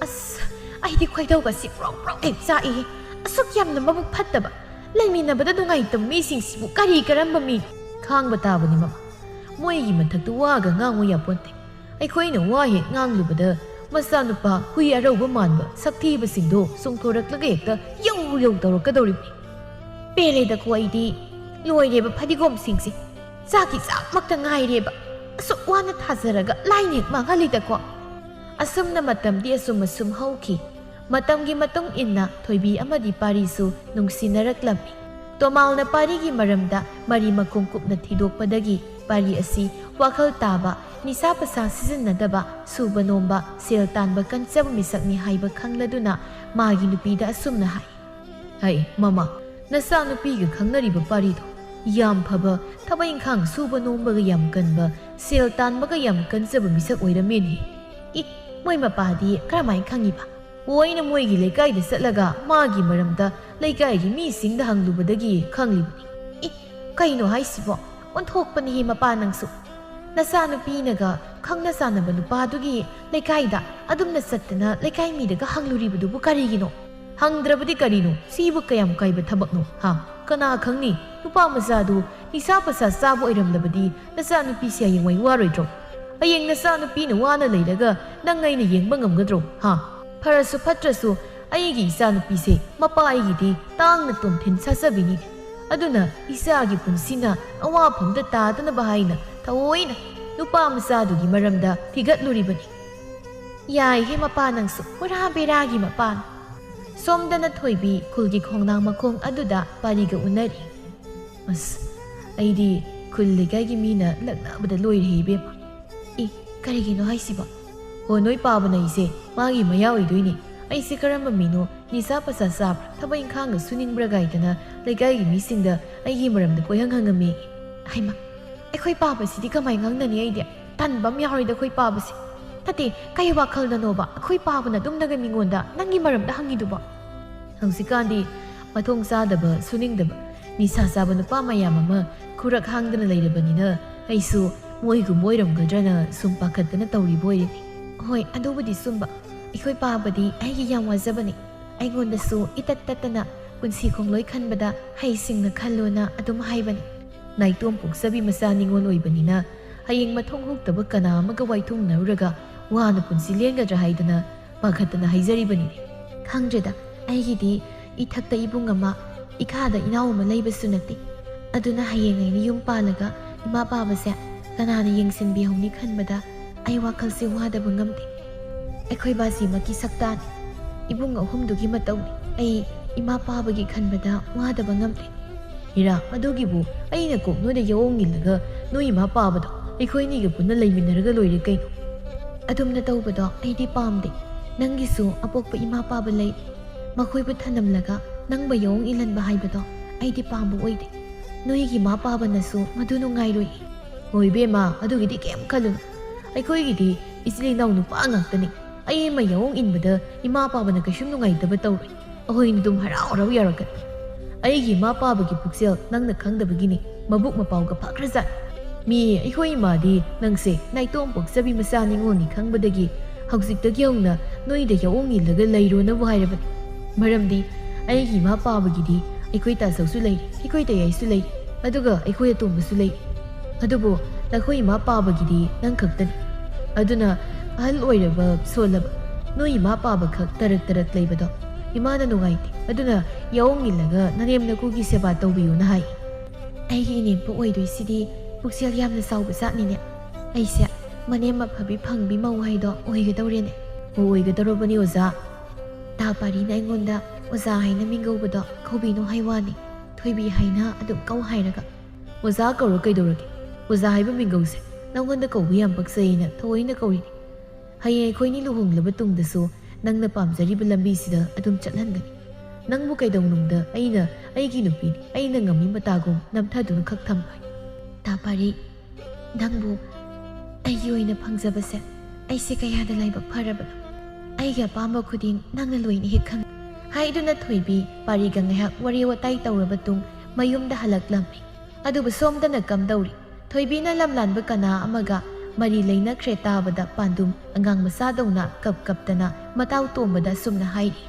"ꯑꯁ, ꯑꯩꯗꯤ ꯈꯣꯏꯗꯧꯒꯁꯤ ꯄ꯭ꯔꯣꯛ ꯄ꯭ꯔꯣꯛ ꯍꯦꯛ ꯆꯥꯛꯏꯍꯦ꯫ ꯑꯁꯨꯛ ꯌꯥꯝꯅ ꯃꯕꯨꯛ ꯐꯠꯇꯕ, ꯂꯩꯃꯤꯟꯅꯕꯗ ꯅꯨꯡꯉꯥꯏꯇꯕ ꯃꯤꯁꯤꯡꯁꯤꯕꯨ ꯀꯔꯤ ꯀꯔꯝꯕ ꯃꯤ?" "ꯈꯥꯡꯕ ꯇꯥꯕꯅꯤ ꯃꯃꯥ꯫ ꯃꯣꯏꯒꯤ ꯃꯊꯛꯇ ꯋꯥꯒ ꯉꯥꯡꯉꯨ ꯌꯥꯄꯣꯟꯇꯦ꯫ ꯑꯩꯈꯣꯏꯅ ꯋꯥ ꯍꯦꯛ ꯉꯥꯡꯂꯨꯕꯗ ꯃꯆꯥꯅꯨꯄꯥ ꯍꯨꯏ ꯑꯔꯧꯕ ꯃꯥꯟꯕ ꯁꯛꯊꯤꯕꯁꯤꯡꯗꯣ ꯆꯣꯡꯊꯣꯔꯛꯂꯒ ꯍꯦꯛꯇ ꯌꯧ ꯌꯧ ꯇꯧꯔꯛꯀꯗꯧꯔꯤꯕꯅꯤ꯫ ꯄꯦꯜꯂꯦꯗꯀꯣ ꯑꯩꯗꯤ꯫ ꯂꯣꯏꯔꯦꯕ ꯐꯗꯤꯒꯣꯝꯁꯤꯡꯁꯦ꯫ ꯆꯥꯛꯀꯤ ꯆꯥꯛꯃꯛꯇ ꯉꯥꯏꯔꯦꯕ꯫ ꯑꯁꯨꯛ ꯋꯥꯅ ꯊꯥꯖꯔꯒ ꯂꯥꯏꯅ ꯍꯦꯛ ꯃꯥꯡꯍꯜꯂꯤꯗꯀꯣ꯫ ꯑꯁꯨꯝꯅ ꯃꯇꯝꯗꯤ ꯑꯁꯨꯝ ꯑꯁꯨꯝ ꯍꯧꯈꯤ꯫ ꯃꯇꯝꯒꯤ ꯃꯇꯨꯡ ꯏꯟꯅ ꯊꯣꯏꯕꯤ ꯑꯃꯗꯤ ꯄꯥꯔꯤꯁꯨ ꯅꯨꯡꯁꯤꯅꯔꯛꯂꯝꯃꯤ꯫ ꯇꯣꯃꯥꯜꯅ ꯄꯥꯔꯤꯒꯤ ꯃꯔꯝꯗ ꯃꯔꯤ ꯃꯈꯣꯡ ꯀꯨꯞꯅ ꯊꯤꯗꯣꯛꯄꯗꯒꯤ ꯄꯥꯔꯤ ꯑꯁꯤ ꯋꯥꯈꯜ ꯇꯥꯕ, ꯅꯤꯁꯥ ꯄꯁꯥ ꯁꯤꯖꯤꯟꯅꯗꯕ, ꯁꯨꯕ ꯅꯣꯝꯕ, ꯁꯦꯜ ꯇꯥꯟꯕ ꯀꯟꯖꯕ ꯃꯤꯁꯛꯅꯤ ꯍꯥꯏꯕ ꯈꯪꯂꯗꯨꯅ ꯃꯥꯒꯤ ꯅꯨꯄꯤꯗ ꯑꯁꯨꯝꯅ ꯍꯥꯏ, "ꯍꯩ, ꯃꯃꯥ, ꯅꯆꯥꯅꯨꯄꯤꯒ ꯈꯪꯅꯔꯤꯕ ꯄꯥꯔꯤꯗꯣ ꯌꯥꯝ ꯐꯕ, ꯊꯕꯛ ꯏꯪꯈꯥꯡ ꯁꯨꯕ ꯅꯣꯝꯕꯒ ꯌꯥꯝ ꯀꯟꯕ, ꯁꯦꯜ ꯇꯥꯟꯕꯒ ꯌꯥꯝ ꯀꯟꯖꯕ ꯃꯤꯁꯛ ꯑꯣꯏꯔꯝꯃꯦꯅꯦ꯫ ꯏ, ꯃꯣꯏ ꯃꯄꯥꯗꯤ ꯀꯔꯝꯍꯥꯏꯅ ꯈꯪꯉꯤꯕ? ꯂꯣꯏꯅ ꯃꯣꯏꯒꯤ ꯂꯩꯀꯥꯏꯗ ꯆꯠꯂꯒ ꯃꯥꯒꯤ ꯃꯔꯝꯗ ꯂꯩꯀꯥꯏꯒꯤ ꯃꯤꯁꯤꯡꯗ ꯍꯪꯂꯨꯕꯗꯒꯤ ꯈꯪꯂꯤꯕꯅꯤ꯫ ꯏ, ꯀꯩꯅꯣ ꯍꯥꯏꯁꯤꯕꯣ? ꯑꯣꯟꯊꯣꯛꯄꯅꯤꯍꯦ ꯃꯄꯥ ꯅꯪꯁꯨ꯫ ꯅꯆꯥꯅꯨꯄꯤꯅꯒ ꯈꯪꯅ ꯆꯥꯟꯅꯕ ꯅꯨꯄꯥꯗꯨꯒꯤ ꯂꯩꯀꯥꯏꯗ ꯑꯗꯨꯝꯅ ꯆꯠꯇꯅ ꯂꯩꯀꯥꯏ ꯃꯤꯗꯒ ꯍꯪꯂꯨꯔꯤꯕꯗꯨꯕꯨ ꯀꯔꯤꯒꯤꯅꯣ? ꯍꯪꯗ꯭ꯔꯕꯗꯤ ꯀꯔꯤꯅꯣ? ꯁꯤꯕꯨ ꯀꯌꯥꯝ ꯀꯥꯏꯕ ꯊꯕꯛꯅꯣ, ꯍꯥ? ꯀꯅꯥ ꯈꯪꯅꯤ? ꯅꯨꯄꯥ ꯃꯆꯥꯗꯨ ꯅꯤꯁꯥ ꯄꯁꯥ ꯆꯥꯕ ꯑꯣꯏꯔꯝꯂꯕꯗꯤ ꯅꯆꯥꯅꯨꯄꯤꯁꯦ ꯍꯌꯦꯡꯋꯥꯏ ꯋꯥꯔꯣꯏꯗ꯭ꯔꯣ? ꯍꯌꯦꯡ ꯅꯆꯥꯅꯨꯄꯤꯅ ꯋꯥꯅ ꯂꯩꯔꯒ ꯅꯪ ꯑꯩꯅ ꯌꯦꯡꯕ ꯉꯝꯒꯗ꯭ꯔꯣ, ꯍꯥ? ꯐꯔꯁꯨ ꯐꯠꯇ꯭ꯔꯁꯨ ꯑꯩꯒꯤ ꯏꯆꯥꯅꯨꯄꯤꯁꯦ ꯃꯄꯥ ꯑꯩꯒꯤꯗꯤ ꯇꯥꯡꯅ ꯇꯣꯝꯊꯤꯟ ꯁꯥꯖꯕꯤꯅꯤ꯫ ꯑꯗꯨꯅ ꯏꯆꯥꯒꯤ ꯄꯨꯟꯁꯤꯅ ꯑꯋꯥꯐꯝꯗ ꯇꯥꯗꯅꯕ ꯍꯥꯏꯅ ꯊꯑꯣꯏꯅ ꯅꯨꯄꯥ ꯃꯆꯥꯗꯨꯒꯤ ꯃꯔꯝꯗ ꯊꯤꯒꯠꯂꯨꯔꯤꯕꯅꯤ꯫ ꯌꯥꯏꯍꯦ ꯃꯄꯥ ꯅꯪꯁꯨ, ꯄꯨꯔꯥ ꯕꯦꯔꯥꯒꯤ ꯃꯄꯥꯅꯤ꯫ ꯁꯣꯝꯗꯅ ꯊꯣꯏꯕꯤ ꯈꯨꯜꯒꯤ ꯈꯣꯡꯅꯥꯡ ꯃꯈꯣꯡ ꯑꯗꯨꯗ ꯄꯥꯔꯤꯒ ꯎꯅꯔꯤ꯫ ꯑꯁ, ꯑꯩꯗꯤ ꯈꯨꯜ ꯂꯩꯀꯥꯏꯒꯤ ꯃꯤꯅ ꯂꯛꯅꯕꯗ ꯂꯣꯏꯔꯦ ꯏꯕꯦꯝꯃ꯫ ꯏ, ꯀꯔꯤꯒꯤꯅꯣ ꯍꯥꯏꯁꯤꯕꯣ? ꯍꯣ, ꯅꯣꯏ ꯄꯥꯕꯅ ꯑꯩꯁꯦ ꯃꯥꯒꯤ ꯃꯌꯥ ꯑꯣꯏꯗꯣꯏꯅꯤ꯫ ꯑꯩꯁꯦ ꯀꯔꯝꯕ ꯃꯤꯅꯣ? ꯅꯤꯁꯥ ꯄꯁꯥ ꯆꯥꯕ꯭ꯔꯥ? ꯊꯕꯛ ꯏꯪꯈꯥꯡꯒ ꯁꯨꯅꯤꯡꯕ꯭ꯔꯥ ꯒꯥꯏꯗꯅ ꯂꯩꯀꯥꯏꯒꯤ ꯃꯤꯁꯤꯡꯗ ꯑꯩꯒꯤ ꯃꯔꯝꯗ ꯀꯣꯏꯍꯪ ꯍꯪꯉꯝꯃꯤ꯫ ꯍꯩꯃꯥ, ꯑꯩꯈꯣꯏ ꯄꯥꯕꯁꯤꯗꯤ ꯀꯃꯥꯏ ꯉꯥꯡꯅꯅꯤ? ꯑꯩꯗꯤ ꯇꯟꯕ ꯑꯃ ꯌꯥꯎꯔꯤꯗ ꯑꯩꯈꯣꯏ ꯄꯥꯕꯁꯦ꯫ ꯅꯠꯇꯦ, ꯀꯩ ꯋꯥꯈꯜꯗꯅꯣꯕ ꯑꯩꯈꯣꯏ ꯄꯥꯕꯅ ꯑꯗꯨꯝꯅꯒ ꯃꯤꯉꯣꯟꯗ ꯅꯪꯒꯤ ꯃꯔꯝꯗ ꯍꯪꯉꯤꯗꯨꯕꯣ? ꯍꯧꯖꯤꯛꯀꯥꯟꯗꯤ ꯃꯊꯣꯡ ꯆꯥꯗꯕ, ꯁꯨꯅꯤꯡꯗꯕ, ꯅꯤꯁꯥ ꯆꯥꯕ ꯅꯨꯄꯥ ꯃꯌꯥꯝ ꯑꯃ ꯈꯨꯔꯛ ꯍꯥꯡꯗꯅ ꯂꯩꯔꯕꯅꯤꯅ ꯑꯩꯁꯨ ꯃꯣꯏꯒꯨꯝꯕ ꯑꯣꯏꯔꯝꯒꯗ꯭ꯔꯅ ꯁꯨꯝ ꯄꯥꯈꯠꯇꯅ ꯇꯧꯔꯤꯕ ꯑꯣꯏꯔꯤꯅꯤ꯫ ꯍꯣꯏ, ꯑꯗꯨꯕꯨꯗꯤ ꯆꯨꯝꯕ꯫ ꯑꯩꯈꯣꯏ ꯄꯥꯕꯗꯤ ꯑꯩꯒꯤ ꯌꯥꯝ ꯋꯥꯖꯕꯅꯤ꯫ ꯑꯩꯉꯣꯟꯗꯁꯨ ꯏꯇꯠ ꯇꯠꯇꯅ ꯄꯨꯟꯁꯤ ꯈꯣꯡꯂꯣꯏ ꯈꯟꯕꯗ ꯍꯩꯁꯤꯡꯅ ꯈꯜꯂꯣꯅ ꯑꯗꯨꯝ ꯍꯥꯏꯕꯅꯤ꯫ ꯅꯥꯏꯇꯣꯝ ꯄꯣꯛꯆꯕꯤ ꯃꯆꯥ ꯅꯤꯉꯣꯜ ꯑꯣꯏꯕꯅꯤꯅ ꯍꯌꯦꯡ ꯃꯊꯣꯡ ꯍꯨꯛꯇꯕ ꯀꯅꯥ ꯑꯃꯒ ꯋꯥꯏꯊꯨꯡꯅꯔꯨꯔꯒ ꯋꯥꯅ ꯄꯨꯟꯁꯤ ꯂꯦꯟꯒꯗ꯭ꯔꯥ ꯍꯥꯏꯗꯅ ꯄꯥꯈꯠꯇꯅ ꯍꯥꯏꯖꯔꯤꯕꯅꯤꯅꯦ꯫ ꯈꯪꯗ꯭ꯔꯦꯗ, ꯑꯩꯒꯤꯗꯤ ꯏꯊꯛꯇ ꯏꯕꯨꯡ ꯑꯃ, ꯏꯈꯥꯗ ꯏꯅꯥꯎ ꯑꯃ ꯂꯩꯕꯁꯨ ꯅꯠꯇꯦ꯫ ꯑꯗꯨꯅ ꯍꯌꯦꯡ ꯑꯩꯅ ꯌꯨꯝ ꯄꯥꯜꯂꯒ ꯏꯃꯥ ꯄꯥꯕꯁꯦ ꯀꯅꯥꯅ ꯌꯦꯡꯁꯤꯟꯕꯤꯍꯧꯅꯤ ꯈꯟꯕꯗ ꯑꯩ ꯋꯥꯈꯜꯁꯦ ꯋꯥꯗꯕ ꯉꯝꯗꯦ꯫ ꯑꯩꯈꯣꯏ ꯕꯥꯁꯤꯃꯛꯀꯤ ꯁꯛꯇꯥꯅꯤ꯫ ꯏꯕꯨꯡ ꯑꯍꯨꯝꯗꯨꯒꯤ ꯃꯇꯧꯅꯤ꯫ ꯑꯩ ꯏꯃꯥ ꯄꯥꯕꯒꯤ ꯈꯟꯕꯗ ꯋꯥꯗꯕ ꯉꯝꯗꯦ꯫ ꯏꯔꯥ, ꯑꯗꯨꯒꯤꯕꯨ ꯑꯩꯅ ꯀꯣꯛ ꯅꯣꯏꯗ ꯌꯥꯑꯣꯡ ꯏꯜꯂꯒ ꯅꯣꯏ ꯏꯃꯥ ꯄꯥꯕꯗꯣ ꯑꯩꯈꯣꯏ ꯑꯅꯤꯒ ꯄꯨꯟꯅ ꯂꯩꯃꯤꯟꯅꯔꯒ ꯂꯣꯏꯔꯦ ꯀꯩꯅꯣ꯫ ꯑꯗꯨꯝꯅ ꯇꯧꯕꯗꯣ ꯑꯩꯗꯤ ꯄꯥꯝꯗꯦ꯫ ꯅꯪꯒꯤꯁꯨ ꯑꯄꯣꯛꯄ ꯏꯃꯥ ꯄꯥꯕ ꯂꯩ꯫ ꯃꯈꯣꯏꯕꯨ ꯊꯅꯝꯂꯒ ꯅꯪꯕꯨ ꯌꯥꯑꯣꯡ ꯏꯜꯍꯟꯕ ꯍꯥꯏꯕꯗꯣ ꯑꯩꯗꯤ ꯄꯥꯝꯕ ꯑꯣꯏꯗꯦ꯫ ꯅꯣꯏꯒꯤ ꯏꯃꯥ ꯄꯥꯕꯅꯁꯨ ꯃꯗꯨ ꯅꯨꯡꯉꯥꯏꯔꯣꯏ꯫ ꯍꯣꯏ ꯏꯕꯦꯝꯃ, ꯑꯗꯨꯒꯤꯗꯤ ꯀꯩꯝ ꯈꯜꯂꯨꯅꯨ꯫ ꯑꯩꯈꯣꯏꯒꯤꯗꯤ ꯏꯆꯤꯜ ꯏꯅꯥꯎ ꯅꯨꯄꯥ ꯉꯥꯛꯇꯅꯤ꯫ ꯑꯩ ꯑꯃ ꯌꯥꯑꯣꯡ ꯏꯟꯕꯗ ꯏꯃꯥ ꯄꯥꯕꯅ ꯀꯩꯁꯨꯝ ꯅꯨꯡꯉꯥꯏꯇꯕ ꯇꯧꯔꯣꯏ꯫ ꯑꯩꯈꯣꯏꯅ ꯑꯗꯨꯝ ꯍꯔꯥꯎ ꯍꯔꯥꯎ ꯌꯥꯎꯔꯛꯀꯅꯤ꯫ ꯑꯩꯒꯤ ꯏꯃꯥ ꯄꯥꯕꯒꯤ ꯄꯨꯛꯆꯦꯜ ꯅꯪꯅ ꯈꯪꯗꯕꯒꯤꯅꯤ꯫ ꯃꯕꯨꯛ ꯃꯄꯥꯎꯒ ꯐꯈ꯭ꯔꯖꯥꯠ꯫ ꯃꯤ ꯑꯩꯈꯣꯏ ꯏꯃꯥꯗꯤ ꯅꯪꯁꯦ ꯅꯥꯏꯇꯣꯝ ꯄꯣꯛꯆꯕꯤ ꯃꯆꯥ ꯅꯤꯉꯣꯜꯅꯤ ꯈꯪꯕꯗꯒꯤ ꯍꯧꯖꯤꯛꯇꯒꯤ ꯍꯧꯅ ꯅꯣꯏꯗ ꯌꯥꯑꯣꯡ ꯏꯜꯂꯒ ꯂꯩꯔꯣꯅꯕꯨ ꯍꯥꯏꯔꯕꯅꯤ꯫ ꯃꯔꯝꯗꯤ ꯑꯩꯒꯤ ꯏꯃꯥ ꯄꯥꯕꯒꯤꯗꯤ ꯑꯩꯈꯣꯏ ꯇꯥꯆꯧꯁꯨ ꯂꯩꯔꯤ, ꯑꯩꯈꯣꯏ ꯇꯌꯥꯏꯁꯨ ꯂꯩꯔꯤ, ꯑꯗꯨꯒ ꯑꯩꯈꯣꯏ ꯑꯇꯣꯝꯕꯁꯨ ꯂꯩꯔꯤ꯫ ꯑꯗꯨꯕꯨ ꯅꯈꯣꯏ ꯏꯃꯥ ꯄꯥꯕꯒꯤꯗꯤ ꯅꯪ ꯈꯛꯇꯅꯤ꯫ ꯑꯗꯨꯅ ꯑꯍꯜ ꯑꯣꯏꯔꯕ ꯁꯣꯜꯂꯕ ꯅꯣꯏ ꯏꯃꯥ ꯄꯥꯕ ꯈꯛ ꯇꯔꯛ ꯇꯔꯛ ꯂꯩꯕꯗꯣ ꯏꯃꯥꯅ ꯅꯨꯡꯉꯥꯏꯇꯦ꯫ ꯑꯗꯨꯅ ꯌꯥꯑꯣꯡ ꯏꯜꯂꯒ ꯅꯅꯦꯝ ꯅꯀꯨꯒꯤ ꯁꯦꯕꯥ ꯇꯧꯕꯤꯌꯨꯅ ꯍꯥꯏ꯫ ꯑꯩꯒꯤ ꯏꯅꯦꯝꯄꯣꯛ ꯑꯣꯏꯗꯣꯏꯁꯤꯗꯤ ꯄꯨꯛꯆꯦꯜ ꯌꯥꯝꯅ ꯆꯥꯎꯕ ꯖꯥꯠꯅꯤꯅꯦ꯫ ꯑꯩꯁꯦ ꯃꯅꯦꯝ ꯑꯐꯕꯤ ꯐꯪꯕꯤ ꯃꯧ ꯍꯥꯏꯗꯣ ꯑꯣꯏꯒꯗꯧꯔꯦꯅꯦ꯫ ꯑꯣ, ꯑꯣꯏꯒꯗꯧꯔꯕꯅꯤ ꯑꯣꯖꯥ꯫ ꯇꯥ ꯄꯥꯔꯤꯅ ꯑꯩꯉꯣꯟꯗ ꯑꯣꯖꯥ ꯍꯥꯏꯅ ꯃꯤꯡꯒꯧꯕꯗꯣ ꯀꯧꯕꯤꯅꯨ ꯍꯥꯏ ꯋꯥꯅꯤ꯫ ꯊꯣꯏꯕꯤ ꯍꯥꯏꯅ ꯑꯗꯨꯝ ꯀꯧ ꯍꯥꯏꯔꯒ꯫ ꯑꯣꯖꯥ ꯀꯧꯔ ꯀꯩꯗꯧꯔꯒꯦ? ꯑꯣꯖꯥ ꯍꯥꯏꯕ ꯃꯤꯡꯒꯧꯁꯦ ꯅꯪꯉꯣꯟꯗ ꯀꯧꯕ ꯌꯥꯝ ꯄꯛꯆꯩꯌꯦꯅ ꯊꯑꯣꯏꯅ ꯀꯧꯔꯤꯅꯤ꯫ ꯍꯌꯦꯡ ꯑꯩꯈꯣꯏꯅꯤ ꯂꯨꯍꯣꯡꯂꯕ ꯇꯨꯡꯗꯁꯨ ꯅꯪꯅ ꯄꯥꯝꯖꯔꯤꯕ ꯂꯝꯕꯤꯁꯤꯗ ꯑꯗꯨꯝ ꯆꯠꯍꯟꯒꯅꯤ꯫ ꯅꯪꯕꯨ ꯀꯩꯗꯧꯅꯨꯡꯗ ꯑꯩꯅ ꯑꯩꯒꯤ ꯅꯨꯄꯤꯅꯤ, ꯑꯩꯅ ꯉꯝꯃꯤ ꯃꯇꯥꯒꯨꯝ ꯅꯝꯊꯗꯨꯅ ꯈꯛ ꯊꯝꯂꯣꯏ꯫ ꯇꯥ ꯄꯥꯔꯤ, ꯅꯪꯕꯨ ꯑꯩꯒꯤ ꯑꯣꯏꯅ ꯐꯪꯖꯕꯁꯦ ꯑꯩꯁꯦ ꯀꯌꯥꯗ ꯂꯥꯏꯕꯛ ꯐꯔꯕꯅꯣ꯫ ꯑꯩꯒꯤ ꯑꯄꯥꯝꯕ ꯈꯨꯗꯤꯡ ꯅꯪꯅ ꯂꯣꯏꯅ ꯍꯦꯛ ꯈꯪ꯫ ꯍꯥꯏꯗꯨꯅ ꯊꯣꯏꯕꯤ ꯄꯥꯔꯤꯒ ꯉꯥꯏꯍꯥꯛ ꯋꯥꯔꯤ ꯋꯥꯇꯥꯏ ꯇꯧꯔꯕ ꯇꯨꯡ ꯃꯌꯨꯝꯗ ꯍꯜꯂꯛꯂꯝꯃꯤ꯫ ꯑꯗꯨꯕꯨ ꯁꯣꯝꯗꯅ ꯀꯝꯗꯧꯔꯤ? ꯊꯣꯏꯕꯤꯅ ꯂꯝꯂꯥꯟꯕ ꯀꯅꯥ ꯑꯃꯒ ꯃꯔꯤ ꯂꯩꯅꯈ꯭ꯔꯦ ꯇꯥꯕꯗ ꯄꯥꯟꯗꯨꯝ ꯑꯉꯥꯡ ꯃꯆꯥꯗꯧꯅ ꯀꯞ ꯀꯞꯇꯅ ꯃꯇꯥꯎ ꯇꯣꯝꯕꯗ ꯑꯁꯨꯝꯅ ꯍꯥꯏꯔꯤ꯫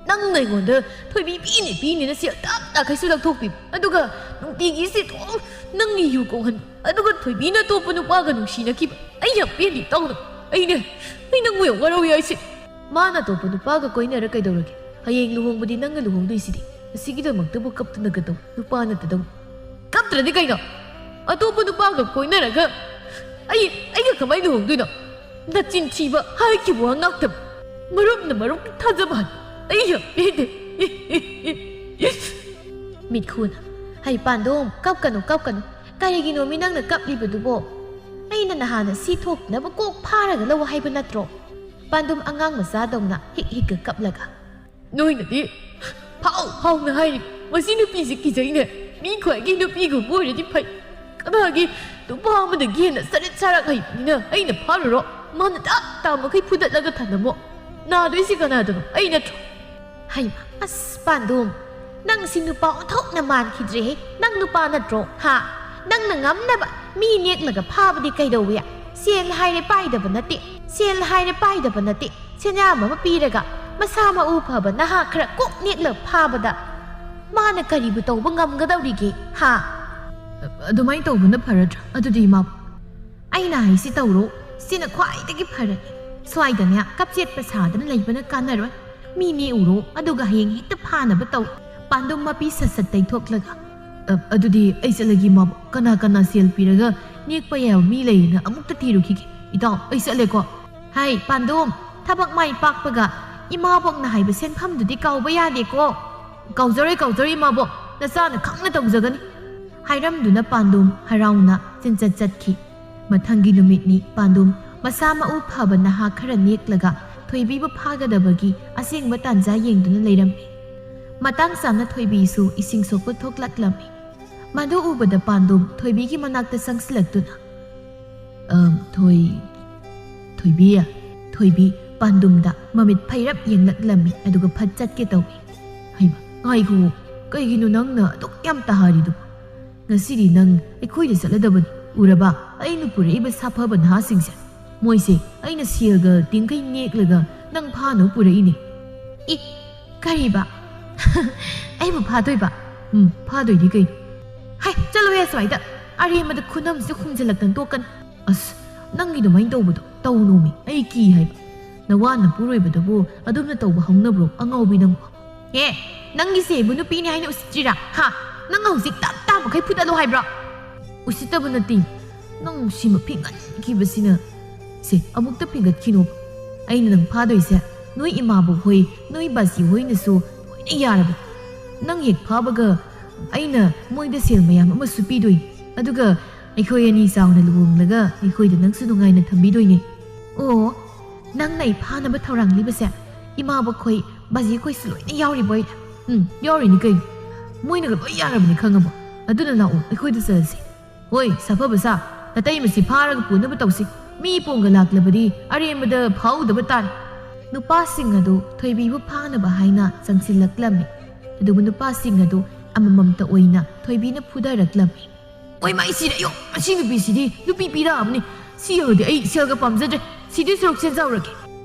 ꯅꯪꯅ ꯑꯩꯉꯣꯟꯗ ꯊꯣꯏꯕꯤ ꯄꯤꯅꯤ ꯄꯤꯅꯤꯅ ꯁꯦꯜ ꯇꯞ ꯇꯥꯈꯩꯁꯨ ꯂꯧꯊꯣꯛꯄꯤꯕ, ꯑꯗꯨꯒ ꯅꯨꯡꯇꯤꯒꯤ ꯁꯤ ꯑꯗꯨꯝ ꯅꯪꯒꯤ ꯌꯨ ꯀꯧꯍꯟꯕ, ꯑꯗꯨꯒ ꯊꯣꯏꯕꯤꯅ ꯑꯇꯣꯞꯄ ꯅꯨꯄꯥꯒ ꯅꯨꯡꯁꯤꯅꯈꯤꯕ꯫ ꯑꯩ ꯌꯥꯝ ꯄꯦꯟꯗꯦ ꯏꯇꯥꯎꯅ꯫ ꯑꯩꯅꯦ, ꯑꯩ ꯅꯪꯕꯨ ꯌꯥꯝ ꯋꯥꯔꯧꯏ ꯍꯥꯏꯁꯦ꯫ ꯃꯥꯅ ꯑꯇꯣꯞꯄ ꯅꯨꯄꯥꯒ ꯀꯣꯏꯅꯔ ꯀꯩꯗꯧꯔꯒꯦ? ꯍꯌꯦꯡ ꯂꯨꯍꯣꯡꯕꯗꯤ ꯅꯪꯒ ꯂꯨꯍꯣꯡꯗꯣꯏꯁꯤꯗꯤ꯫ ꯑꯁꯤꯒꯤꯗꯃꯛꯇꯕꯨ ꯀꯞꯇꯅ ꯀꯩꯗꯧ? ꯅꯨꯄꯥ ꯅꯠꯇꯗꯧ꯫ ꯀꯞꯇ꯭ꯔꯗꯤ ꯀꯩꯅꯣ? ꯑꯇꯣꯞꯄ ꯅꯨꯄꯥꯒ ꯀꯣꯏꯅꯔꯒ ꯑꯩ, ꯑꯩꯒ ꯀꯃꯥꯏꯅ ꯂꯨꯍꯣꯡꯗꯣꯏꯅꯣ? ꯅꯆꯤꯟ ꯊꯤꯕ, ꯍꯥꯏꯈꯤꯕ ꯋꯥ ꯉꯥꯛꯇꯕ꯫ ꯃꯔꯨꯞꯅ ꯃꯔꯨꯞ ꯊꯥꯖꯕ ꯍꯥꯏ꯫ ꯑꯩ ꯌꯥꯝ ꯄꯦꯟꯗꯦ꯫ ꯃꯤꯠꯈꯨꯅ, "ꯍꯩ ꯄꯥꯟꯗꯣꯝ, ꯀꯞꯀꯅꯨ, ꯀꯞꯀꯅꯨ꯫ ꯀꯔꯤꯒꯤꯅꯣ ꯃꯤ ꯅꯪꯅ ꯀꯞꯂꯤꯕꯗꯨꯕꯣ? ꯑꯩꯅ ꯅꯍꯥꯟꯅ ꯁꯤ ꯊꯣꯛꯇꯅꯕ ꯀꯣꯛ ꯐꯥꯔꯒ ꯂꯧ ꯍꯥꯏꯕ ꯅꯠꯇ꯭ꯔꯣ?" ꯄꯥꯟꯗꯣꯝ ꯑꯉꯥꯡ ꯃꯆꯥꯗꯧꯅ ꯍꯤꯛ ꯍꯤꯛꯀ ꯀꯞꯂꯒ, "ꯅꯣꯏꯅꯗꯤ ꯐꯥꯎ ꯐꯥꯎꯅ ꯍꯥꯏꯔꯤ, ꯃꯁꯤ ꯅꯨꯄꯤꯁꯤ ꯀꯤꯖꯩꯅꯦ꯫ ꯃꯤ ꯈ꯭ꯋꯥꯏꯒꯤ ꯅꯨꯄꯤꯒꯨꯝꯕ ꯑꯣꯏꯔꯗꯤ ꯐꯩ꯫ ꯀꯅꯥꯒꯤ ꯅꯨꯄꯥ ꯑꯃꯗꯒꯤ ꯍꯦꯟꯅ ꯁꯔꯤꯠ ꯁꯔꯥꯛ ꯍꯩꯕꯅꯤꯅ ꯑꯩꯅ ꯐꯥꯔꯨꯔꯣ꯫ ꯃꯥꯅ ꯇꯥ ꯇꯥ ꯃꯈꯩ ꯐꯨꯗꯠꯂꯒ ꯊꯅꯝꯃꯣ꯫ ꯅꯥꯗꯣꯏꯁꯤ ꯀꯅꯥꯗꯅꯣ? ꯑꯩ ꯅꯠꯇ꯭ꯔꯣ?" ꯍꯩꯃ, ꯑꯁ ꯄꯥꯟꯗꯣꯝ, ꯅꯪ ꯁꯤ ꯅꯨꯄꯥ ꯑꯣꯟꯊꯣꯛꯅ ꯃꯥꯟꯈꯤꯗ꯭ꯔꯦꯍꯦ꯫ ꯅꯪ ꯅꯨꯄꯥ ꯅꯠꯇ꯭ꯔꯣ? ꯍꯥ? ꯅꯪꯅ ꯉꯝꯅꯕ ꯃꯤ ꯅꯦꯛꯂꯒ ꯐꯥꯕꯗꯤ ꯀꯩꯗꯧꯋꯤ? ꯁꯦꯜ ꯍꯥꯏꯔꯦ ꯄꯥꯏꯗꯕ ꯅꯠꯇꯦ, ꯁꯦꯜ ꯍꯥꯏꯔꯦ ꯄꯥꯏꯗꯕ ꯅꯠꯇꯦ꯫ ꯁꯦꯟꯌꯥꯝ ꯑꯃ ꯄꯤꯔꯒ ꯃꯁꯥ ꯃꯎ ꯐꯕ ꯅꯍꯥ ꯈꯔ ꯀꯣꯛ ꯅꯦꯛꯂꯒ ꯐꯥꯕꯗ ꯃꯥꯅ ꯀꯔꯤꯕꯨ ꯇꯧꯕ ꯉꯝꯒꯗꯧꯔꯤꯒꯦ? ꯍꯥ? ꯑꯗꯨꯃꯥꯏꯅ ꯇꯧꯕꯅ ꯐꯔꯗ꯭ꯔꯥ? ꯑꯗꯨꯗꯤ ꯏꯃꯥꯕꯣꯛ, ꯑꯩꯅ ꯍꯥꯏꯁꯤ ꯇꯧꯔꯣ, ꯁꯤꯅ ꯈ꯭ꯋꯥꯏꯗꯒꯤ ꯐꯔꯅꯤ꯫ ꯁ꯭ꯋꯥꯏꯗꯅꯦ ꯀꯞꯆꯦꯠꯄ ꯁꯥꯗꯅ ꯂꯩꯕꯅ ꯀꯥꯟꯅꯔꯣꯏ꯫ ꯃꯤ ꯅꯦꯛꯎꯔꯣ, ꯑꯗꯨꯒ ꯍꯌꯦꯡ ꯍꯦꯛꯇ ꯐꯥꯅꯕ ꯇꯧ꯫ ꯄꯥꯟꯗꯨꯝ ꯃꯄꯤ ꯁꯠ ꯁꯠ ꯇꯩꯊꯣꯛꯂꯒ, "ꯑ, ꯑꯗꯨꯗꯤ ꯑꯩ ꯆꯠꯂꯒꯦ ꯏꯃꯥꯕꯣꯛ꯫ ꯀꯅꯥ ꯀꯅꯥ ꯁꯦꯜ ꯄꯤꯔꯒ ꯅꯦꯛꯄ ꯌꯥꯕ ꯃꯤ ꯂꯩꯌꯦꯅ ꯑꯃꯨꯛꯇ ꯊꯤꯔꯨꯈꯤꯒꯦ꯫ ꯏꯇꯥꯎ, ꯑꯩ ꯆꯠꯂꯦꯀꯣ꯫" "ꯍꯥꯏ ꯄꯥꯟꯗꯨꯝ, ꯊꯕꯛ ꯃꯥꯏ ꯄꯥꯛꯄꯒ ꯏꯃꯥꯕꯣꯛꯅ ꯍꯥꯏꯕ ꯁꯦꯟꯐꯝꯗꯨꯗꯤ ꯀꯥꯎꯕ ꯌꯥꯗꯦꯀꯣ꯫" "ꯀꯥꯎꯖꯔꯣꯏ, ꯀꯥꯎꯖꯔꯣꯏ ꯏꯃꯥꯕꯣꯛ, ꯅꯆꯥꯅ ꯈꯪꯅ ꯇꯧꯖꯒꯅꯤ꯫" ꯍꯥꯏꯔꯝꯗꯨꯅ ꯄꯥꯟꯗꯨꯝ ꯍꯔꯥꯎꯅ ꯆꯤꯟꯆꯠ ꯆꯠꯈꯤ꯫ ꯃꯊꯪꯒꯤ ꯅꯨꯃꯤꯠꯅꯤ꯫ ꯄꯥꯟꯗꯨꯝ ꯃꯁꯥ ꯃꯎ ꯐꯕ ꯅꯍꯥ ꯈꯔ ꯅꯦꯛꯂꯒ ꯊꯣꯏꯕꯤꯕꯨ ꯐꯥꯒꯗꯕꯒꯤ ꯑꯁꯦꯡꯕ ꯇꯥꯟꯖꯥ ꯌꯦꯡꯗꯨꯅ ꯂꯩꯔꯝꯃꯤ꯫ ꯃꯇꯥꯡ ꯆꯥꯅ ꯊꯣꯏꯕꯤꯁꯨ ꯏꯁꯤꯡ ꯁꯣꯛꯄ ꯊꯣꯛꯂꯛꯂꯝꯃꯤ꯫ ꯃꯗꯨ ꯎꯕꯗ ꯄꯥꯟꯗꯨꯝ ꯊꯣꯏꯕꯤꯒꯤ ꯃꯅꯥꯛꯇ ꯆꯪꯁꯤꯜꯂꯛꯇꯨꯅ, "ꯑꯝ, ꯊꯣꯏ-, ꯊꯣꯏꯕꯤ, ꯊꯣꯏꯕꯤ꯫" ꯄꯥꯟꯗꯨꯝꯗ ꯃꯃꯤꯠ ꯐꯩꯔꯞ ꯌꯦꯡꯂꯛꯂꯝꯃꯤ, ꯑꯗꯨꯒ ꯐꯠ ꯆꯠꯀꯦ ꯇꯧꯏ꯫ "ꯍꯩꯃꯥ, ꯉꯥꯏꯈꯣ, ꯀꯩꯒꯤꯅꯣ ꯅꯪꯅ ꯑꯗꯨꯛ ꯌꯥꯝ ꯇꯥꯍꯥꯔꯤꯗꯨꯕꯣ? ꯉꯁꯤꯗꯤ ꯅꯪ ꯑꯩꯈꯣꯏꯗ ꯆꯠꯂꯗꯕꯅꯤ꯫ ꯎꯔꯕ? ꯑꯩꯅ ꯄꯨꯔꯛꯏꯕ ꯁꯥꯐꯕ ꯅꯍꯥꯁꯤꯡꯁꯦ꯫ ꯃꯣꯏꯁꯦ ꯑꯩꯅ ꯁꯦꯜꯒ ꯇꯤꯡꯈꯩ ꯅꯦꯛꯂꯒ ꯅꯪ ꯐꯥꯅꯕ ꯄꯨꯔꯛꯏꯅꯦ꯫" "ꯏ, ꯀꯔꯤꯕ? ꯑꯩꯕꯨ ꯐꯥꯗꯣꯏꯕ?" "ꯎꯝ, ꯐꯥꯗꯣꯏꯗꯤ ꯀꯩꯅꯣ?" "ꯍꯥꯏ, ꯆꯠꯂꯣꯍꯦ ꯑꯁ꯭ꯋꯥꯏꯗ꯫ ꯑꯔꯦꯝꯕꯗ ꯈꯨꯅꯝꯁꯤꯗ ꯈꯨꯝꯖꯤꯜꯂꯛꯇꯅ ꯇꯣꯛꯀꯅꯤ꯫" "ꯑꯁ, ꯅꯪꯒꯤ ꯑꯗꯨꯃꯥꯏꯅ ꯇꯧꯕꯗꯣ ꯇꯧꯅꯣꯃꯤ꯫ ꯑꯩ ꯀꯤ ꯍꯥꯏꯕ꯫ ꯅꯋꯥ ꯅꯄꯨꯔꯣꯏꯕꯗꯕꯨ ꯑꯗꯨꯝꯅ ꯇꯧꯕ ꯍꯧꯅꯕ꯭ꯔꯣ, ꯑꯉꯥꯎꯕꯤ ꯅꯪꯕꯨ?" "ꯑꯦ, ꯅꯪꯒꯤꯁꯦ ꯏꯕꯨ ꯅꯨꯄꯤꯅꯤ ꯍꯥꯏꯅ ꯎꯁꯤꯠꯇ꯭ꯔꯤꯔꯥ? ꯍꯥ? ꯅꯪ ꯍꯧꯖꯤꯛ ꯇꯞ ꯇꯥ ꯃꯈꯩ ꯐꯨꯗꯠꯂꯣ ꯍꯥꯏꯕ꯭ꯔꯣ?" ꯎꯁꯤꯠꯇꯕ ꯅꯠꯇꯦ꯫ ꯅꯪ ꯁꯤꯃ ꯐꯤꯡꯒꯠꯈꯤꯕꯁꯤꯅ꯫ ꯁꯦ, ꯑꯃꯨꯛꯇ ꯐꯤꯡꯒꯠꯈꯤꯅꯣ꯫ ꯑꯩꯅ ꯅꯪ ꯐꯥꯗꯣꯏꯁꯦ ꯅꯣꯏ ꯏꯃꯥꯕꯣꯛ ꯍꯣꯏ, ꯅꯣꯏ ꯕꯥꯖꯤ ꯍꯣꯏꯅꯁꯨ ꯂꯣꯏꯅ ꯌꯥꯔꯕ꯫ ꯅꯪ ꯍꯦꯛ ꯐꯥꯕꯒ ꯑꯩꯅ ꯃꯣꯏꯗ ꯁꯦꯜ ꯃꯌꯥꯝ ꯑꯃꯁꯨ ꯄꯤꯗꯣꯏꯅꯤ꯫ ꯑꯗꯨꯒ ꯑꯩꯈꯣꯏ ꯑꯅꯤ ꯆꯥꯎꯅ ꯂꯨꯍꯣꯡꯂꯒ ꯑꯩꯈꯣꯏꯗ ꯅꯪꯁꯨ ꯅꯨꯡꯉꯥꯏꯅ ꯊꯝꯕꯤꯗꯣꯏꯅꯦ꯫ ꯑꯣ, ꯅꯪꯅ ꯑꯩ ꯐꯥꯅꯕ ꯊꯧꯔꯥꯡꯂꯤꯕꯁꯦ ꯏꯃꯥꯕꯣꯛ ꯈꯣꯏ, ꯕꯥꯖꯤ ꯈꯣꯏꯁꯨ ꯂꯣꯏꯅ ꯌꯥꯎꯔꯤꯕꯣꯏꯔꯦ? ꯎꯝ, ꯌꯥꯎꯔꯤꯅꯤ ꯀꯩꯅꯣ꯫ ꯃꯣꯏꯅꯒ ꯂꯣꯏ ꯌꯥꯔꯕꯅꯤ ꯈꯪꯉꯕꯣ? ꯑꯗꯨꯅ ꯂꯥꯛꯑꯣ, ꯑꯩꯈꯣꯏꯗ ꯆꯠꯂꯁꯤ꯫ ꯍꯣꯏ, ꯁꯥꯐꯕ ꯁꯥ꯫ ꯅꯇꯩꯃꯁꯤ ꯐꯥꯔꯒ ꯄꯨꯅꯕ ꯇꯧꯁꯤ꯫ ꯃꯤ ꯄꯣꯡꯒ ꯂꯥꯛꯂꯕꯗꯤ ꯑꯔꯦꯝꯕꯗ ꯐꯥꯍꯧꯗꯕ ꯇꯥꯔꯦ꯫ ꯅꯨꯄꯥꯁꯤꯡ ꯑꯗꯨ ꯊꯣꯏꯕꯤꯕꯨ ꯐꯥꯅꯕ ꯍꯥꯏꯅ ꯆꯪꯁꯤꯜꯂꯛꯂꯝꯃꯤ꯫ ꯑꯗꯨꯕꯨ ꯅꯨꯄꯥꯁꯤꯡ ꯑꯗꯨ ꯑꯃꯃꯝꯇ ꯑꯣꯏꯅ ꯊꯣꯏꯕꯤꯅ ꯐꯨꯊꯔꯛꯂꯝꯃꯤ꯫ ꯑꯣꯏ ꯃꯥꯏ ꯁꯤꯔꯦ, ꯑꯌꯣ, ꯑꯁꯤ ꯅꯨꯄꯤꯁꯤꯗꯤ ꯅꯨꯄꯤ ꯄꯤꯔꯛꯑꯕꯅꯤ꯫ ꯁꯤ ꯌꯧꯔꯗꯤ ꯑꯩ ꯁꯦꯜꯒ ꯄꯥꯝꯖꯗ꯭ꯔꯦ꯫ ꯁꯤꯗꯤ ꯁꯔꯨꯛ ꯁꯦꯟꯖꯥꯎꯔꯒꯦ꯫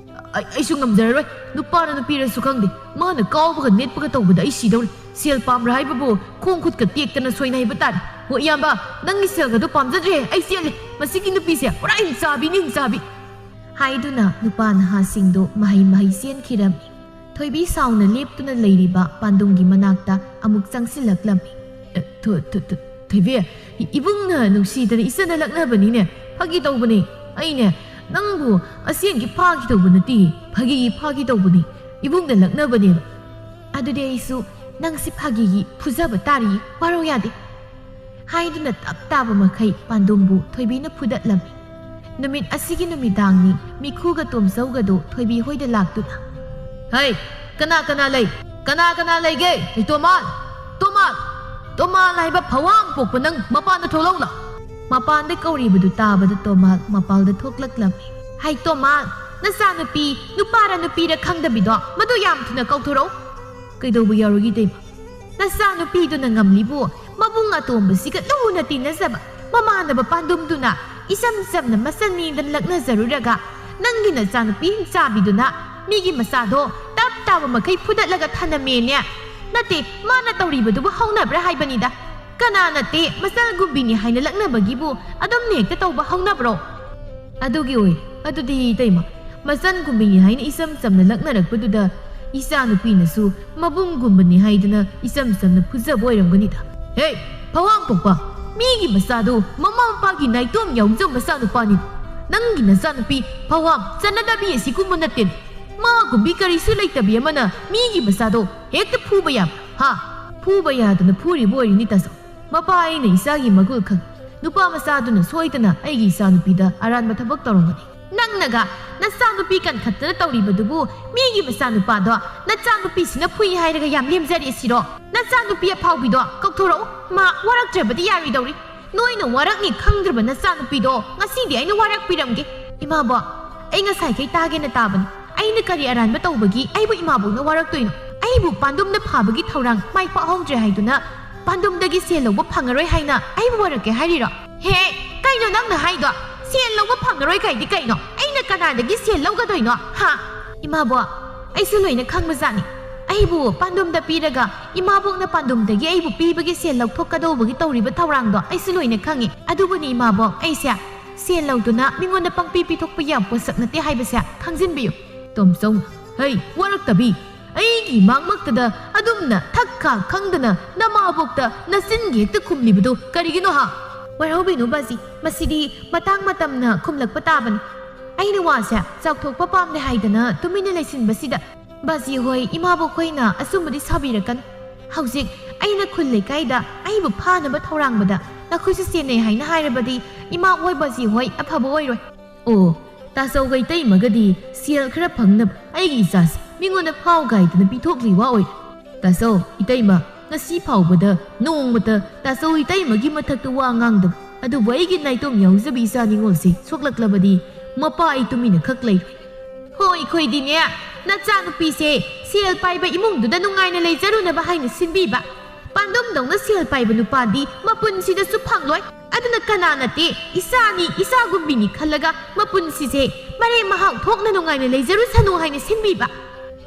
ꯑꯩ, ꯑꯩꯁꯨ ꯉꯝꯖꯔꯔꯣꯏ꯫ ꯅꯨꯄꯥꯅ ꯅꯨꯄꯤꯔꯁꯨ ꯈꯪꯗꯦ꯫ ꯃꯥꯅ ꯀꯥꯎꯕꯒ ꯅꯦꯠꯄꯒ ꯇꯧꯕꯗ ꯑꯩ ꯁꯤꯗꯧꯔꯦ꯫ ꯁꯦꯜ ꯄꯥꯝꯕ꯭ꯔꯥ ꯍꯥꯏꯕꯕꯨ ꯈꯣꯡ ꯈꯨꯠꯀ ꯇꯦꯛꯇꯅ ꯁꯣꯏꯅꯥꯏꯕ ꯇꯥꯔꯦ꯫ ꯍꯣ, ꯏꯌꯥꯝꯕ, ꯅꯪꯒꯤ ꯁꯦꯜꯒꯗꯣ ꯄꯥꯝꯖꯗ꯭ꯔꯦ꯫ ꯑꯩ ꯆꯦꯜꯂꯦ꯫ ꯃꯁꯤꯒꯤ ꯅꯨꯄꯤꯁꯦ ꯄꯨꯔꯥ ꯍꯤꯡꯆꯥꯕꯤꯅꯤ, ꯍꯤꯡꯆꯥꯕꯤ꯫ ꯍꯥꯏꯗꯨꯅ ꯅꯨꯄꯥ ꯅꯍꯥꯁꯤꯡꯗꯣ ꯃꯍꯩ ꯃꯍꯩ ꯆꯦꯟꯈꯤꯔꯝꯃꯤ꯫ ꯊꯣꯏꯕꯤ ꯁꯥꯎꯅ ꯂꯦꯞꯇꯨꯅ ꯂꯩꯔꯤꯕ ꯄꯥꯟꯗꯨꯝꯒꯤ ꯃꯅꯥꯛꯇ ꯑꯃꯨꯛ ꯆꯪꯁꯤꯜꯂꯛꯂꯝꯃꯤ꯫ ꯑꯦ, ꯊꯣ-, ꯊꯣ-, ꯊꯣ-, ꯊꯣꯏꯕꯤ, ꯏ-, ꯏꯕꯨꯡꯅ ꯅꯨꯡꯁꯤꯗꯅ ꯏꯆꯟꯅ ꯂꯛꯅꯕꯅꯤꯅꯦ꯫ ꯐꯥꯒꯤ ꯇꯧꯕꯅꯦ꯫ ꯑꯩꯅꯦ, ꯅꯪꯕꯨ ꯑꯁꯦꯡꯒꯤ ꯐꯥꯒꯤ ꯇꯧꯕ ꯅꯠꯇꯦ꯫ ꯐꯥꯒꯤꯒꯤ ꯐꯥꯒꯤ ꯇꯧꯕꯅꯤ꯫ ꯏꯕꯨꯡꯅ ꯂꯛꯅꯕꯅꯦꯕ꯫ ꯑꯗꯨꯗꯤ ꯑꯩꯁꯨ ꯅꯪꯁꯤ ꯐꯥꯒꯤꯒꯤ ꯐꯨꯖꯕ ꯇꯥꯔꯤ꯫ ꯋꯥꯔꯧ ꯌꯥꯗꯦ꯫ ꯍꯥꯏꯗꯨꯅ ꯇꯞ ꯇꯥꯕ ꯃꯈꯩ ꯄꯥꯟꯗꯨꯝꯕꯨ ꯊꯣꯏꯕꯤꯅ ꯐꯨꯗꯠꯂꯝꯃꯤ꯫ ꯅꯨꯃꯤꯠ ꯑꯁꯤꯒꯤ ꯅꯨꯃꯤꯗꯥꯡꯅꯤ꯫ ꯃꯤꯈꯨꯒ ꯇꯣꯝꯆꯧꯒꯗꯨ ꯊꯣꯏꯕꯤ ꯍꯣꯏꯗ ꯂꯥꯛꯇꯨꯅ, "ꯍꯩ, ꯀꯅꯥ ꯀꯅꯥ ꯂꯩ? ꯀꯅꯥ ꯀꯅꯥ ꯂꯩꯒꯦ? ꯍꯩ, ꯇꯣꯃꯥꯜ! ꯇꯣꯃꯥꯜ! ꯇꯣꯃꯥꯜ ꯍꯥꯏꯕ ꯐꯋꯥꯝ ꯄꯣꯛꯄ ꯅꯪ ꯃꯄꯥꯟꯗ ꯊꯣꯛꯂꯛꯎ ꯂꯥꯎ!" ꯃꯄꯥꯟꯗ ꯀꯧꯔꯤꯕꯗꯨ ꯇꯥꯕꯗ ꯇꯣꯃꯥꯜ ꯃꯄꯥꯜꯗ ꯊꯣꯛꯂꯛꯂꯝꯃꯤ꯫ "ꯍꯩ, ꯇꯣꯃꯥꯜ, ꯅꯆꯥꯅꯨꯄꯤ ꯅꯨꯄꯥꯔ ꯅꯨꯄꯤꯔ ꯈꯪꯗꯕꯤꯗꯣ ꯃꯗꯨ ꯌꯥꯝ ꯊꯨꯅ ꯀꯧꯊꯣꯔꯛꯎ!" "ꯀꯩꯗꯧꯕ ꯌꯥꯎꯔꯒꯦ, ꯏꯇꯩꯃ?" "ꯅꯆꯥꯅꯨꯄꯤꯗꯨꯅ ꯉꯝꯂꯤꯕꯨ ꯃꯕꯨꯡ ꯑꯇꯣꯝꯕꯁꯤꯒ ꯂꯨꯅ ꯇꯤꯟꯅꯖꯕ ꯃꯃꯥꯟꯅꯕ ꯄꯥꯟꯗꯨꯝꯗꯨꯅ ꯏꯆꯝ ꯆꯝꯅ ꯃꯆꯟꯅꯤꯗꯅ ꯂꯛꯅꯖꯔꯨꯔꯒ, ꯅꯪꯒꯤ ꯅꯆꯥꯅꯨꯄꯤ ꯍꯤꯡꯆꯥꯕꯤꯗꯨꯅ ꯃꯤꯒꯤ ꯃꯆꯥꯗꯣ ꯇꯞ ꯇꯥꯕ ꯃꯈꯩ ꯐꯨꯗꯠꯂꯒ ꯊꯅꯝꯃꯦꯅꯦ꯫ ꯅꯠꯇꯦ, ꯃꯥꯅ ꯇꯧꯔꯤꯕꯗꯨꯕꯨ ꯍꯧꯅꯕ꯭ꯔꯥ ꯍꯥꯏꯕꯅꯤꯗ꯫ ꯀꯅꯥ ꯅꯠꯇꯦ ꯃꯆꯜꯒꯨꯝꯕꯤꯅꯤ ꯍꯥꯏꯅ ꯂꯛꯅꯕꯒꯤꯕꯨ ꯑꯗꯨꯝꯅ ꯍꯦꯛꯇ ꯇꯧꯕ ꯍꯧꯅꯕ꯭ꯔꯣ?" "ꯑꯗꯨꯒꯤ ꯑꯣꯏ꯫ ꯑꯗꯨꯗꯤ ꯏꯇꯩꯃ, ꯃꯆꯟꯒꯨꯝꯕꯤꯅꯤ ꯍꯥꯏꯅ ꯏꯆꯝ ꯆꯝꯅ ꯂꯛꯅꯔꯛꯄꯗꯨꯗ ꯏꯆꯥꯅꯨꯄꯤꯅꯁꯨ ꯃꯕꯨꯡꯒꯨꯝꯕꯅꯤ ꯍꯥꯏꯗꯅ ꯏꯆꯝ ꯆꯝꯅ ꯐꯨꯖꯕ ꯑꯣꯏꯔꯝꯒꯅꯤꯗ꯫ ꯍꯦ, ꯐꯋꯥꯡ ꯄꯣꯛꯄ! ꯃꯤꯒꯤ ꯃꯆꯥꯗꯣ ꯃꯃꯥ ꯃꯄꯥꯒꯤ ꯅꯥꯏꯇꯣꯝ ꯌꯥꯎꯖꯕ ꯃꯆꯥꯅꯨꯄꯥꯅꯤ꯫ ꯅꯪꯒꯤ ꯅꯆꯥꯅꯨꯄꯤ ꯐꯋꯥꯝ ꯆꯠꯅꯗꯕꯤ ꯑꯁꯤꯒꯨꯝꯕ ꯅꯠꯇꯦ꯫ ꯃꯥꯒꯨꯝꯕꯤ ꯀꯔꯤꯁꯨ ꯂꯩꯇꯕꯤ ꯑꯃꯅ ꯃꯤꯒꯤ ꯃꯆꯥꯗꯣ ꯍꯦꯛꯇ ꯐꯨꯕ ꯌꯥꯕ? ꯍꯥ? ꯐꯨꯕ ꯌꯥꯗꯅ ꯐꯨꯔꯤꯕ ꯑꯣꯏꯔꯤꯅꯤ ꯇꯥꯆꯧ꯫ ꯃꯄꯥ ꯑꯩꯅ ꯏꯆꯥꯒꯤ ꯃꯒꯨꯟ ꯈꯪ꯫ ꯅꯨꯄꯥ ꯃꯆꯥꯗꯨꯅ ꯁꯣꯏꯗꯅ ꯑꯩꯒꯤ ꯏꯆꯥꯅꯨꯄꯤꯗ ꯑꯔꯥꯟꯕ ꯊꯕꯛ ꯇꯧꯔꯝꯒꯅꯤ꯫ ꯅꯪꯅꯒ ꯅꯆꯥꯅꯨꯄꯤ ꯀꯟꯈꯠꯇꯅ ꯇꯧꯔꯤꯕꯗꯨꯕꯨ ꯃꯤꯒꯤ ꯃꯆꯥꯅꯨꯄꯥꯗꯣ ꯅꯆꯥꯅꯨꯄꯤꯁꯤꯅ ꯐꯨꯏ ꯍꯥꯏꯔꯒ ꯌꯥꯝ ꯂꯦꯝꯖꯔꯦ ꯁꯤꯔꯣ? ꯅꯆꯥꯅꯨꯄꯤ ꯑꯐꯥꯎꯕꯤꯗꯣ ꯀꯧꯊꯣꯔꯛꯎ꯫ ꯃꯥ ꯋꯥꯔꯛꯇ꯭ꯔꯕꯗꯤ ꯌꯥꯔꯣꯏꯗꯧꯔꯤ꯫ ꯅꯣꯏꯅ ꯋꯥꯔꯛꯅꯤ ꯈꯪꯗ꯭ꯔꯕ ꯅꯆꯥꯅꯨꯄꯤꯗꯣ ꯉꯁꯤꯗꯤ ꯑꯩꯅ ꯋꯥꯔꯛꯄꯤꯔꯝꯒꯦ꯫ ꯏꯃꯥꯕꯣꯛ, ꯑꯩ ꯉꯁꯥꯏꯈꯩ ꯇꯥꯒꯦꯅ ꯇꯥꯕꯅꯤ꯫ ꯑꯩꯅ ꯀꯔꯤ ꯑꯔꯥꯟꯕ ꯇꯧꯕꯒꯤ ꯑꯩꯕꯨ ꯏꯃꯥꯕꯣꯛꯅ ꯋꯥꯔꯛꯇꯣꯏꯅꯣ? ꯑꯩꯕꯨ ꯄꯥꯟꯗꯨꯝꯗ ꯐꯥꯕꯒꯤ ꯊꯧꯔꯥꯡ ꯃꯥꯏ ꯄꯥꯛꯍꯧꯗ꯭ꯔꯦ ꯍꯥꯏꯗꯨꯅ ꯄꯥꯟꯗꯨꯝꯗꯒꯤ ꯁꯦꯜ ꯂꯧꯕ ꯐꯪꯉꯔꯣꯏ ꯍꯥꯏꯅ ꯑꯩꯕꯨ ꯋꯥꯔꯛꯀꯦ ꯍꯥꯏꯔꯤꯔꯣ? ꯍꯦ, ꯀꯩꯅꯣ ꯅꯪꯅ ꯍꯥꯏꯗꯣ? ꯁꯦꯜ ꯂꯧꯕ ꯐꯪꯉꯔꯣꯏ ꯀꯥꯏꯗꯤ ꯀꯩꯅꯣ? ꯑꯩꯅ ꯀꯅꯥꯗꯒꯤ ꯁꯦꯜ ꯂꯧꯒꯗꯣꯏꯅꯣ? ꯍꯥ? ꯏꯃꯥꯕꯣꯛ, ꯑꯩꯁꯨ ꯂꯣꯏꯅ ꯈꯪꯕꯖꯥꯠꯅꯤ꯫ ꯑꯩꯕꯨ ꯄꯥꯟꯗꯨꯝꯗ ꯄꯤꯔꯒ ꯏꯃꯥꯕꯣꯛꯅ ꯄꯥꯟꯗꯨꯝꯗꯒꯤ ꯑꯩꯕꯨ ꯄꯤꯕꯒꯤ ꯁꯦꯜ ꯂꯧꯊꯣꯛꯀꯗꯧꯕꯒꯤ ꯇꯧꯔꯤꯕ ꯊꯧꯔꯥꯡꯗꯣ ꯑꯩꯁꯨ ꯂꯣꯏꯅ ꯈꯪꯉꯤ꯫ ꯑꯗꯨꯕꯨꯅꯤ ꯏꯃꯥꯕꯣꯛ, ꯑꯩꯁꯦ ꯁꯦꯜ ꯂꯧꯗꯨꯅ ꯃꯤꯉꯣꯟꯗ ꯄꯪꯄꯤ ꯄꯤꯊꯣꯛꯄ ꯌꯥꯕ ꯄꯣꯠꯁꯛ ꯅꯠꯇꯦ ꯍꯥꯏꯕꯁꯦ ꯈꯪꯖꯤꯟꯕꯤꯌꯨ꯫ ꯇꯣꯝꯆꯧ, ꯍꯩ, ꯋꯥꯔꯛꯇꯕꯤ! ꯑꯩꯒꯤ ꯃꯥꯡꯃꯛꯇꯗ ꯑꯗꯨꯝꯅ ꯊꯛ ꯈꯥ ꯈꯪꯗꯅ ꯅꯃꯥꯕꯣꯛꯇ ꯅꯆꯤꯟꯒꯤ ꯍꯦꯛꯇ ꯈꯨꯝꯂꯤꯕꯗꯨ ꯀꯔꯤꯒꯤꯅꯣ ꯍꯥ? ꯋꯥꯔꯧꯕꯤꯅꯨ ꯕꯥꯖꯤ, ꯃꯁꯤꯗꯤ ꯃꯇꯥꯡ ꯃꯇꯝꯅ ꯈꯨꯝꯂꯛꯄ ꯇꯥꯕꯅꯤ꯫ ꯑꯩꯅ ꯋꯥꯁꯦ ꯆꯥꯎꯊꯣꯛꯄ ꯄꯥꯝꯗꯦ ꯍꯥꯏꯗꯅ ꯇꯨꯃꯤꯟꯅ ꯂꯩꯁꯤꯟꯕꯁꯤꯗ꯫ ꯕꯥꯖꯤ ꯍꯣꯏ, ꯏꯃꯥꯕꯣꯛ ꯈꯣꯏꯅ ꯑꯆꯨꯝꯕꯗꯤ ꯁꯥꯕꯤꯔꯛꯀꯅꯨ꯫ ꯍꯧꯖꯤꯛ ꯑꯩꯅ ꯈꯨꯜ ꯂꯩꯀꯥꯏꯗ ꯑꯩꯕꯨ ꯐꯥꯅꯕ ꯊꯧꯔꯥꯡꯕꯗ ꯅꯈꯣꯏꯁꯨ ꯆꯦꯟꯅꯩ ꯍꯥꯏꯅ ꯍꯥꯏꯔꯕꯗꯤ ꯏꯃꯥ ꯍꯣꯏ, ꯕꯥꯖꯤ ꯍꯣꯏ ꯑꯐꯕ ꯑꯣꯏꯔꯣꯏ꯫ ꯑꯣ, ꯇꯥꯆꯧꯒ ꯏꯇꯩꯃꯒꯗꯤ ꯁꯦꯜ ꯈꯔ ꯐꯪꯅꯕ ꯑꯩꯒꯤ ꯏꯆꯥꯁꯦ ꯃꯤꯉꯣꯟꯗ ꯐꯥꯎ ꯀꯥꯏꯗꯅ ꯄꯤꯊꯣꯛꯂꯤ ꯋꯥ ꯑꯣꯏ꯫ ꯇꯥꯆꯧ, ꯏꯇꯩꯃ, ꯉꯁꯤ ꯐꯥꯎꯕꯗ ꯅꯣꯡꯃꯇ ꯇꯥꯆꯧ ꯏꯇꯩꯃꯒꯤ ꯃꯊꯛꯇ ꯋꯥ ꯉꯥꯡꯗꯕ꯫ ꯑꯗꯨꯕꯨ ꯑꯩꯒꯤ ꯅꯥꯏꯇꯣꯝ ꯌꯥꯎꯖꯕꯤ ꯏꯆꯥ ꯅꯤꯉꯣꯜꯁꯦ ꯁꯣꯛꯂꯛꯂꯕꯗꯤ ꯃꯄꯥ ꯑꯩ ꯇꯨꯃꯤꯟꯅ ꯈꯛ ꯂꯩꯔꯣꯏ꯫ ꯍꯣꯏ, ꯑꯩꯈꯣꯏꯗꯤꯅꯦ, ꯅꯆꯥꯅꯨꯄꯤꯁꯦ ꯁꯦꯜ ꯄꯥꯏꯕ ꯏꯃꯨꯡꯗꯨꯗ ꯅꯨꯡꯉꯥꯏꯅ ꯂꯩꯖꯔꯨꯅꯕ ꯍꯥꯏꯅ ꯁꯤꯟꯕꯤꯕ꯫ ꯄꯥꯟꯗꯨꯝꯗꯧꯅ ꯁꯦꯜ ꯄꯥꯏꯕ ꯅꯨꯄꯥꯗꯤ ꯃꯄꯨꯟꯁꯤꯗꯁꯨ ꯐꯪꯂꯣꯏ꯫ ꯑꯗꯨꯅ ꯀꯅꯥ ꯅꯠꯇꯦ, ꯏꯆꯥꯅꯤ, ꯏꯆꯥꯒꯨꯝꯕꯤꯅꯤ ꯈꯜꯂꯒ ꯃꯄꯨꯟꯁꯤꯁꯦ ꯃꯔꯦꯛ ꯃꯍꯥꯎ ꯊꯣꯛꯅ ꯅꯨꯡꯉꯥꯏꯅ ꯂꯩꯖꯔꯨꯁꯅꯨ ꯍꯥꯏꯅ ꯁꯤꯟꯕꯤꯕ꯫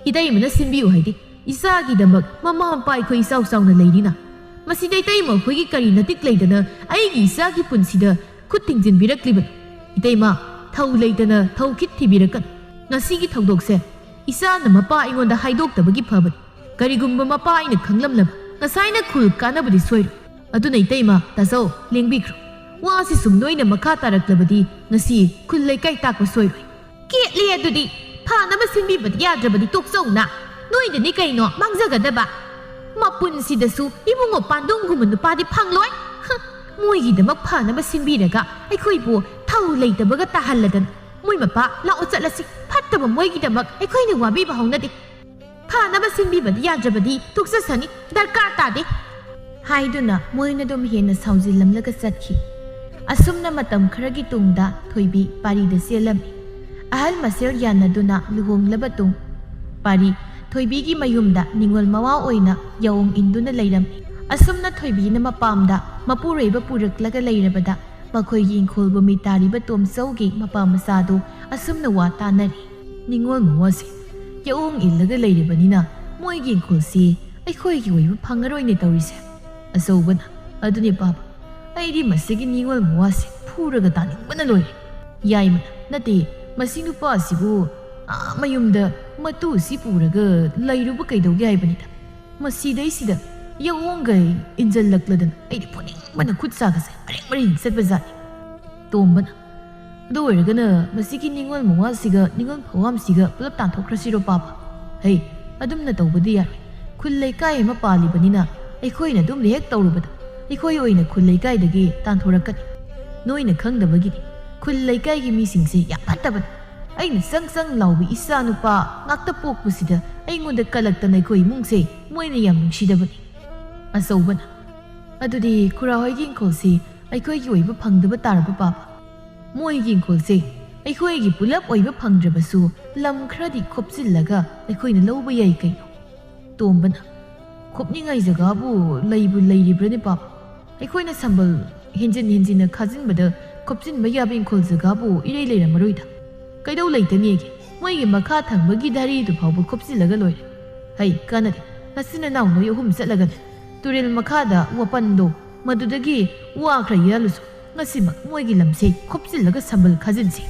ꯏꯇꯩꯃꯅ ꯁꯤꯟꯕꯤꯌꯨ ꯍꯥꯏꯗꯤ ꯏꯆꯥꯒꯤꯗꯃꯛ ꯃꯃꯥ ꯃꯄꯥ ꯑꯩꯈꯣꯏ ꯏꯆꯥꯎ ꯆꯥꯎꯅ ꯂꯩꯔꯤꯅ꯫ ꯃꯁꯤꯗ ꯏꯇꯩꯃ ꯑꯩꯈꯣꯏꯒꯤ ꯀꯔꯤ ꯅꯇꯤꯛ ꯂꯩꯗꯅ ꯑꯩꯒꯤ ꯏꯆꯥꯒꯤ ꯄꯨꯟꯁꯤꯗ ꯈꯨꯠ ꯊꯤꯡꯖꯤꯟꯕꯤꯔꯛꯂꯤꯕꯅꯣ? ꯏꯇꯩꯃ, ꯊꯧ ꯂꯩꯇꯅ ꯊꯧ ꯈꯤꯠ ꯊꯤꯕꯤꯔꯛꯀꯅꯨ꯫ ꯉꯁꯤꯒꯤ ꯊꯧꯗꯣꯛꯁꯦ ꯏꯆꯥꯅ ꯃꯄꯥ ꯑꯩꯉꯣꯟꯗ ꯍꯥꯏꯗꯣꯛꯇꯕꯒꯤ ꯐꯕꯅꯤ꯫ ꯀꯔꯤꯒꯨꯝꯕ ꯃꯄꯥ ꯑꯩꯅ ꯈꯪꯂꯝꯂꯕ ꯉꯁꯥꯏꯅ ꯈꯨꯜ ꯀꯥꯅꯕꯗꯤ ꯁꯣꯏꯔꯣꯏ꯫ ꯑꯗꯨꯅ ꯏꯇꯩꯃ, ꯇꯥꯖꯧ, ꯂꯦꯡꯕꯤꯈ꯭ꯔꯣ꯫ ꯋꯥꯁꯤ ꯁꯨꯝ ꯅꯣꯏꯅ ꯃꯈꯥ ꯇꯥꯔꯛꯂꯕꯗꯤ ꯉꯁꯤ ꯈꯨꯜ ꯂꯩꯀꯥꯏ ꯇꯥꯛꯄ ꯁꯣꯏꯔꯣꯏ꯫ ꯀꯦꯠꯂꯦ ꯑꯗꯨꯗꯤ꯫ ꯐꯅꯕ ꯁꯤꯟꯕꯤꯕꯗꯤ ꯌꯥꯗ꯭ꯔꯕꯗꯤ ꯇꯣꯛꯆꯧꯅ꯫ ꯅꯣꯏꯗꯅꯤ ꯀꯩꯅꯣ ꯃꯥꯡꯖꯒꯗꯕ꯫ ꯃꯄꯨꯟꯁꯤꯗꯁꯨ ꯏꯕꯨꯡꯉꯣ ꯄꯥꯟꯗꯣꯡꯒꯨꯝꯕ ꯅꯨꯄꯥꯗꯤ ꯐꯪꯂꯣꯏ꯫ ꯍ, ꯃꯣꯏꯒꯤꯗꯃꯛ ꯐꯅꯕ ꯁꯤꯟꯕꯤꯔꯒ ꯑꯩꯈꯣꯏꯕꯨ ꯊꯧ ꯂꯩꯇꯕꯒ ꯇꯥꯍꯜꯂꯗꯅ꯫ ꯃꯣꯏ ꯃꯄꯥ, ꯂꯥꯛꯑꯣ ꯆꯠꯂꯁꯤ꯫ ꯐꯠꯇꯕ ꯃꯣꯏꯒꯤꯗꯃꯛ ꯑꯩꯈꯣꯏꯅ ꯋꯥꯕꯤꯕ ꯍꯧꯅꯗꯦ꯫ ꯐꯅꯕ ꯁꯤꯟꯕꯤꯕꯗꯤ ꯌꯥꯗ꯭ꯔꯕꯗꯤ ꯇꯣꯛꯆꯁꯅꯤ, ꯗꯔꯀꯥꯔ ꯇꯥꯗꯦ꯫ ꯍꯥꯏꯗꯨꯅ ꯃꯣꯏꯅ ꯑꯗꯨꯝ ꯍꯦꯟꯅ ꯁꯥꯎꯖꯤꯜꯂꯝꯂꯒ ꯆꯠꯈꯤ꯫ ꯑꯁꯨꯝꯅ ꯃꯇꯝ ꯈꯔꯒꯤ ꯇꯨꯡꯗ ꯊꯣꯏꯕꯤ ꯄꯥꯔꯤꯗ ꯆꯦꯜꯂꯝꯃꯤ꯫ ꯑꯍꯜ ꯃꯁꯦꯜ ꯌꯥꯅꯗꯨꯅ ꯂꯨꯍꯣꯡꯂꯕ ꯇꯨꯡ ꯄꯥꯔꯤ ꯊꯣꯏꯕꯤꯒꯤ ꯃꯌꯨꯝꯗ ꯅꯤꯉꯣꯜ ꯃꯋꯥ ꯑꯣꯏꯅ ꯌꯥꯑꯣꯡ ꯏꯟꯗꯨꯅ ꯂꯩꯔꯝꯃꯤ꯫ ꯑꯁꯨꯝꯅ ꯊꯣꯏꯕꯤꯅ ꯃꯄꯥꯝꯗ ꯃꯄꯨꯔꯣꯏꯕ ꯄꯨꯔꯛꯂꯒ ꯂꯩꯔꯕꯗ ꯃꯈꯣꯏꯒꯤ ꯏꯪꯈꯣꯜ ꯃꯃꯤ ꯇꯥꯔꯤꯕ ꯇꯣꯝꯆꯧꯒꯤ ꯃꯄꯥ ꯃꯆꯥꯗꯨ ꯑꯁꯨꯝꯅ ꯋꯥ ꯇꯥꯅꯔꯤ꯫ ꯅꯤꯉꯣꯜ ꯃꯋꯥꯁꯦ ꯌꯥꯑꯣꯡ ꯏꯜꯂꯒ ꯂꯩꯔꯕꯅꯤꯅ ꯃꯣꯏꯒꯤ ꯏꯪꯈꯣꯜꯁꯤ ꯑꯩꯈꯣꯏꯒꯤ ꯑꯣꯏꯕ ꯐꯪꯉꯔꯣꯏꯅꯦ ꯇꯧꯔꯤꯁꯦ꯫ ꯑꯆꯧꯕꯅ, ꯑꯗꯨꯅꯦ ꯄꯥꯕ, ꯑꯩꯗꯤ ꯃꯁꯤꯒꯤ ꯅꯤꯉꯣꯜ ꯃꯋꯥꯁꯦ ꯐꯨꯔꯒ ꯇꯥꯅꯤꯡꯕꯅ ꯂꯣꯏꯔꯦ꯫ ꯌꯥꯏꯃꯅ, ꯅꯠꯇꯦ, ꯃꯁꯤ ꯅꯨꯄꯥꯁꯤꯕꯨ ꯑꯥ ꯃꯌꯨꯝꯗ ꯃꯇꯨꯁꯤ ꯄꯨꯔꯒ ꯂꯩꯔꯨꯕ ꯀꯩꯗꯧꯒꯦ ꯍꯥꯏꯕꯅꯤꯗ꯫ ꯃꯁꯤꯗꯩꯁꯤꯗ ꯌꯥꯑꯣꯡꯒ ꯏꯟꯖꯜꯂꯛꯂꯗꯅ ꯑꯩꯗꯤ ꯐꯨꯅꯤꯡꯕꯅ ꯈꯨꯠ ꯁꯥꯒꯁꯦ ꯃꯔꯦꯡ ꯃꯔꯦꯡ ꯆꯠꯄꯖꯥꯠꯅꯤ꯫ ꯇꯣꯝꯕꯅ, ꯑꯗꯨ ꯑꯣꯏꯔꯒꯅ ꯃꯁꯤꯒꯤ ꯅꯤꯉꯣꯜ ꯃꯋꯥꯁꯤꯒ ꯅꯤꯉꯣꯜ ꯐꯋꯥꯝꯁꯤꯒ ꯄꯨꯂꯞ ꯇꯥꯟꯊꯣꯛꯈ꯭ꯔꯁꯤꯔꯣ ꯄꯥꯕ? ꯍꯩ, ꯑꯗꯨꯝꯅ ꯇꯧꯕꯗꯤ ꯌꯥꯔꯣꯏ꯫ ꯈꯨꯜ ꯂꯩꯀꯥꯏ ꯑꯃ ꯄꯥꯜꯂꯤꯕꯅꯤꯅ ꯑꯩꯈꯣꯏꯅ ꯑꯗꯨꯝ ꯍꯦꯛ ꯇꯧꯔꯨꯕꯗ ꯑꯩꯈꯣꯏ ꯑꯣꯏꯅ ꯈꯨꯜ ꯂꯩꯀꯥꯏꯗꯒꯤ ꯇꯥꯟꯊꯣꯔꯛꯀꯅꯤ꯫ ꯅꯣꯏꯅ ꯈꯪꯗꯕꯒꯤꯅꯤ꯫ ꯈꯨꯜ ꯂꯩꯀꯥꯏꯒꯤ ꯃꯤꯁꯤꯡꯁꯦ ꯌꯥꯝ ꯐꯠꯇꯕꯅꯤ꯫ ꯑꯩꯅ ꯆꯪ ꯆꯪ ꯂꯥꯎꯕ ꯏꯆꯥ ꯅꯨꯄꯥ ꯉꯥꯛꯇ ꯄꯣꯛꯄꯁꯤꯗ ꯑꯩꯉꯣꯟꯗ ꯀꯜꯂꯛꯇꯅ ꯑꯩꯈꯣꯏ ꯏꯃꯨꯡꯁꯦ ꯃꯣꯏꯅ ꯌꯥꯝ ꯅꯨꯡꯁꯤꯗꯕꯅꯤ꯫ ꯑꯆꯧꯕꯅ, ꯑꯗꯨꯗꯤ ꯈꯨꯔꯥ ꯍꯣꯏꯒꯤ ꯏꯪꯈꯣꯜꯁꯤ ꯑꯩꯈꯣꯏꯒꯤ ꯑꯣꯏꯕ ꯐꯪꯗꯕ ꯇꯥꯔꯕ ꯄꯥꯕ? ꯃꯣꯏꯒꯤ ꯏꯪꯈꯣꯜꯁꯦ ꯑꯩꯈꯣꯏꯒꯤ ꯄꯨꯂꯞ ꯑꯣꯏꯕ ꯐꯪꯗ꯭ꯔꯕꯁꯨ ꯂꯝ ꯈꯔꯗꯤ ꯈꯣꯞꯆꯤꯜꯂꯒ ꯑꯩꯈꯣꯏꯅ ꯂꯧꯕ ꯌꯥꯏ ꯀꯩꯅꯣ꯫ ꯇꯣꯝꯕꯅ, ꯈꯣꯞꯅꯤꯡꯉꯥꯏ ꯖꯒꯥꯕꯨ ꯂꯩꯕꯨ ꯂꯩꯔꯤꯕ꯭ꯔꯅꯦ ꯄꯥꯕ? ꯑꯩꯈꯣꯏꯅ ꯁꯝꯕꯜ ꯍꯦꯟꯖꯤꯟ ꯍꯦꯟꯖꯤꯟꯅ ꯈꯥꯖꯤꯟꯕꯗ ꯈꯣꯞꯆꯤꯟꯕ ꯌꯥꯕ ꯏꯪꯈꯣꯜ ꯖꯒꯥꯕꯨ ꯏꯔꯩ ꯂꯩꯔꯝꯃꯔꯣꯏꯗ꯫ ꯀꯩꯗꯧ ꯂꯩꯇꯅꯤꯒꯦ? ꯃꯣꯏꯒꯤ ꯃꯈꯥ ꯊꯪꯕꯒꯤ ꯙꯔꯤꯗꯨ ꯐꯥꯎꯕ ꯈꯣꯞꯆꯤꯜꯂꯒ ꯂꯣꯏꯔꯦ꯫ ꯍꯩ, ꯀꯥꯟꯅꯗꯦ꯫ ꯅꯆꯤꯟ ꯅꯅꯥꯎ ꯅꯣꯏ ꯑꯍꯨꯝ ꯆꯠꯂꯒꯅꯦ ꯇꯨꯔꯦꯜ ꯃꯈꯥꯗ ꯋꯥꯄꯟꯗꯣ ꯃꯗꯨꯗꯒꯤ ꯋꯥ ꯈꯔ ꯌꯥꯜꯂꯨꯁꯨ꯫ ꯉꯁꯤꯃꯛ ꯃꯣꯏꯒꯤ ꯂꯝꯁꯦ ꯈꯣꯞꯆꯤꯜꯂꯒ ꯁꯝꯕꯜ ꯈꯥꯖꯤꯟꯁꯤ꯫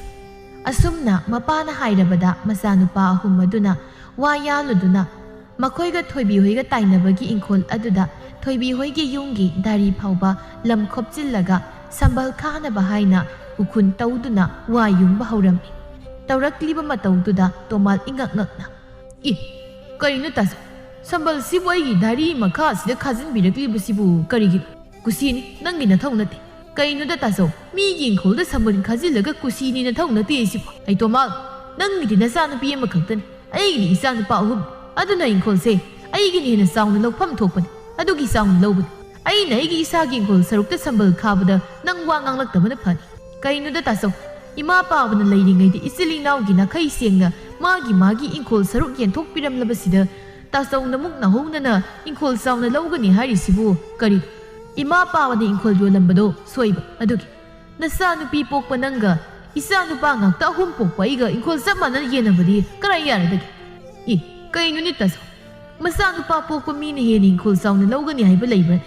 ꯑꯁꯨꯝꯅ ꯃꯄꯥꯅ ꯍꯥꯏꯔꯕꯗ ꯃꯆꯥꯅꯨꯄꯥ ꯑꯍꯨꯝ ꯑꯗꯨꯅ ꯋꯥ ꯌꯥꯜꯂꯨꯗꯨꯅ ꯃꯈꯣꯏꯒ ꯊꯣꯏꯕꯤ ꯍꯣꯏꯒ ꯇꯥꯏꯅꯕꯒꯤ ꯏꯪꯈꯣꯜ ꯑꯗꯨꯗ ꯊꯣꯏꯕꯤ ꯍꯣꯏꯒꯤ ꯌꯨꯝꯒꯤ ꯗꯥꯔꯤ ꯐꯥꯎꯕ ꯂꯝ ꯈꯣꯞꯆꯤꯜꯂꯒ ꯁꯝꯕꯜ ꯈꯥꯅꯕ ꯍꯥꯏꯅ ꯎꯈꯨꯟ ꯇꯧꯗꯨꯅ ꯋꯥ ꯌꯨꯡꯕ ꯍꯧꯔꯝꯃꯤ꯫ ꯇꯧꯔꯛꯂꯤꯕ ꯃꯇꯧꯗꯨꯗ ꯇꯣꯃꯥꯜ ꯏꯉꯛ ꯉꯛꯅ, "ꯏ, ꯀꯔꯤꯅꯣ ꯇꯥꯆꯧ? ꯁꯝꯕꯜꯁꯤꯕꯨ ꯑꯩꯒꯤ ꯗꯥꯔꯤ ꯃꯈꯥ ꯑꯁꯤꯗ ꯈꯥꯖꯤꯟꯕꯤꯔꯛꯂꯤꯕꯁꯤꯕꯨ ꯀꯔꯤꯒꯤꯅꯣ? ꯀꯨꯁꯤꯅꯤ, ꯅꯪꯒꯤ ꯅꯊꯧ ꯅꯠꯇꯦ꯫ ꯀꯩꯅꯣꯗ ꯇꯥꯆꯧ, ꯃꯤꯒꯤ ꯏꯪꯈꯣꯜꯗ ꯁꯝꯕꯜ ꯈꯥꯖꯤꯜꯂꯒ ꯀꯨꯁꯤꯅꯤ ꯅꯊꯧ ꯅꯠꯇꯦ ꯁꯤꯕꯨ? ꯑꯩ ꯇꯣꯃꯥꯜ, ꯅꯪꯒꯤꯗꯤ ꯅꯆꯥꯅꯨꯄꯤ ꯑꯃꯈꯛꯇꯅꯤ, ꯑꯩꯒꯤꯗꯤ ꯏꯆꯥꯅꯨꯄꯥ ꯑꯍꯨꯝ, ꯑꯗꯨꯅ ꯏꯪꯈꯣꯜꯁꯦ ꯑꯩꯒꯤꯅ ꯍꯦꯟꯅ ꯆꯥꯎꯅ ꯂꯧꯐꯝ ꯊꯣꯛꯄꯅꯤ, ꯑꯗꯨꯒꯤ ꯆꯥꯎꯅ ꯂꯧꯕꯅꯤ꯫ ꯑꯩꯅ ꯑꯩꯒꯤ ꯏꯁꯥꯒꯤ ꯏꯪꯈꯣꯜ ꯁꯔꯨꯛꯇ ꯁꯝꯕꯜ ꯈꯥꯕꯗ ꯅꯪ ꯋꯥ ꯉꯥꯡꯂꯛꯇꯕꯅ ꯐꯅꯤ꯫ ꯀꯩꯅꯣꯗ ꯇꯥꯆꯧ, ꯏꯃꯥ ꯄꯥꯕꯅ ꯂꯩꯔꯤꯉꯩꯗ ꯏꯆꯤꯜ ꯏꯅꯥꯎꯒꯤ ꯅꯥꯈꯩ ꯁꯦꯡꯅ ꯃꯥꯒꯤ ꯃꯥꯒꯤ ꯏꯪꯈꯣꯜ ꯁꯔꯨꯛ ꯌꯦꯟꯊꯣꯛꯄꯤꯔꯝꯂꯕꯁꯤꯗ ꯇꯥꯆꯧꯅ ꯃꯨꯛ ꯅꯥꯍꯧꯅꯅ ꯏꯪꯈꯣꯜ ꯆꯥꯎꯅ ꯂꯧꯒꯅꯤ ꯍꯥꯏꯔꯤꯁꯤꯕꯨ ꯀꯔꯤ? ꯏꯃꯥ ꯄꯥꯕꯅ ꯏꯪꯈꯣꯜ ꯌꯣꯜꯂꯝꯕꯗꯣ ꯁꯣꯏꯕ ꯑꯗꯨꯒꯤ꯫ ꯅꯆꯥꯅꯨꯄꯤ ꯄꯣꯛꯄ ꯅꯪꯒ ꯏꯆꯥ ꯅꯨꯄꯥ ꯉꯥꯛꯇ ꯑꯍꯨꯝ ꯄꯣꯛꯄ ꯑꯩꯒ ꯏꯪꯈꯣꯜ ꯆꯞ ꯃꯥꯟꯅꯅ ꯌꯦꯟꯅꯕꯗꯤ ꯀꯔꯥꯏ ꯌꯥꯔꯗꯒꯦ? ꯏ, ꯀꯩꯅꯣꯅꯦ ꯇꯥꯆꯧ? ꯃꯆꯥꯅꯨꯄꯥ ꯄꯣꯛꯄ ꯃꯤꯅ ꯍꯦꯟꯅ ꯏꯪꯈꯣꯜ ꯆꯥꯎꯅ ꯂꯧꯒꯅꯤ ꯍꯥꯏꯕ ꯂꯩꯕ꯭ꯔꯅꯦ?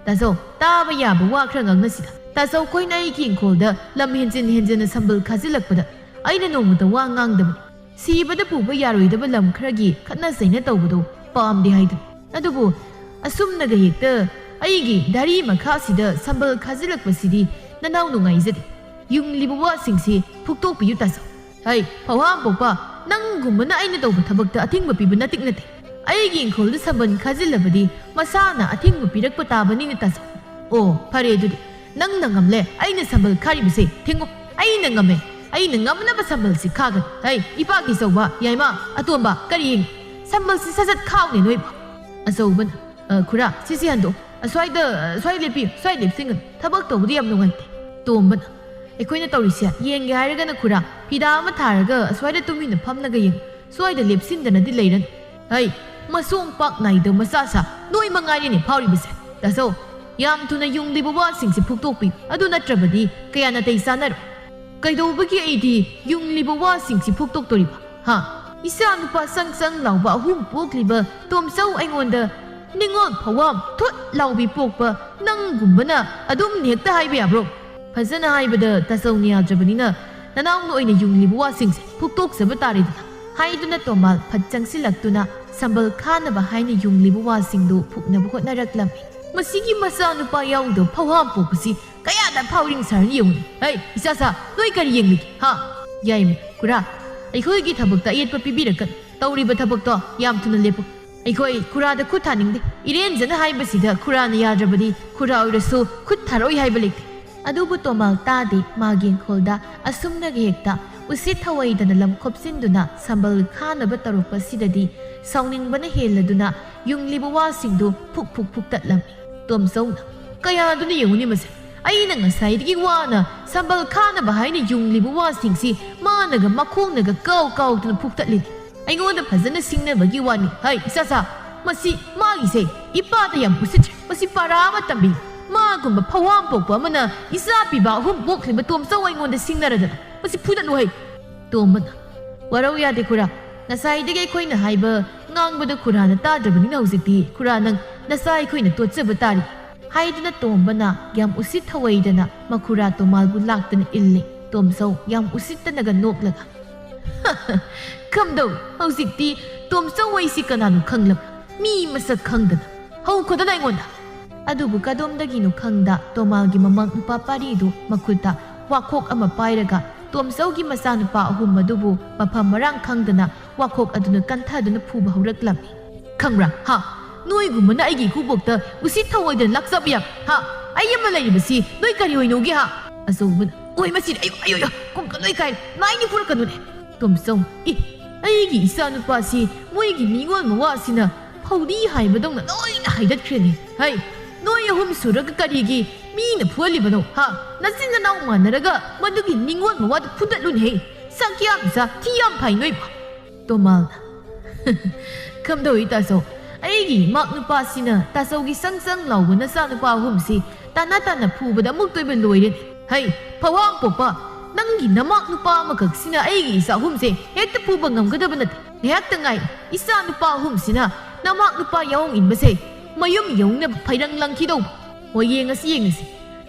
ꯇꯥꯆꯧ, ꯇꯥꯕ ꯌꯥꯕ ꯋꯥ ꯈꯔ ꯉꯥꯡꯅꯁꯤꯗ꯫ ꯇꯥꯆꯧ ꯈꯣꯏꯅ ꯑꯩꯒꯤ ꯏꯪꯈꯣꯜꯗ ꯂꯝ ꯍꯦꯟꯖꯤꯟ ꯍꯦꯟꯖꯤꯟꯅ ꯁꯝꯕꯜ ꯈꯥꯖꯤꯜꯂꯛꯄꯗ ꯑꯩꯅ ꯅꯣꯡꯃꯇ ꯋꯥ ꯉꯥꯡꯗꯕꯅꯤ꯫ ꯁꯤꯕꯗ ꯄꯨꯕ ꯌꯥꯔꯣꯏꯗꯕ ꯂꯝ ꯈꯔꯒꯤ ꯈꯠꯅ ꯆꯩꯅ ꯇꯧꯕꯗꯣ ꯄꯥꯝꯗꯦ ꯍꯥꯏꯗꯨꯅꯤ꯫ ꯑꯗꯨꯕꯨ ꯑꯁꯨꯝꯅꯒ ꯍꯦꯛꯇ ꯑꯩꯒꯤ ꯗꯥꯔꯤ ꯃꯈꯥꯁꯤꯗ ꯁꯝꯕꯜ ꯈꯥꯖꯤꯜꯂꯛꯄꯁꯤꯗꯤ ꯅꯅꯥꯎ ꯅꯨꯡꯉꯥꯏꯖꯗꯦ꯫ ꯌꯨꯡꯂꯤꯕ ꯋꯥꯁꯤꯡꯁꯤ ꯐꯨꯛꯇꯣꯛꯄꯤꯌꯨ ꯇꯥꯆꯧ꯫ ꯍꯩ, ꯐꯧꯍꯥꯝ ꯄꯣꯛꯄ, ꯅꯪꯒꯨꯝꯕꯅ ꯑꯩꯅ ꯇꯧꯕ ꯊꯕꯛꯇ ꯑꯊꯤꯡꯕ ꯄꯤꯕ ꯅꯇꯤꯛ ꯅꯠꯇꯦ꯫ ꯑꯩꯒꯤ ꯏꯪꯈꯣꯜꯗ ꯁꯝꯕꯜ ꯈꯥꯖꯤꯜꯂꯕꯗꯤ ꯃꯁꯥꯅ ꯑꯊꯤꯡꯕ ꯄꯤꯔꯛꯄ ꯇꯥꯕꯅꯤꯅꯦ ꯇꯥꯆꯧ꯫ ꯑꯣ, ꯐꯔꯦ ꯑꯗꯨꯗꯤ꯫ ꯅꯪꯅ ꯉꯝꯂꯦ, ꯑꯩꯅ ꯁꯝꯕꯜ ꯈꯥꯔꯤꯕꯁꯦ ꯊꯤꯡꯉꯨ꯫ ꯑꯩꯅ ꯉꯝꯃꯦ꯫ ꯑꯩꯅ ꯉꯝꯅꯕ ꯁꯝꯕꯜꯁꯤ ꯈꯥꯒꯅꯤ꯫ ꯍꯩ, ꯏꯄꯥꯛꯀꯤ ꯆꯧꯕ, ꯌꯥꯏꯃ, ꯑꯇꯣꯝꯕ, ꯀꯔꯤ ꯌꯦꯡꯉꯤ? ꯁꯝꯕꯜꯁꯤ ꯁꯠ ꯁꯠ ꯈꯥꯎꯅꯦ ꯅꯣꯏꯕꯣ꯫ ꯑꯆꯧꯕꯅ, "ꯑ, ꯈꯨꯔꯥ, ꯁꯤꯁꯤ ꯍꯟꯗꯣꯛ꯫ ꯑꯁ꯭ꯋꯥꯏꯗ, ꯑ, ꯁ꯭ꯋꯥꯏ ꯂꯦꯞꯄꯤꯌꯨ, ꯁ꯭ꯋꯥꯏ ꯂꯦꯞꯁꯤꯟꯒꯅꯨ꯫ ꯊꯕꯛ ꯇꯧꯕꯗ ꯌꯥꯝ ꯅꯨꯡꯉꯥꯏꯇꯦ꯫" ꯇꯣꯝꯕꯅ, "ꯑꯩꯈꯣꯏꯅ ꯇꯧꯔꯤꯁꯦ ꯌꯦꯡꯒꯦ ꯍꯥꯏꯔꯒꯅ ꯈꯨꯔꯥ, ꯐꯤꯗꯥ ꯑꯃ ꯊꯥꯔꯒ ꯑꯁ꯭ꯋꯥꯏꯗ ꯇꯨꯃꯤꯟꯅ ꯐꯝꯂꯒ ꯌꯦꯡꯉꯨ꯫ ꯁ꯭ꯋꯥꯏꯗ ꯂꯦꯞꯁꯤꯟꯗꯅꯗꯤ ꯂꯩꯔꯅꯨ꯫" ꯍꯩ, ꯃꯁꯣꯡ ꯄꯥꯛ ꯅꯥꯏꯗ ꯃꯆꯥ ꯁꯥ ꯅꯣꯏ ꯃꯉꯥꯏꯔꯦꯅꯦ ꯐꯥꯎꯔꯤꯕꯁꯦ꯫ ꯇꯥꯆꯧ, ꯌꯥꯝ ꯊꯨꯅ ꯌꯨꯡꯂꯤꯕ ꯋꯥꯁꯤꯡꯁꯦ ꯐꯨꯛꯇꯣꯛꯄꯤꯌꯨ, ꯑꯗꯨ ꯅꯠꯇ꯭ꯔꯕꯗꯤ ꯀꯌꯥ ꯅꯥꯇꯩ ꯆꯥꯅꯔꯣꯏ꯫ ꯀꯩꯗꯧꯕꯒꯤ ꯑꯩꯗꯤ ꯌꯨꯡꯂꯤꯕ ꯋꯥꯁꯤꯡꯁꯤ ꯐꯨꯛꯇꯣꯛꯇꯣꯔꯤꯕ? ꯍꯥ? ꯏꯆꯥ ꯅꯨꯄꯥ ꯆꯪ ꯆꯪ ꯂꯥꯎꯕ ꯑꯍꯨꯝ ꯄꯣꯛꯂꯤꯕ ꯇꯣꯝꯆꯧ ꯑꯩꯉꯣꯟꯗ ꯅꯤꯡꯉꯣꯜ ꯐꯧꯍꯥꯝ ꯊꯨꯠ ꯂꯥꯎꯕꯤ ꯄꯣꯛꯄ ꯅꯪꯒꯨꯝꯕꯅ ꯑꯗꯨꯝ ꯍꯦꯛꯇ ꯍꯥꯏꯕ ꯌꯥꯕ꯭ꯔꯣ? ꯐꯖꯅ ꯍꯥꯏꯕꯗ ꯇꯥꯆꯧꯅ ꯌꯥꯗ꯭ꯔꯕꯅꯤꯅ ꯅꯅꯥꯎꯅ ꯑꯣꯏꯅ ꯌꯨꯡꯂꯤꯕ ꯋꯥꯁꯤꯡꯁꯦ ꯐꯨꯛꯇꯣꯛꯆꯕ ꯇꯥꯔꯦꯗꯅ꯫ ꯍꯥꯏꯗꯨꯅ ꯇꯣꯃꯥꯜ ꯐꯠ ꯆꯪꯁꯤꯜꯂꯛꯇꯨꯅ ꯁꯝꯕꯜ ꯈꯥꯅꯕ ꯍꯥꯏꯅ ꯌꯨꯡꯂꯤꯕ ꯋꯥꯁꯤꯡꯗꯨ ꯐꯨꯛꯅꯕ ꯍꯣꯠꯅꯔꯛꯂꯝꯃꯤ꯫ "ꯃꯁꯤꯒꯤ ꯃꯆꯥꯅꯨꯄꯥ ꯌꯥꯎꯗꯕ ꯐꯧꯍꯥꯝ ꯄꯣꯛꯄꯁꯤ ꯀꯌꯥꯗ ꯐꯥꯎꯔꯤꯡ ꯁꯥꯔꯅꯤ ꯌꯦꯡꯉꯨꯅꯦ꯫ ꯍꯩ, ꯏꯆꯥꯁꯥ, ꯅꯣꯏ ꯀꯔꯤ ꯌꯦꯡꯂꯤꯒꯦ, ꯍꯥ?" "ꯌꯥꯏꯃ, ꯈꯨꯔꯥ, ꯑꯩꯈꯣꯏꯒꯤ ꯊꯕꯛꯇ ꯑꯌꯦꯠꯄ ꯄꯤꯕꯤꯔꯛꯀꯅꯨ꯫ ꯇꯧꯔꯤꯕ ꯊꯕꯛꯇꯣ ꯌꯥꯝ ꯊꯨꯅ ꯂꯦꯞꯄꯨ꯫ ꯑꯩꯈꯣꯏ ꯈꯨꯔꯥꯗ ꯈꯨꯠ ꯊꯥꯅꯤꯡꯗꯦ꯫ ꯏꯔꯦꯟꯖꯅ ꯍꯥꯏꯕꯁꯤꯗ ꯈꯨꯔꯥꯅ ꯌꯥꯗ꯭ꯔꯕꯗꯤ ꯈꯨꯔꯥ ꯑꯣꯏꯔꯁꯨ ꯈꯨꯠ ꯊꯥꯔꯛꯑꯣꯏ ꯍꯥꯏꯕ ꯂꯩꯇꯦ꯫" ꯑꯗꯨꯕꯨ ꯇꯣꯃꯥꯜ ꯇꯥꯗꯦ꯫ ꯃꯥꯒꯤ ꯏꯪꯈꯣꯜꯗ ꯑꯁꯨꯝꯅꯒ ꯍꯦꯛꯇ ꯎꯁꯤꯠ ꯊꯧꯑꯣꯏꯗꯅ ꯂꯝ ꯈꯣꯞꯆꯤꯟꯗꯨꯅ ꯁꯝꯕꯜ ꯈꯥꯅꯕ ꯇꯧꯔꯛꯄꯁꯤꯗꯗꯤ ꯁꯥꯎꯅꯤꯡꯕꯅ ꯍꯦꯜꯂꯗꯨꯅ ꯌꯨꯡꯂꯤꯕ ꯋꯥꯁꯤꯡꯗꯨ ꯐꯨꯛ ꯐꯨꯛ ꯐꯨꯛꯇꯠꯂꯝꯃꯤ꯫ ꯇꯣꯝꯆꯧꯅ, "ꯀꯌꯥꯗꯨꯅ ꯌꯦꯡꯉꯨꯅꯦ ꯃꯁꯦ꯫ ꯑꯩꯅ ꯉꯁꯥꯏꯗꯒꯤ ꯋꯥꯅ ꯁꯝꯕꯜ ꯈꯥꯅꯕ ꯍꯥꯏꯅ ꯌꯨꯡꯂꯤꯕ ꯋꯥꯁꯤꯡꯁꯤ ꯃꯥꯅꯒ ꯃꯈꯣꯡꯅꯒ ꯀꯥꯎ ꯀꯥꯎꯗꯨꯅ ꯐꯨꯛꯇꯠꯂꯤꯅꯤ꯫ ꯑꯩꯉꯣꯟꯗ ꯐꯖꯅ ꯁꯤꯡꯅꯕꯒꯤ ꯋꯥꯅꯤ꯫ ꯍꯩ, ꯏꯆꯥꯁꯥ, ꯃꯁꯤ ꯃꯥꯒꯤꯁꯦ ꯏꯄꯥꯗ ꯌꯥꯝ ꯎꯁꯤꯠꯇ꯭ꯔꯦ꯫ ꯃꯁꯤ ꯄꯥꯔꯥ ꯑꯃ ꯇꯝꯕꯤ꯫ ꯃꯥꯒꯨꯝꯕ ꯐꯧꯍꯥꯝ ꯄꯣꯛꯄ ꯑꯃꯅ ꯏꯆꯥ ꯄꯤꯕ ꯑꯍꯨꯝ ꯄꯣꯛꯂꯤꯕ ꯇꯣꯝꯆꯧ ꯑꯩꯉꯣꯟꯗ ꯁꯤꯡꯅꯔꯗꯅ꯫ ꯃꯁꯤ ꯐꯨꯗꯠꯂꯨ ꯍꯩ꯫" ꯇꯣꯝꯕꯅ, "ꯋꯥꯔꯧ ꯌꯥꯗꯦ ꯈꯨꯔꯥ꯫ ꯉꯁꯥꯏꯗꯒꯤ ꯑꯩꯈꯣꯏꯅ ꯍꯥꯏꯕ ꯉꯥꯡꯕꯗ ꯈꯨꯔꯥꯅ ꯇꯥꯗ꯭ꯔꯕꯅꯤꯅ ꯍꯧꯖꯤꯛꯇꯤ ꯈꯨꯔꯥ ꯅꯪ ꯅꯆꯥ ꯑꯩꯈꯣꯏꯅ ꯇꯣꯠꯆꯕ ꯇꯥꯔꯤ꯫" ꯍꯥꯏꯗꯨꯅ ꯇꯣꯝꯕꯅ ꯌꯥꯝ ꯎꯁꯤꯠ ꯊꯧꯑꯣꯏꯗꯅ ꯃꯈꯨꯔꯥ ꯇꯣꯃꯥꯜꯕꯨ ꯂꯥꯛꯇꯅ ꯏꯜꯂꯦ꯫ ꯇꯣꯝꯆꯧ ꯌꯥꯝ ꯎꯁꯤꯠꯇꯅꯒ ꯅꯣꯛꯂꯒ, "ꯀꯝꯗꯧꯏ? ꯍꯧꯖꯤꯛꯇꯤ ꯇꯣꯝꯆꯧ ꯑꯩꯁꯤ ꯀꯅꯥꯅꯣ ꯈꯪꯂꯕ꯭ꯔꯥ? ꯃꯤ ꯃꯁꯛ ꯈꯪꯗꯅ꯫ ꯍꯧꯈꯣꯗꯅ ꯑꯩꯉꯣꯟꯗ!" ꯑꯗꯨꯕꯨ ꯀꯗꯣꯝꯗꯒꯤꯅꯣ ꯈꯪꯗ ꯇꯣꯃꯥꯜꯒꯤ ꯃꯃꯥꯡ ꯅꯨꯄꯥ ꯄꯥꯔꯤꯗꯨ ꯃꯈꯨꯠꯇ ꯋꯥꯈꯣꯛ ꯑꯃ ꯄꯥꯏꯔꯒ ꯇꯣꯝꯆꯧꯒꯤ ꯃꯆꯥꯅꯨꯄꯥ ꯑꯍꯨꯝ ꯑꯗꯨꯕꯨ ꯃꯐꯝ ꯃꯔꯥꯡ ꯈꯪꯗꯅ ꯋꯥꯈꯣꯛ ꯑꯗꯨꯅ ꯀꯟꯊꯗꯨꯅ ꯐꯨꯕ ꯍꯧꯔꯛꯂꯝꯃꯤ꯫ "ꯈꯪꯕ꯭ꯔꯥ, ꯍꯥ? ꯅꯣꯏꯒꯨꯝꯕꯅ ꯑꯩꯒꯤ ꯏꯀꯨꯕꯣꯛꯇ ꯎꯁꯤꯠ ꯊꯧꯑꯣꯏꯗꯅ ꯂꯥꯛꯆꯕ ꯌꯥꯕ, ꯍꯥ? ꯑꯩ ꯑꯃ ꯂꯩꯔꯤꯕꯁꯤ ꯅꯣꯏ ꯀꯔꯤ ꯑꯣꯏꯅꯧꯒꯦ, ꯍꯥ?" ꯑꯆꯧꯕꯅ, "ꯑꯣꯏ, ꯃꯁꯤꯗꯤ ꯑꯌꯣ, ꯑꯌꯣ, ꯑꯌꯣ, ꯀꯣꯛꯀ ꯂꯣꯏ ꯀꯥꯏꯔꯦ, ꯃꯥꯏꯅꯤ ꯐꯨꯔꯛꯀꯅꯨꯅꯦ꯫" ꯇꯣꯝꯆꯧ, "ꯑꯦ, ꯑꯩꯒꯤ ꯏꯆꯥꯅꯨꯄꯥꯁꯤ ꯃꯣꯏꯒꯤ ꯅꯤꯉꯣꯜ ꯃꯋꯥꯁꯤꯅ ꯐꯧꯗꯤ ꯍꯥꯏꯕꯗꯧꯅ ꯂꯣꯏꯅ ꯍꯥꯏꯗꯠꯈ꯭ꯔꯦꯅꯦ꯫ ꯍꯩ, ꯅꯣꯏ ꯑꯍꯨꯝ ꯁꯨꯔꯒ ꯀꯔꯤꯒꯤ ꯃꯤꯅ ꯐꯨꯍꯜꯂꯤꯕꯅꯣ, ꯍꯥ? ꯅꯆꯤꯟ ꯅꯅꯥꯎ ꯃꯥꯟꯅꯔꯒ ꯃꯗꯨꯒꯤ ꯅꯤꯉꯣꯜ ꯃꯋꯥꯗꯨ ꯐꯨꯗꯠꯂꯨꯅꯦꯍꯦ꯫ ꯁꯛ ꯌꯥꯝ ꯆꯥ, ꯊꯤ ꯌꯥꯝ ꯐꯥꯏ ꯅꯣꯏꯕꯣ꯫" ꯇꯣꯃꯥꯜꯅ, "ꯀꯝꯗꯧꯏ ꯇꯥꯆꯧ? ꯑꯩꯒꯤ ꯏꯃꯥꯛ ꯅꯨꯄꯥꯁꯤꯅ ꯇꯥꯆꯧꯒꯤ ꯁꯪ ꯁꯪ ꯂꯥꯎꯕ ꯅꯆꯥꯅꯨꯄꯥ ꯑꯍꯨꯝꯁꯤ ꯇꯥꯅ ꯇꯥꯅ ꯐꯨꯕꯗ ꯑꯃꯨꯛꯇꯣꯏꯕ ꯂꯣꯏꯔꯦꯅꯦ꯫ ꯍꯩ, ꯐꯋꯥꯡ ꯄꯣꯛꯄ, ꯅꯪꯒꯤ ꯅꯃꯥꯛ ꯅꯨꯄꯥ ꯑꯃꯈꯛꯁꯤꯅ ꯑꯩꯒꯤ ꯏꯆꯥ ꯑꯍꯨꯝꯁꯦ ꯍꯦꯛꯇ ꯐꯨꯕ ꯉꯝꯒꯗꯕ ꯅꯠꯇꯦ꯫ ꯉꯥꯏꯍꯥꯛꯇ ꯉꯥꯏ, ꯏꯆꯥ ꯅꯨꯄꯥ ꯑꯍꯨꯝꯁꯤꯅ ꯅꯃꯥꯛ ꯅꯨꯄꯥ ꯌꯥꯑꯣꯡ ꯏꯟꯕꯁꯦ ꯃꯌꯨꯝ ꯌꯧꯅꯕ ꯐꯩꯔꯪ ꯂꯪꯈꯤꯗꯧꯕ꯫ ꯍꯣꯏ, ꯌꯦꯡꯉꯁꯤ, ꯌꯦꯡꯉꯁꯤ꯫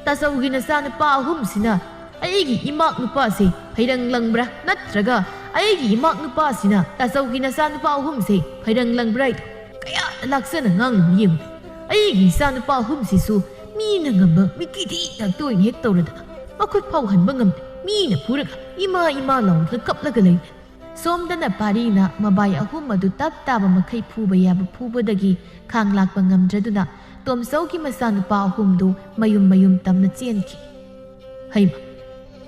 ꯇꯥꯆꯧꯒꯤ ꯅꯆꯥ ꯅꯨꯄꯥ ꯑꯍꯨꯝꯁꯤꯅ ꯑꯩꯒꯤ ꯏꯃꯥꯛ ꯅꯨꯄꯥꯁꯦ ꯐꯩꯔꯪ ꯂꯪꯕ꯭ꯔꯥ ꯅꯠꯇ꯭ꯔꯒ ꯑꯩꯒꯤ ꯏꯃꯥꯛ ꯅꯨꯄꯥꯁꯤꯅ ꯇꯥꯆꯧꯒꯤ ꯅꯆꯥꯅꯨꯄꯥ ꯑꯍꯨꯝꯁꯦ ꯐꯩꯔꯪ ꯂꯪꯕ꯭ꯔꯥꯏꯗ ꯀꯌꯥꯗ ꯂꯥꯛꯆꯅ ꯉꯥꯡꯂꯤꯕ ꯌꯦꯡꯉꯨ꯫ ꯑꯩꯒꯤ ꯏꯆꯥꯅꯨꯄꯥ ꯑꯍꯨꯝꯁꯤꯁꯨ ꯃꯤꯅ ꯉꯝꯕ ꯃꯤꯀꯤꯗꯤ ꯉꯥꯛꯇ ꯑꯣꯏꯅ ꯍꯦꯛ ꯇꯧꯔꯗꯅ ꯃꯈꯨꯠ ꯐꯥꯎ ꯍꯟꯕ ꯉꯝꯗꯦ꯫ ꯃꯤꯅ ꯐꯨꯔꯒ ꯏꯃꯥ ꯏꯃꯥ ꯂꯥꯎꯗꯅ ꯀꯞꯂꯒ ꯂꯩ꯫ ꯁꯣꯝꯗꯅ ꯄꯥꯔꯤꯅ ꯃꯕꯥꯏ ꯑꯍꯨꯝ ꯑꯗꯨ ꯇꯞ ꯇꯥꯕ ꯃꯈꯩ ꯐꯨꯕ ꯌꯥꯕ ꯐꯨꯕꯗꯒꯤ ꯈꯥꯡ ꯂꯥꯛꯄ ꯉꯝꯗ꯭ꯔꯗꯨꯅ ꯇꯣꯝꯆꯧꯒꯤ ꯃꯆꯥꯅꯨꯄꯥ ꯑꯍꯨꯝꯗꯨ ꯃꯌꯨꯝ ꯃꯌꯨꯝ ꯇꯝꯅ ꯆꯦꯟꯈꯤ꯫ ꯍꯩꯃ,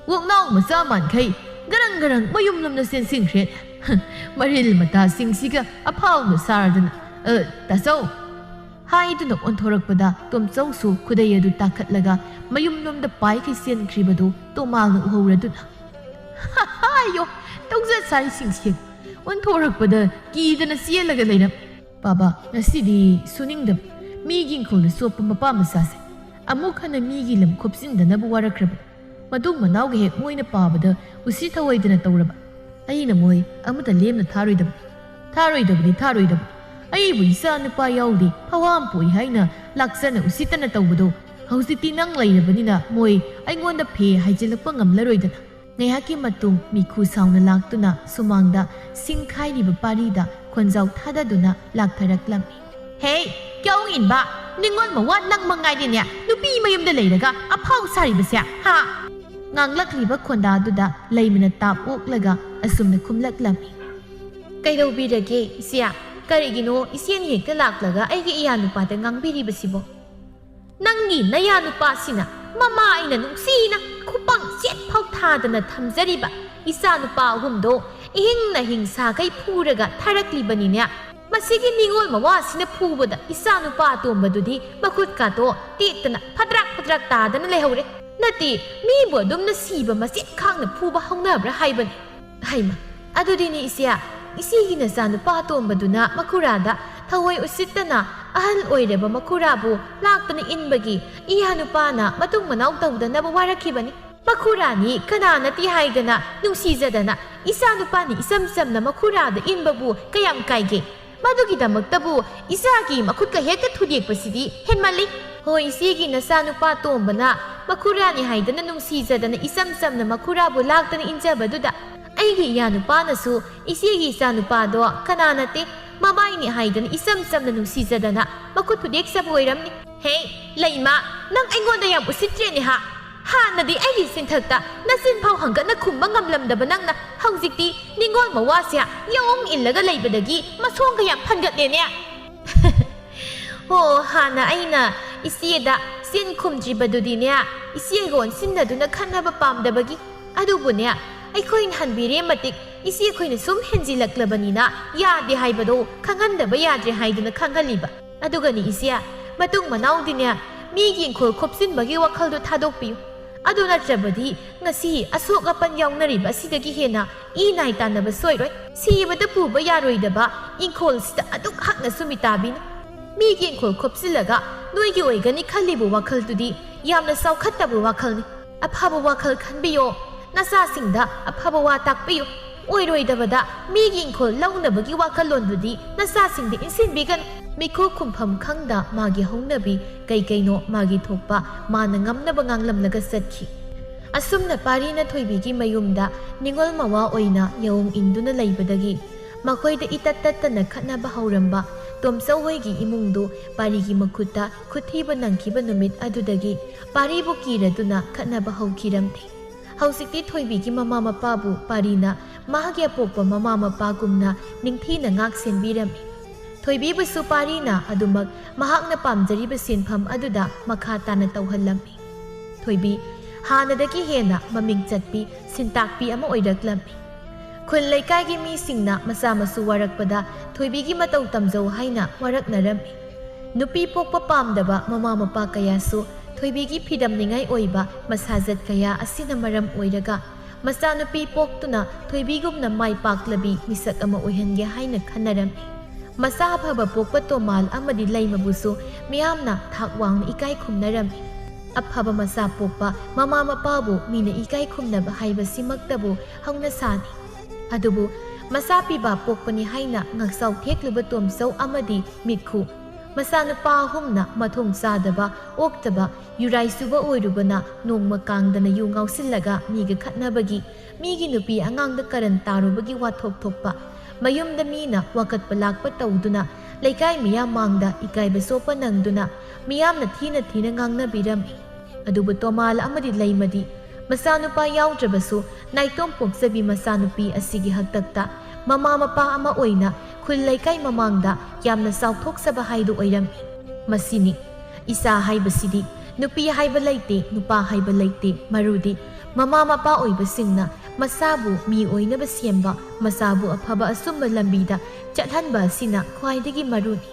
ꯑꯣꯛꯅꯥꯎ ꯃꯆꯥ ꯃꯥꯟꯈꯩ ꯒꯔꯪ ꯒꯔꯪ ꯃꯌꯨꯝ ꯂꯣꯝꯗ ꯆꯦꯟꯁꯤꯟꯈ꯭ꯔꯦ꯫ ꯃꯔꯤꯜ ꯃꯇꯥꯁꯤꯡꯁꯤꯒ ꯑꯐꯥꯎꯕ ꯁꯥꯔꯗꯅ, "ꯑ, ꯇꯥꯆꯧ!" ꯍꯥꯏꯗꯨꯅ ꯑꯣꯟꯊꯣꯔꯛꯄꯗ ꯇꯣꯝꯆꯧꯁꯨ ꯈꯨꯗꯩ ꯑꯗꯨ ꯇꯥꯈꯠꯂꯒ ꯃꯌꯨꯝ ꯂꯣꯝꯗ ꯄꯥꯏꯈꯩ ꯆꯦꯟꯈ꯭ꯔꯤꯕꯗꯨ ꯇꯣꯃꯥꯜꯅ ꯎꯍꯧꯔꯗꯨꯅ, "ꯑꯌꯣ! ꯇꯧꯖ ꯁꯥꯔꯤꯁꯤꯡꯁꯦ ꯑꯣꯟꯊꯣꯔꯛꯄꯗ ꯀꯤꯗꯅ ꯆꯦꯜꯂꯒ ꯂꯩꯔꯝ꯫ ꯄꯥꯕ, ꯉꯁꯤꯗꯤ ꯁꯨꯅꯤꯡꯗꯕ ꯃꯤꯒꯤ ꯏꯪꯈꯣꯜꯗ ꯆꯣꯞꯄ ꯃꯄꯥ ꯃꯆꯥꯁꯦ ꯑꯃꯨꯛ ꯍꯟꯅ ꯃꯤꯒꯤ ꯂꯝ ꯈꯣꯞꯆꯤꯟꯗꯅꯕ ꯋꯥꯔꯛꯈ꯭ꯔꯕ꯫ ꯃꯇꯨꯡ ꯃꯅꯥꯎꯒ ꯍꯦꯛ ꯃꯣꯏꯅ ꯄꯥꯕꯗ ꯎꯁꯤꯠ ꯊꯑꯣꯏꯗꯅ ꯇꯧꯔꯕ꯫ ꯑꯩꯅ ꯃꯣꯏ ꯑꯃꯠꯇ ꯂꯦꯝꯅ ꯊꯥꯔꯣꯏꯗꯕ꯫ ꯊꯥꯔꯣꯏꯗꯕꯗꯤ ꯊꯥꯔꯣꯏꯗꯕ꯫ ꯑꯩꯕꯨ ꯏꯆꯥ ꯅꯨꯄꯥ ꯌꯥꯎꯗꯦ, ꯐꯋꯥꯝ ꯄꯣꯛꯏ ꯍꯥꯏꯅ ꯂꯥꯛꯆꯅ ꯎꯁꯤꯠꯇꯅ ꯇꯧꯕꯗꯣ ꯍꯧꯖꯤꯛꯇꯤ ꯅꯪ ꯂꯩꯔꯕꯅꯤꯅ ꯃꯣꯏ ꯑꯩꯉꯣꯟꯗ ꯐꯦ ꯍꯥꯏꯖꯤꯜꯂꯛꯄ ꯉꯝꯂꯔꯣꯏꯗꯅ꯫" ꯉꯥꯏꯍꯥꯛꯀꯤ ꯃꯇꯨꯡ ꯃꯤꯈꯨ ꯁꯥꯎꯅ ꯂꯥꯛꯇꯨꯅ ꯁꯨꯃꯥꯡꯗ ꯁꯤꯡ ꯈꯥꯏꯔꯤꯕ ꯄꯥꯔꯤꯗ ꯈꯣꯟꯖꯥꯎ ꯊꯥꯗꯗꯨꯅ ꯂꯥꯛꯊꯔꯛꯂꯝꯃꯤ꯫ "ꯍꯦ, ꯀ꯭ꯌꯧ ꯏꯟꯕ, ꯅꯤꯡꯉꯣꯜ ꯃꯋꯥ ꯅꯪ ꯃꯉꯥꯏꯔꯦꯅꯦ ꯅꯨꯄꯤ ꯃꯌꯨꯝꯗ ꯂꯩꯔꯒ ꯑꯐꯥꯎ ꯁꯥꯔꯤꯕꯁꯦ, ꯍꯥ?" ꯉꯥꯡꯂꯛꯂꯤꯕ ꯈꯣꯟꯗꯥꯗꯨꯗ ꯂꯩꯃꯅ ꯇꯥꯞ ꯑꯣꯛꯂꯒ ꯑꯁꯨꯝꯅ ꯈꯨꯝꯂꯛꯂꯝꯃꯤ꯫ "ꯀꯩꯗꯧꯕꯤꯔꯒꯦ ꯏꯆꯦ? ꯀꯔꯤꯒꯤꯅꯣ ꯏꯆꯦꯅ ꯍꯦꯛꯇ ꯂꯥꯛꯂꯒ ꯑꯩꯒꯤ ꯏꯌꯥ ꯅꯨꯄꯥꯗ ꯉꯥꯡꯕꯤꯔꯤꯕꯁꯤꯕꯣ? ꯅꯪꯒꯤ ꯅꯌꯥ ꯅꯨꯄꯥꯁꯤꯅ ꯃꯃꯥ ꯑꯩꯅ ꯅꯨꯡꯁꯤꯅ ꯈꯨꯄꯥꯡ ꯆꯦꯠ ꯐꯥꯎ ꯊꯥꯗꯅ ꯊꯝꯖꯔꯤꯕ ꯏꯆꯥ ꯅꯨꯄꯥ ꯑꯍꯨꯝꯗꯣ ꯏꯍꯤꯡꯅ ꯍꯤꯡꯁꯥꯈꯩ ꯐꯨꯔꯒ ꯊꯥꯔꯛꯂꯤꯕꯅꯤꯅꯦ꯫ ꯃꯁꯤꯒꯤ ꯅꯤꯉꯣꯜ ꯃꯋꯥꯁꯤꯅ ꯐꯨꯕꯗ ꯏꯆꯥ ꯅꯨꯄꯥ ꯑꯇꯣꯝꯕꯗꯨꯗꯤ ꯃꯈꯨꯠꯀꯥꯇꯣ ꯇꯦꯛꯇꯅ ꯐꯗ꯭ꯔꯥꯛ ꯐꯗ꯭ꯔꯥꯛ ꯇꯥꯗꯅ ꯂꯩꯍꯧꯔꯦ꯫ ꯅꯠꯇꯦ, ꯃꯤꯕꯨ ꯑꯗꯨꯝꯅ ꯁꯤꯕ ꯃꯆꯦꯠ ꯈꯥꯡꯅ ꯐꯨꯕ ꯍꯧꯅꯕ꯭ꯔꯥ ꯍꯥꯏꯕꯅꯤ꯫" ꯍꯩꯃ, ꯑꯗꯨꯗꯤꯅꯦ ꯏꯆꯦ, ꯏꯆꯦꯒꯤ ꯅꯆꯥꯅꯨꯄꯥ ꯑꯇꯣꯝꯕꯗꯨꯅ ꯃꯈꯨꯔꯥꯗ ꯊꯑꯣꯏ ꯎꯁꯤꯠꯇꯅ ꯑꯍꯜ ꯑꯣꯏꯔꯕ ꯃꯈꯨꯔꯥꯕꯨ ꯂꯥꯛꯇꯅ ꯏꯟꯕꯒꯤ ꯏꯌꯥ ꯅꯨꯄꯥꯅ ꯃꯇꯨꯡ ꯃꯅꯥꯎ ꯇꯧꯗꯅꯕ ꯋꯥꯔꯛꯈꯤꯕꯅꯤ꯫ ꯃꯈꯨꯔꯥꯅꯤ ꯀꯅꯥ ꯅꯠꯇꯦ ꯍꯥꯏꯗꯅ ꯅꯨꯡꯁꯤꯖꯗꯅ ꯏꯆꯥ ꯅꯨꯄꯥꯅꯤ ꯏꯆꯝ ꯆꯝꯅ ꯃꯈꯨꯔꯥꯗ ꯏꯟꯕꯕꯨ ꯀꯌꯥꯝ ꯀꯥꯏꯒꯦ? ꯃꯗꯨꯒꯤꯗꯃꯛꯇꯕꯨ ꯏꯆꯥꯒꯤ ꯃꯈꯨꯠꯀ ꯍꯦꯛꯇ ꯊꯨꯗꯦꯛꯄꯁꯤꯗꯤ ꯍꯦꯟꯃꯜꯂꯤ꯫ ꯍꯣꯏ, ꯏꯆꯦꯒꯤ ꯅꯆꯥꯅꯨꯄꯥ ꯇꯣꯝꯕꯅ ꯃꯈꯨꯔꯥꯅꯤ ꯍꯥꯏꯗꯅ ꯅꯨꯡꯁꯤꯖꯗꯅ ꯏꯆꯝ ꯆꯝꯅ ꯃꯈꯨꯔꯥꯕꯨ ꯂꯥꯛꯇꯅ ꯏꯟꯖꯕꯗꯨꯗ ꯑꯩꯒꯤ ꯏꯌꯥ ꯅꯨꯄꯥꯅꯁꯨ ꯏꯆꯦꯒꯤ ꯏꯆꯥ ꯅꯨꯄꯥꯗꯣ ꯀꯅꯥ ꯅꯠꯇꯦ, ꯃꯕꯥꯏꯅꯤ ꯍꯥꯏꯗꯅ ꯏꯆꯝ ꯆꯝꯅ ꯅꯨꯡꯁꯤꯖꯗꯅ ꯃꯈꯨꯠ ꯊꯨꯗꯦꯛꯆꯕ ꯑꯣꯏꯔꯝꯅꯤ꯫ ꯍꯦ, ꯂꯩꯃ, ꯅꯪ ꯑꯩꯉꯣꯟꯗ ꯌꯥꯝ ꯎꯁꯤꯠꯇ꯭ꯔꯦꯅꯦ ꯍꯥ? ꯍꯥꯟꯅꯗꯤ ꯑꯩꯒꯤ ꯆꯤꯟꯊꯛꯇ ꯅꯆꯤꯟ ꯐꯥꯎ ꯍꯪꯒꯠꯅ ꯈꯨꯝꯕ ꯉꯝꯂꯝꯗꯕ ꯅꯪꯅ ꯍꯧꯖꯤꯛꯇꯤ ꯅꯤꯡꯉꯣꯜ ꯃꯋꯥꯁꯦ ꯌꯥꯑꯣꯡ ꯏꯜꯂꯒ ꯂꯩꯕꯗꯒꯤ ꯃꯁꯣꯡꯒ ꯌꯥꯝ ꯐꯟꯒꯠꯂꯦꯅꯦ꯫ ꯍꯣ, ꯍꯥꯟꯅ ꯑꯩꯅ ꯏꯆꯦꯗ ꯆꯤꯟ ꯈꯨꯝꯗ꯭ꯔꯤꯕꯗꯨꯗꯤꯅꯦ, ꯏꯆꯦꯒ ꯑꯣꯟꯁꯤꯟꯅꯗꯨꯅ ꯈꯠꯅꯕ ꯄꯥꯝꯗꯕꯒꯤ꯫ ꯑꯗꯨꯕꯨꯅꯦ, ꯑꯩꯈꯣꯏꯅ ꯍꯟꯕꯤꯔꯦ ꯃꯇꯤꯛ ꯏꯆꯦ ꯑꯩꯈꯣꯏꯅ ꯁꯨꯝ ꯍꯦꯟꯖꯤꯜꯂꯛꯂꯕꯅꯤꯅ ꯌꯥꯗꯦ ꯍꯥꯏꯕꯗꯣ ꯈꯪꯍꯟꯗꯕ ꯌꯥꯗ꯭ꯔꯦ ꯍꯥꯏꯗꯨꯅ ꯈꯪꯍꯜꯂꯤꯕ꯫ ꯑꯗꯨꯒꯅꯤ ꯏꯆꯦ, ꯃꯇꯨꯡ ꯃꯅꯥꯎꯗꯤꯅꯦ, ꯃꯤꯒꯤ ꯏꯪꯈꯣꯜ ꯈꯣꯞꯆꯤꯟꯕꯒꯤ ꯋꯥꯈꯜꯗꯣ ꯊꯥꯗꯣꯛꯄꯤꯌꯨ꯫ ꯑꯗꯨ ꯅꯠꯇ꯭ꯔꯕꯗꯤ ꯉꯁꯤ ꯑꯁꯣꯛ ꯑꯄꯟ ꯌꯥꯎꯅꯔꯤꯕ ꯑꯁꯤꯗꯒꯤ ꯍꯦꯟꯅ ꯏ ꯅꯥꯏ ꯇꯥꯟꯅꯕ ꯁꯣꯏꯔꯣꯏ꯫ ꯁꯤꯕꯗ ꯄꯨꯕ ꯌꯥꯔꯣꯏꯗꯕ ꯏꯪꯈꯣꯜꯁꯤꯗ ꯑꯗꯨꯛ ꯍꯛꯅ ꯁꯨꯃꯤꯇꯥꯕꯤꯅ ꯃꯤꯒꯤ ꯏꯪꯈꯣꯜ ꯈꯣꯞꯆꯤꯜꯂꯒ ꯅꯣꯏꯒꯤ ꯑꯣꯏꯒꯅꯤ ꯈꯜꯂꯤꯕ ꯋꯥꯈꯜꯗꯨꯗꯤ ꯌꯥꯝꯅ ꯆꯥꯎꯈꯠꯇꯕ ꯋꯥꯈꯜꯅꯤ꯫ ꯑꯐꯕ ꯋꯥꯈꯜ ꯈꯟꯕꯤꯌꯣ꯫ ꯅꯆꯥꯁꯤꯡꯗ ꯑꯐꯕ ꯋꯥ ꯇꯥꯛꯄꯤꯌꯨ꯫ ꯑꯣꯏꯔꯣꯏꯗꯕꯗ ꯃꯤꯒꯤ ꯏꯪꯈꯣꯜ ꯂꯧꯅꯕꯒꯤ ꯋꯥꯈꯜꯂꯣꯟꯗꯨꯗꯤ ꯅꯆꯥꯁꯤꯡꯗ ꯏꯟꯁꯤꯟꯕꯤꯒꯅꯨ꯫ ꯃꯤꯈꯨ ꯈꯨꯝꯐꯝ ꯈꯪꯗ ꯃꯥꯒꯤ ꯍꯧꯅꯕꯤ ꯀꯩ ꯀꯩꯅꯣ ꯃꯥꯒꯤ ꯊꯣꯛꯄ ꯃꯥꯅ ꯉꯝꯅꯕ ꯉꯥꯡꯂꯝꯂꯒ ꯆꯠꯈꯤ꯫ ꯑꯁꯨꯝꯅ ꯄꯥꯔꯤꯅ ꯊꯣꯏꯕꯤꯒꯤ ꯃꯌꯨꯝꯗ ꯅꯤꯉꯣꯜ ꯃꯋꯥ ꯑꯣꯏꯅ ꯌꯥꯑꯣꯡ ꯏꯟꯗꯨꯅ ꯂꯩꯕꯗꯒꯤ ꯃꯈꯣꯏꯗ ꯏꯇꯠ ꯇꯠꯇꯅ ꯈꯠꯅꯕ ꯍꯧꯔꯝꯕ ꯇꯣꯝꯆꯧ ꯍꯣꯏꯒꯤ ꯏꯃꯨꯡꯗꯨ ꯄꯥꯔꯤꯒꯤ ꯃꯈꯨꯠꯇ ꯈꯨꯠꯊꯤꯕ ꯅꯪꯈꯤꯕ ꯅꯨꯃꯤꯠ ꯑꯗꯨꯗꯒꯤ ꯄꯥꯔꯤꯕꯨ ꯀꯤꯔꯗꯨꯅ ꯈꯠꯅꯕ ꯍꯧꯈꯤꯔꯝꯗꯦ꯫ ꯍꯧꯖꯤꯛꯇꯤ ꯊꯣꯏꯕꯤꯒꯤ ꯃꯃꯥ ꯃꯄꯥꯕꯨ ꯄꯥꯔꯤꯅ ꯃꯍꯥꯛꯀꯤ ꯑꯄꯣꯛꯄ ꯃꯃꯥ ꯃꯄꯥꯒꯨꯝꯅ ꯅꯤꯡꯊꯤꯅ ꯉꯥꯛ ꯁꯦꯟꯕꯤꯔꯝꯃꯤ꯫ ꯊꯣꯏꯕꯤꯕꯨꯁꯨ ꯄꯥꯔꯤꯅ ꯑꯗꯨꯃꯛ ꯃꯍꯥꯛꯅ ꯄꯥꯝꯖꯔꯤꯕ ꯁꯤꯟꯐꯝ ꯑꯗꯨꯗ ꯃꯈꯥ ꯇꯥꯅ ꯇꯧꯍꯜꯂꯝꯃꯤ꯫ ꯊꯣꯏꯕꯤ ꯍꯥꯟꯅꯗꯒꯤ ꯍꯦꯟꯅ ꯃꯃꯤꯡ ꯆꯠꯄꯤ ꯁꯤꯟꯇꯥꯛꯄꯤ ꯑꯃ ꯑꯣꯏꯔꯛꯂꯝꯃꯤ꯫ ꯈꯨꯜ ꯂꯩꯀꯥꯏꯒꯤ ꯃꯤꯁꯤꯡꯅ ꯃꯆꯥ ꯃꯁꯨ ꯋꯥꯔꯛꯄꯗ ꯊꯣꯏꯕꯤꯒꯤ ꯃꯇꯧ ꯇꯝꯖꯧ ꯍꯥꯏꯅ ꯋꯥꯔꯛꯅꯔꯝꯃꯤ꯫ ꯅꯨꯄꯤ ꯄꯣꯛꯄ ꯄꯥꯝꯗꯕ ꯃꯃꯥ ꯃꯄꯥ ꯀꯌꯥꯁꯨ ꯊꯣꯏꯕꯤꯒꯤ ꯐꯤꯗꯝꯅꯤꯉꯥꯏ ꯑꯣꯏꯕ ꯃꯁꯥꯖꯠ ꯀꯌꯥ ꯑꯁꯤꯅ ꯃꯔꯝ ꯑꯣꯏꯔꯒ ꯃꯆꯥꯅꯨꯄꯤ ꯄꯣꯛꯇꯨꯅ ꯊꯣꯏꯕꯤꯒꯨꯝꯅ ꯃꯥꯏ ꯄꯥꯛꯂꯕꯤ ꯃꯤꯁꯛ ꯑꯃ ꯑꯣꯏꯍꯟꯒꯦ ꯍꯥꯏꯅ ꯈꯟꯅꯔꯝꯃꯤ꯫ ꯃꯆꯥ ꯑꯐꯕ ꯄꯣꯛꯄ ꯇꯣꯃꯥꯜ ꯑꯃꯗꯤ ꯂꯩꯃꯕꯨꯁꯨ ꯃꯤꯌꯥꯝꯅ ꯊꯥꯛ ꯋꯥꯡꯅ ꯏꯀꯥꯏ ꯈꯨꯝꯅꯔꯝꯃꯤ꯫ ꯑꯐꯕ ꯃꯆꯥ ꯄꯣꯛꯄ ꯃꯃꯥ ꯃꯄꯥꯕꯨ ꯃꯤꯅ ꯏꯀꯥꯏ ꯈꯨꯝꯅꯕ ꯍꯥꯏꯕꯁꯤꯃꯛꯇꯕꯨ ꯍꯧꯅꯁꯥꯅꯤ꯫ ꯑꯗꯨꯕꯨ ꯃꯆꯥ ꯄꯤꯕ ꯄꯣꯛꯄꯅꯤ ꯍꯥꯏꯅ ꯉꯛꯆꯥꯎ ꯊꯦꯛꯂꯨꯕ ꯇꯣꯝꯆꯧ ꯑꯃꯗꯤ ꯃꯤꯠꯈꯨ ꯃꯆꯥꯅꯨꯄꯥ ꯑꯍꯨꯝꯅ ꯃꯊꯣꯡ ꯆꯥꯗꯕ, ꯑꯣꯛꯇꯕ, ꯌꯨꯔꯥꯏ ꯆꯨꯕ ꯑꯣꯏꯔꯨꯕꯅ ꯅꯣꯡꯃ ꯀꯥꯡꯗꯅ ꯌꯨ ꯉꯥꯎꯁꯤꯜꯂꯒ ꯃꯤꯒ ꯈꯠꯅꯕꯒꯤ, ꯃꯤꯒꯤ ꯅꯨꯄꯤ ꯑꯉꯥꯡꯗ ꯀꯔꯟ ꯇꯥꯔꯨꯕꯒꯤ ꯋꯥꯊꯣꯛ ꯊꯣꯛꯄ, ꯃꯌꯨꯝꯗ ꯃꯤꯅ ꯋꯥꯀꯠꯄ ꯂꯥꯛꯄ ꯇꯧꯗꯨꯅ ꯂꯩꯀꯥꯏ ꯃꯤꯌꯥꯝ ꯃꯥꯡꯗ ꯏꯀꯥꯏꯕ ꯆꯣꯞꯄ ꯅꯪꯗꯨꯅ ꯃꯤꯌꯥꯝꯅ ꯊꯤꯅ ꯊꯤꯅ ꯉꯥꯡꯅꯕꯤꯔꯝꯃꯤ꯫ ꯑꯗꯨꯕꯨ ꯇꯣꯃꯥꯜ ꯑꯃꯗꯤ ꯂꯩꯃꯗꯤ ꯃꯆꯥꯅꯨꯄꯥ ꯌꯥꯎꯗ꯭ꯔꯕꯁꯨ ꯅꯥꯏꯇꯣꯝ ꯄꯣꯛꯆꯕꯤ ꯃꯆꯥꯅꯨꯄꯤ ꯑꯁꯤꯒꯤ ꯍꯥꯛꯇꯛꯇ ꯃꯃꯥ ꯃꯄꯥ ꯑꯃ ꯑꯣꯏꯅ ꯈꯨꯜ ꯂꯩꯀꯥꯏ ꯃꯃꯥꯡꯗ ꯌꯥꯝꯅ ꯆꯥꯎꯊꯣꯛꯆꯕ ꯍꯥꯏꯗꯨ ꯑꯣꯏꯔꯝꯃꯤ꯫ ꯃꯁꯤꯅꯤ, ꯏꯆꯥ ꯍꯥꯏꯕꯁꯤꯗꯤ ꯅꯨꯄꯤ ꯍꯥꯏꯕ ꯂꯩꯇꯦ, ꯅꯨꯄꯥ ꯍꯥꯏꯕ ꯂꯩꯇꯦ, ꯃꯔꯨꯗꯤ ꯃꯃꯥ ꯃꯄꯥ ꯑꯣꯏꯕꯁꯤꯡꯅ ꯃꯆꯥꯕꯨ ꯃꯤ ꯑꯣꯏꯅꯕ ꯁꯦꯝꯕ, ꯃꯆꯥꯕꯨ ꯑꯐꯕ ꯑꯆꯨꯝꯕ ꯂꯝꯕꯤꯗ ꯆꯠꯍꯟꯕ ꯑꯁꯤꯅ ꯈ꯭ꯋꯥꯏꯗꯒꯤ ꯃꯔꯨꯅꯤ꯫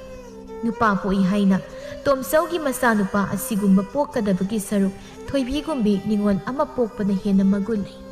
ꯅꯨꯄꯥ ꯄꯣꯛꯏ ꯍꯥꯏꯅ ꯇꯣꯝꯆꯧꯒꯤ ꯃꯆꯥꯅꯨꯄꯥ ꯑꯁꯤꯒꯨꯝꯕ ꯄꯣꯛꯀꯗꯕꯒꯤ ꯁꯔꯨꯛ ꯊꯣꯏꯕꯤꯒꯨꯝꯕꯤ ꯅꯤꯉꯣꯜ ꯑꯃ ꯄꯣꯛꯄꯅ ꯍꯦꯟꯅ ꯃꯒꯨꯟ ꯂꯩ꯫